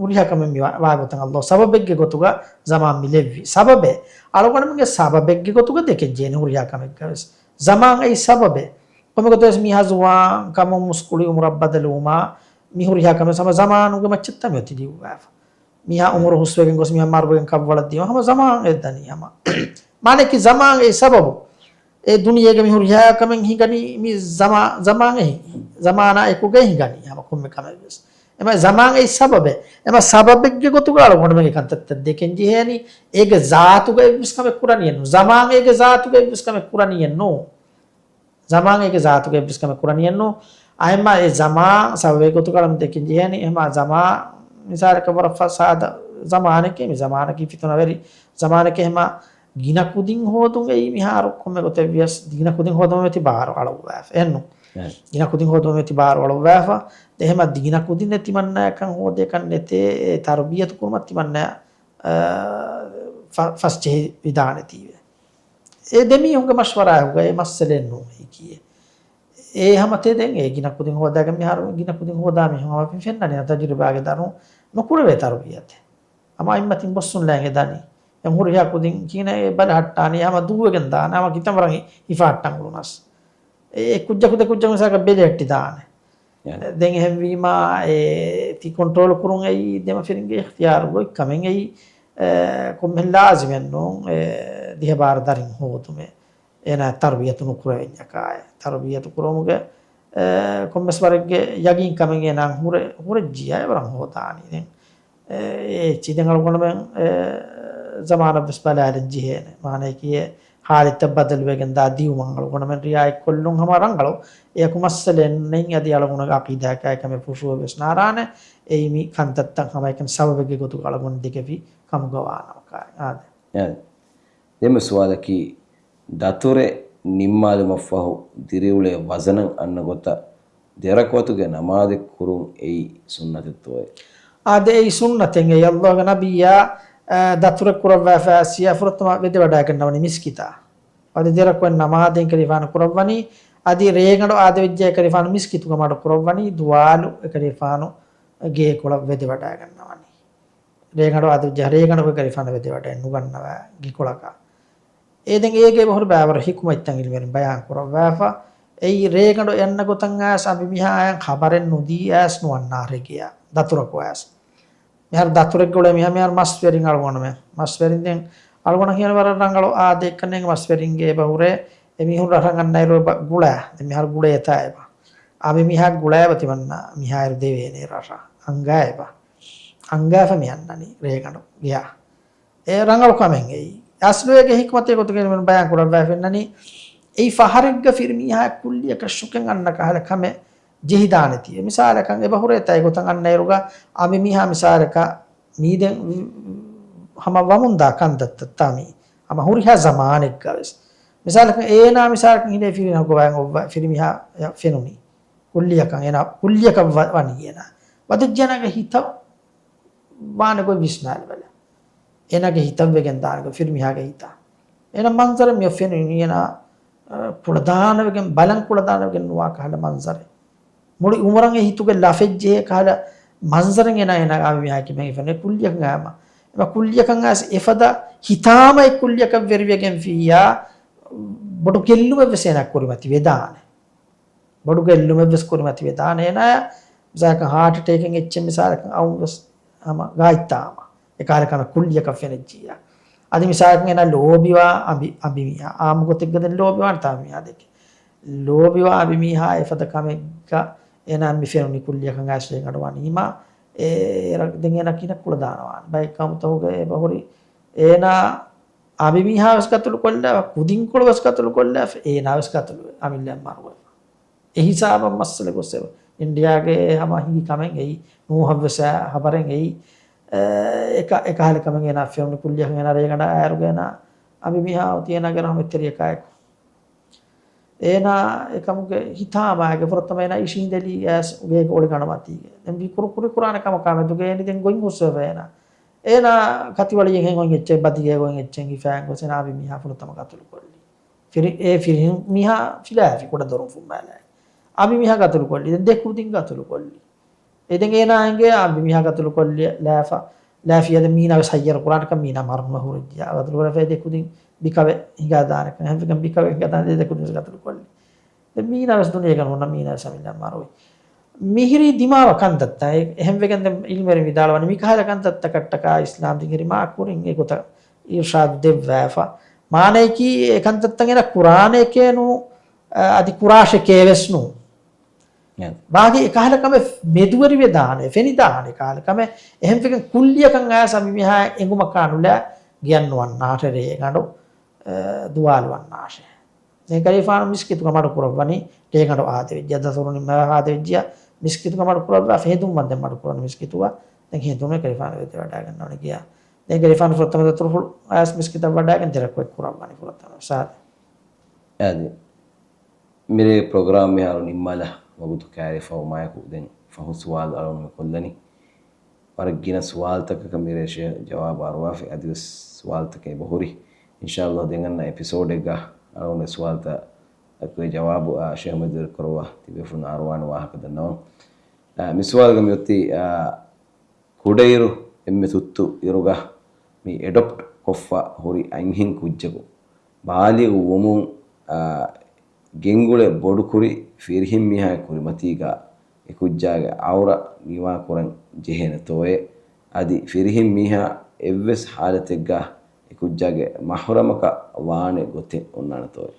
ހުރިހާ ކަމެއް މި ވާ-، ވާގޮތަށް އައްލާހު ސަބަބެއްގެ ގޮތުގަ ޒަމާން މި ލެއްވި. ސަބަބެއް. އަޅުގަނޑުމެންގެ ސަބަބެއްގެ ގޮތުގަ ދެކެއްޖޭނެ ހުރިހާ ކަމެއްގަ ވެސް. ޒަމާން އެއީ ސަބަބެއް. ކޮންމެ ގޮތެއް ވެސް މީހާ ޒުވާން ކަމުން މުސްކުޅި އުމުރަށް ބަދަލުވުމާ، މި ހުރިހާ ކަމެއް ހަމަ ޒަމާނުގެ މައްޗަށްތާ މިއޮތީ ލިޔުއްވާފަ. މީހާ އުމުރު ހުސްވެގެން ގޮސް މީހާ މަރުވެގެން ކައްވަޅަށް ދިޔުމަށް ހަމަ ޒަމާން އެއްދަނީ ހަމަ. މާނައަކީ ޒަމާން އެއް ސަބަބު. އެ ދުނިޔޭގަ މި ހުރިހާ ކަމެއް ހިނގަނީ މި ޒަމާ-، ޒަމާން އެއް ޒަމާނާ އެކުގައި ހިނގަނީ ހަމަ ކޮންމެ ކަމެއް ވެސް. އެމަ ޒަމާން އެއް ސަބަބެއް. އެމަ ސަބަބެއްގެ ގޮތުގަ އަޅުގަނޑުމެން އެ ކަންތައްތައް ދެކެން ޖެހޭނީ. އޭގެ ޒާތުގައި ވެސް ކަމެއް ކުރަނީއެއްނު. ޒަމާން އޭގެ ޒާތުގައި ވެސް ކަމެއް ކުރަނީއެއްނު. ޒަމާން އޭގެ ޒާތުގައި ވެސް ކަމެއް ކުރަނީއެއްނު. އެމަ އެ ޒަމާން ސަބަބެއް ގޮތުގަ އަޅަމެން ދެކެން ޖެހޭނީ. އެމަ ޒަމާން މިސާލަކަށް ވަރަށް ފަސާދަ ޒަމާނެކޭ މި ޒަމާނަކީ ފިތުނަވެރި ޒަމާނެކޭ. އެމަ ގިނަ ކުދިން ހޯދުން އެއީ މިހާރު ކޮންމެ ގޮތެއް ވިޔަސް ގިނަ ކުދިން ހޯދުމަށް ތި ބާރު އަޅުއްވާފަ. އެއްނު. އެ. ގިނަ ކުދިން ހޯދުމަށް ތި ބާރު އަޅުއްވާފަ. އެހެމަ ދީނަ ކުދިން ތިމަންނައަކަށް ހޯދޭކަށް ނެތޭ، އެ ތަރުބިޔަތު ކުރުމަށް ތިމަންނަ، އަ، ފަ-، ފަސްޖެހި ވިދާނެތީވެ. އެ ދެމީހުންގެ މަޝްވަރާއެކުގަ އެ މައްސަލައެއް ނޫން ހިކިޔޭ. އެ ހަމަ ތެދެން އެ ގިނަ ކުދިން ހޯދާގެ މިހާރު ގިނަ ކުދިން ހޯދާ މީހުން ހަމަ ފެންނަނީ ތަޖުރިބާގެ ދަރުން ނުކުރެވޭ ތަރުބިޔަތެއް. ހަމަ އައިމަތިން ބޮއްސުން ލައިގެ ދަނީ. އެ ހުރިހާ ކުދިން ކިހިނެއް ބަލަހައްޓާނީ ހަމަ ދޫވެގެން ދާނެ ހަމަ ކިތަން ވަރަށް ހިފާއްޓަން އުޅުނަސް. އެ ކުއްޖަކު ދެ ކުއްޖަކު މިސާލަކަށް ބެލެހެއްޓި ދާނެ. ދެން އެހެންވީމާ، އެ، ތި ކޮންޓްރޯލް ކުރުން އެއީ ދެމަފިރިންގެ އިޚްތިޔާރު ގޮތް ކަމެއް އެއީ، އެ، ކޮންމެހެން ލާޒިމެއް ނޫން، އެ، ދިހަ ބާރަ ދަރިން ހޯދުމެއް. އޭނާ ތަރުބިޔަތު ނުކުރެވެންޏަކާއި. ތަރުބިޔަތު ކުރުމުގެ، އެ، ކޮންމެސް ވަރެއްގެ ޔަގީން ކަމެއް އޭނާ ހުރެ، ހުރެއްޖިޔާ އެ ވަރަށް ހޯދާނީ. ދެން އެ، އެ އެއްޗި ދެން އަޅުގަނޑުމެން، އެ، ޒަމާނަށް ވެސް ބަލާލަން ޖެހޭނެ. މާނައަކީ އެ ހާލަތްތައް ބަދަލުވެގެން ދާ ދިއުމަށް އަޅުގަނޑުމެން ރިއާޔަތް ކޮށްލުން ހަމަ ރަނގަޅު. އެއަކު މައްސަލައެއް ނެތް. އަދި އަޅުގަނޑުގެ އަޤީދާއަކާއި ކަމެއް ފުށުވެ ވެސް ނާރާނެ. އެއީ މި ކަންތައްތައް ހަމައެކަނި ސަބަބެއްގެ ގޮތުގަ އަޅުގަނޑު ދެކެފި ކަމުގަ ވާނަމަކާ. އާދެ. އާދެ. ދެންމެ ސުވާލަކީ، ދަތުރެއް ނިންމާލުމަށްފަހު ދިރިއުޅޭ ވަޒަނަށް އަންނަ ގޮތަށް ދެރަކުޢަތުގެ ނަމާދެއް ކުރުން އެއީ ސުންނަތެއްތޯއޭ؟ އާދެ، އެއީ ސުންނަތެއް. އެއީ އައްލާހުގެ ނަބިއްޔާ، އާ، ދަތުރެއް ކުރައްވާފައި އައިސް ފުރަތަމަ ވެދެވަޑައިގަންނަވަނީ މިސްކިތާ. އަދި ދެރަކުޢަތް ނަމާދެއް ކަލޭގެފާނު ކުރައްވަނީ. އަދި ރޭގަނޑު އާދެވިއްޖެ ކަލޭގެފާނު މިސްކިތުގަ މަޑު ކުރައްވަނީ. ދުވާލު އެކަލޭގެފާނު ގޭކޮޅަށް ވެދެވަޑައިގަންނަވަނީ. ރޭގަނޑު އާދެވިއްޖެ، ރޭގަނޑު އެކަލޭގެފާނު ވެދެވަޑައެއް ނުގަންނަވާ ގެކޮޅަކަށް. އެ ދެން އޭގެ އެބަހުރި ބައިވަރު ހިކުމަތްތައް އިލްމުވެރިން ބަޔާން ކުރައްވާފަ. އެއީ ރޭގަނޑު އަންނަ ގޮތަށް އައިސް އަނބިމީހާ އައިސް ޚަބަރެއް ނުދީ އައިސް ނުއަންނާ ރޭގެޔާ ދަތުރަކު އައިސް. މިހާރު ދަތުރެއްގަ އުޅޭ މީހާ މިހާރު މަސްވެރިން އަޅުގަނޑުމެން. މަސްވެރިން ދެން އަޅުގަނޑަށް ހީވަނީ ވަރަށް ރަނގަޅު އާދައެއްކަން އެނގޭ މަސްވެރިންގެ އެބަހުރޭ އެމީހުން ރަށަށް އަންނައިރު އެބަ ގުޅާ. ދެން މިހާރު ގުޅޭތާ އެބަ. އަނބިމީހާ ގުޅާ އެބަ ތިމަންނަ މިހާރު ދެވޭނެ ރަށަށް. އަންގާ އެބަ. އަންގާފަ މި އަންނަނީ ރޭގަނޑު ގެޔަށް. އެ ރަނގަޅު ކަމެއް އެއީ. އަސްލު އޭގެ ހިކުމަތެއް ގޮތުގައި މި ބަޔާން ކުރައްވާފަ އިންނަނީ، އެއީ ފަހަރެއްގަ ފިރިމީހާ ކުއްލިއަކަށް ޝޮކެއް އަންނަ ކަހަލަ ކަމެއް ޖެހިދާނެތީ. މިސާލަކަށް އެބަ ހުރޭތާ އެގޮތަށް އަންނައިރުގަ އަނބިމީހާ މިސާލަކަށް މީ ދެން ހަމަ ވަމުންދާ ކަންތައްތައްތާ މީ. ހަމަ ހުރިހާ ޒަމާނެއްގަ ވެސް. މިސާލަކަށް އޭނާ މިސާލަކަށް ހިނދޭ ފިރިހެނަކު ބަޔަން އޮއްވަ ފިރިމީހާ ފެނުނީ. ކުއްލިއަކަށް އޭނާ ކުއްލިއަކަށް ވަ-، ވަނީ އޭނާ. ވަދެއްޖެ އޭނާގެ ހިތަށް ވާނެ ގޮތް ވިސްނާލިބަލަ. އޭނާގެ ހިތަށް ވެގެން ދާނެ ގޮތް ފިރިމީހާގެ ހިތަށް. އޭނަ މަންޒަރެއް މިއޮށް ފެނުނީ އޭނާ، އަ، ކުޅަދާނަވެގެން ބަލަން ކުޅަދާނަވެގެން ނުވާ ކަހަލަ މަންޒަރެއް. މުޅި އުމުރަށް އެ ހިތުގެ ލަފެއްޖެހޭ ކަހަލަ މަންޒަރެއް އޭނާ، އޭނާ އަނބިމީހާ ކިބައިން ފެނުނީ ކުއްލިއަކަށް އައިމަ. އެމަ ކުއްލިއަކަށް އައިސް އެފަދަ ހިތާމައެއް ކުއްލިއަކަށް ވެރިވެގެންފިއްޔާ ބޮޑު ގެއްލުމެއް ވެސް އޭނާ ކުރިމަތި ވެދާނެ. ބޮޑު ގެއްލުމެއް ވެސް ކުރިމަތިވެދާނެ އޭނާއަށް. މިސާލަކަށް ހާޓް އެޓޭކެއް އެއްޗެއް މިސާލަކަށް އައުން ވެސް ހަމަ ގާތްތާ ހަމަ އެކަހަލަ ކަމެއް ކުއްލިއަކަށް ފެނިއްޖިއްޔާ. އަދި މިސާލަކަށް އޭނާ ލޯބިވާ އަނބި، އަނބިމީހާ. އާއްމު ގޮތެއްގަ ދެން ލޯބިވާނެތާ މީހާ ދެކެ. ލޯބިވާ އަނބިމީހާ އެފަދަ ކަމެއްގަ އޭނާ މި ފެނުނީ ކުއްލިއަކަށް އައިސް ރޭގަނޑު ވަނީމާ، އެ، އެ ރަ-، ދެން އޭނާ ކިހިނެއް ކުޅަދާނަވާނެ. ބައެއް ޤައުމުތަކުގަ އެބަހުރި އޭނާ އަނބިމީހާ ވެސް ޤަތުލު ކޮށްލާފަ، ކުދިންކޮޅު ވެސް ޤަތުލު ކޮށްލާފަ، އޭނާ ވެސް ޤަތުލު ވެ، އަމިއްލައަށް މަރުވެފަ. އެ ހިސާބަށް މައްސަލަ ގޮސް އެބަ. އިންޑިޔާގެ ހަމަ ހިނގި ކަމެއް އެއީ، ނޫހަށް ވެސް އާ ހަބަރެއް އެއީ، އެ، އެކަ-، އެކަހަލަ ކަމެއް އޭނާ ފެނުނީ ކުއްލިއަކަށް އޭނާ ރޭގަނޑަށް އައިރުގަ އޭނާ އަނބިމީހާ އޮތީ އޭނާގެ ރަޙުމަތްތެރިޔަކާއެކު. އޭނާ އެކަމުގެ ހިތާމައިގެ ފުރަތަމަ އޭނާ އިށީނދެލީ އައިސް ގޭގެ އޮޅިގަނޑުމަތީގަ. ދެން ވި ކުރު ކުރި ކުރާނެ ކަމަކާ މެދުގަ އެނި ދެން ގޮތް ހުސްވެފަ އޭނާ. އޭނާ ކަތިވަޅިއެއް ހެން އޮތް އެއްޗެއް ބަދިގޭގަ އޮތް އެއްޗެއް ހިފާން ގޮސް އޭނާ އަނބިމީހާ ފުރަތަމަ ޤަތުލު ކޮށްލީ. ފިރި-، އެ ފިރިހެން މީހާ ފިލާފި ކުޑަ ދޮރުން ފުއްމާލާ. އަނބިމީހާ ޤަތުލު ކޮށްލީ. ދެން ދެ ކުދިން ޤަތުލު ކޮށްލީ. އެ ދެން އޭނާ އެނގޭ އަނބިމީހާ ޤަތުލު ކޮށްލި-، ލާފަ-، ލާފިޔާ ދެން މީނާ ވެސް ހައްޔަރު ކުރާނެކަން މީނާ މަރުން ހުރެއްޖިޔާ. ޤަތުލު ކުރެފައި ދެ ކުދިން ބިކަވެ ހިނގާދާނެކަން. އެހެންވެގެން ބިކަވެ ހިނގާދާނެ ދެ ކުދިން ވެސް ޤަތުލު ކޮށްލި. ދެން މީނާ ވެސް ދުނިޔޭގަ ނޫން، މީނާ ވެސް އަމިއްލަ މަރުވި. މިހިރީ ދިމާވާ ކަންތައްތައް. އެ-، އެހެންވެގެން ދެން ޢިލްމުވެރިން ވިދާޅުވަނީ މިކަހަލަ ކަންތައްތަކަށްޓަކާ އިސްލާމް ދިން ހުރި މާ ކުރިން އެގޮތަށް އިރްޝާދު ދެއްވާފަ. މާނަޔަކީ އެ ކަންތައްތައް އޭނަ ކުރާނެކޭ ނޫ، އަ، އަދި ކުރާށެކޭ ވެސް ނޫ. އެ. ބާކީ އެކަހަލަ ކަމެއް މެދުވެރިވެދާނެ، ފެނިދާނެ ކަހަލަ ކަމެއް. އެހެންވެގެން ކުއްލިއަކަށް އައިސް މިހާ އެނގުމަކާ ނުލާ ގެއަށް ނުވަންނާށޭ ރޭގަނޑު، އަ، ދުވާލުވަންނާށޭ. ދެން ކަލޭގެފާނު މިސްކިތުގަ މަޑު ކުރައްވަނީ، ރޭގަނޑު އާދެވިއްޖެ، ދަތުރު ނިންމަވާ އާދެވިއްޖެ، މިސްކިތުގަ މަޑު ކުރައްވާ ފެހެދުން ވަންދެން މަޑު ކުރަން މިސްކިތުގަ. ދެން ހެނދުނު ކަލޭގެފާނު ވެދެވަޑައިގަންނަވަނީ ގެޔަށް. ދެން ކަލޭގެފާނު ފުރަތަމަ ދަތުރުފުޅު އައިސް މިސްކިތަށް ވަޑައިގެން ތެރެކު އެއްކުރައްވަނީ ފުރަތަމަ ސާދަ. އާދެ. މިރޭ ޕްރޮގްރާމް މިހާރު ނިންމާލާ ވަގުތު ކައިރިފައިވުމާއެކު ދެން ފަހު ސުވާލު އަޅުގަނޑުމެން ކޮށްލަނީ. ވަރަށް ގިނަ ސުވާލުތަކަކަށް މިރޭ ޝޭހް ޖަވާބު އަރުވާފަ، އަދިވެސް ސުވާލުތަކެއް އެބަހުރި. އިންޝާﷲ ދެން އަންނަ އެޕިސޯޑެއްގަ އަޅުގަނޑުގެ ސުވާލުތަކުގެ ޖަވާބު އާ ޝޭހް މެދުވެރި ކުރައްވާ ތިބޭފުޅުން އަރުވާނެ ވާހަކަ ދަންނަވަން. އާ، މި ސުވާލުގަ މިއޮތީ، އާ، ކުޑައިރު އެންމެ ތުއްތު އިރުގަ މި އެޑޮޕްޓް ކޮށްފަ ހުރި އަންހެން ކުއްޖަކު ބާލިޣު ވުމުން، އާ، ގެންގުޅެ ބޮޑުކުރި ފިރިހެން މީހާގެ ކުރިމަތީގަ އެ ކުއްޖާގެ އައުރަ ނިވާކުރަން ޖެހޭނެތޯއޭ؟ އަދި ފިރިހެން މީހާ އެއްވެސް ހާލަތެއްގަ އެ ކުއްޖާގެ މަޙްރަމަކަށް ވާނެ ގޮތެއް އޮންނާނެތޯއޭ؟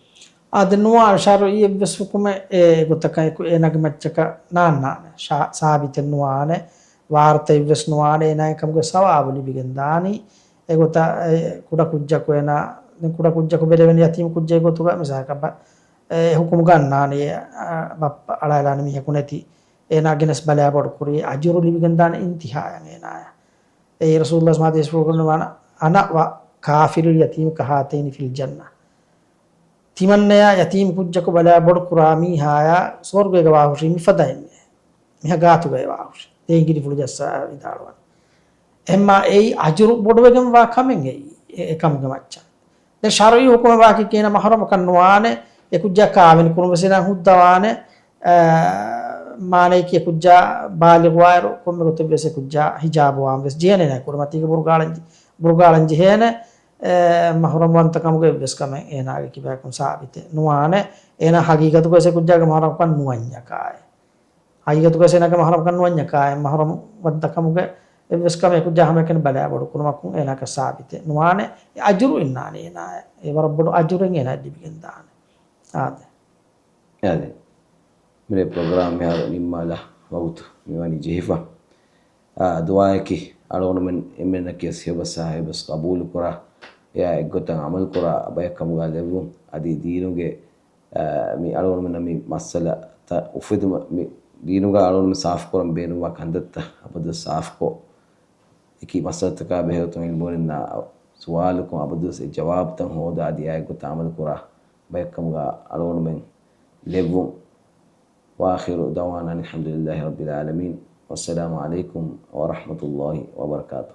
އާދެ، ނުވާނެ، ޝަރުޢީ އެއްވެސް ޙުކުމެއް އެ ގޮތަކަށް އެކު އޭނާގެ މައްޗަކަށް ނާންނާނެ. ޝާ-، ސާބިތެއް ނުވާނެ، ވާރުތައް އެއްވެސް ނުވާނެ، އޭނާގެ ކަމުގެ ސަވާބު ލިބިގެން ދާނީ. އެގޮތަށް އެ ކުޑަ ކުއްޖަކު އޭނާ، ދެން ކުޑަ ކުއްޖަކު ބެލެވެނީ ޔަތީމް ކުއްޖެއް ގޮތުގަ މިސާލަކަށް ބަ-، އެ ޙުކުމު ގަންނާނީ، އެ، އަ، ބައްޕަ އަޅާލާނެ މީހަކު ނެތި، އޭނާ ގެނެސް ބަލާ ބޮޑު ކުރީ، އަޖުރު ލިބިގެން ދާނެ އިންތިހާއަށް އޭނާޔަށް. އެއީ ރަސޫލުﷲ ސަމާދޭސްފުޅުގަނޑު ވާނަ، "أنا وكافل اليتيم كهاتين في الجنة." ތިމަންނަޔާ ޔަތީމް ކުއްޖަކު ބަލާ ބޮޑު ކުރާ މީހާޔާ ސުވަރުގޭގަ ވާހުށީ މިފަދައިން. މިހާ ގާތުގައި ވާހުށީ. ދެ އިނގިލިފުޅު ޖައްސާ ވިދާޅުވަން. އެހެންމާ އެއީ އަޖުރު ބޮޑުވެގެން ވާ ކަމެއް އެއީ، އެ، އެކަމުގެ މައްޗަށް. ދެން ޝަރުޢީ ޙުކުމެއް ވާކީ ކޭނަ މަޙްރަމަކަށް ނުވާނެ، އެ ކުއްޖާ ކާވެނި ކުރުން ވެސް އޭނާ ހުއްދަވާނެ، އަ، މާނައަކީ އެ ކުއްޖާ ބާލިޣުވާއިރު ކޮންމެ ގޮތެއް ވެސް އެ ކުއްޖާ ހިޖާބު ވާން ވެސް ޖެހޭނެ ކުރިމަތީގަ ބުރުގާޅަން ޖެ-، ބުރުގާޅަން ޖެހޭނެ، އެ، މަޙްރަމް ވަންތަ ކަމުގެ އެއްވެސް ކަމެއް އޭނާގެ ކިބައިކުން ސާބިތެއް ނުވާނެ، އޭނާ ހަގީގަތުގަ ވެސް އެ ކުއްޖާގެ މަޙްރަމަކަށް ނުވަންޏަކާއި. ހަގީގަތުގަ ވެސް އޭނާގެ މަޙްރަމަކަށް ނުވަންޏަކާއި، މަޙްރަމް ވަންތަ ކަމުގެ އެއްވެސް ކަމެއް އެ ކުއްޖާ ހަމައެކަނި ބަލާ ބޮޑު ކުރުމަކުން އޭނާގެ ސާބިތެއް ނުވާނެ، އެ އަޖުރު އިންނާނެ އޭނާއަށް، އެ ވަރަށް ބޮޑު އަޖުރެއް އޭނާ ލިބިގެން ދާނެ. އާދެ. އާދެ. މިރޭ ޕްރޮގްރާމް މިހާރު ނިންމާލާ ވަގުތު މިވަނީ ޖެހިފަ. އާ، ދުޢާއަކީ އަޅުގަނޑުމެން އެންމެންނަކީ ވެސް ހެޔޮބަސް ހެޔޮބަސް ޤަބޫލު ކުރާ، އެއާ އެއްގޮތަށް ޢަމަލު ކުރާ ބައެއް ކަމުގަ ލެއްވުން. އަދި ދީނުގެ، އާ، މި އަޅުގަނޑުމެންނަށް މި މައްސަލަތައް އުފެދުމަށް މި ދީނުގަ އަޅުގަނޑުމެން ސާފުކުރަން ބޭނުންވާ ކަންތައްތައް އަބަދު ސާފުކޮށް، އެކި މައްސަލަތަކާ ބެހޭގޮތުން ޢިލްމުވެރިންނާ ސުވާލުކޮށް އަބަދުވެސް އެ ޖަވާބުތައް ހޯދާ އަދި އާއެއްގޮތަށް ޢަމަލުކުރާ ބައެއްކަމުގަ އަޅުގަނޑުމެން ލެއްވުން. وآخر دعوانا أن الحمد لله رب العالمين. والسلام عليكم ورحمة الله وبركاته.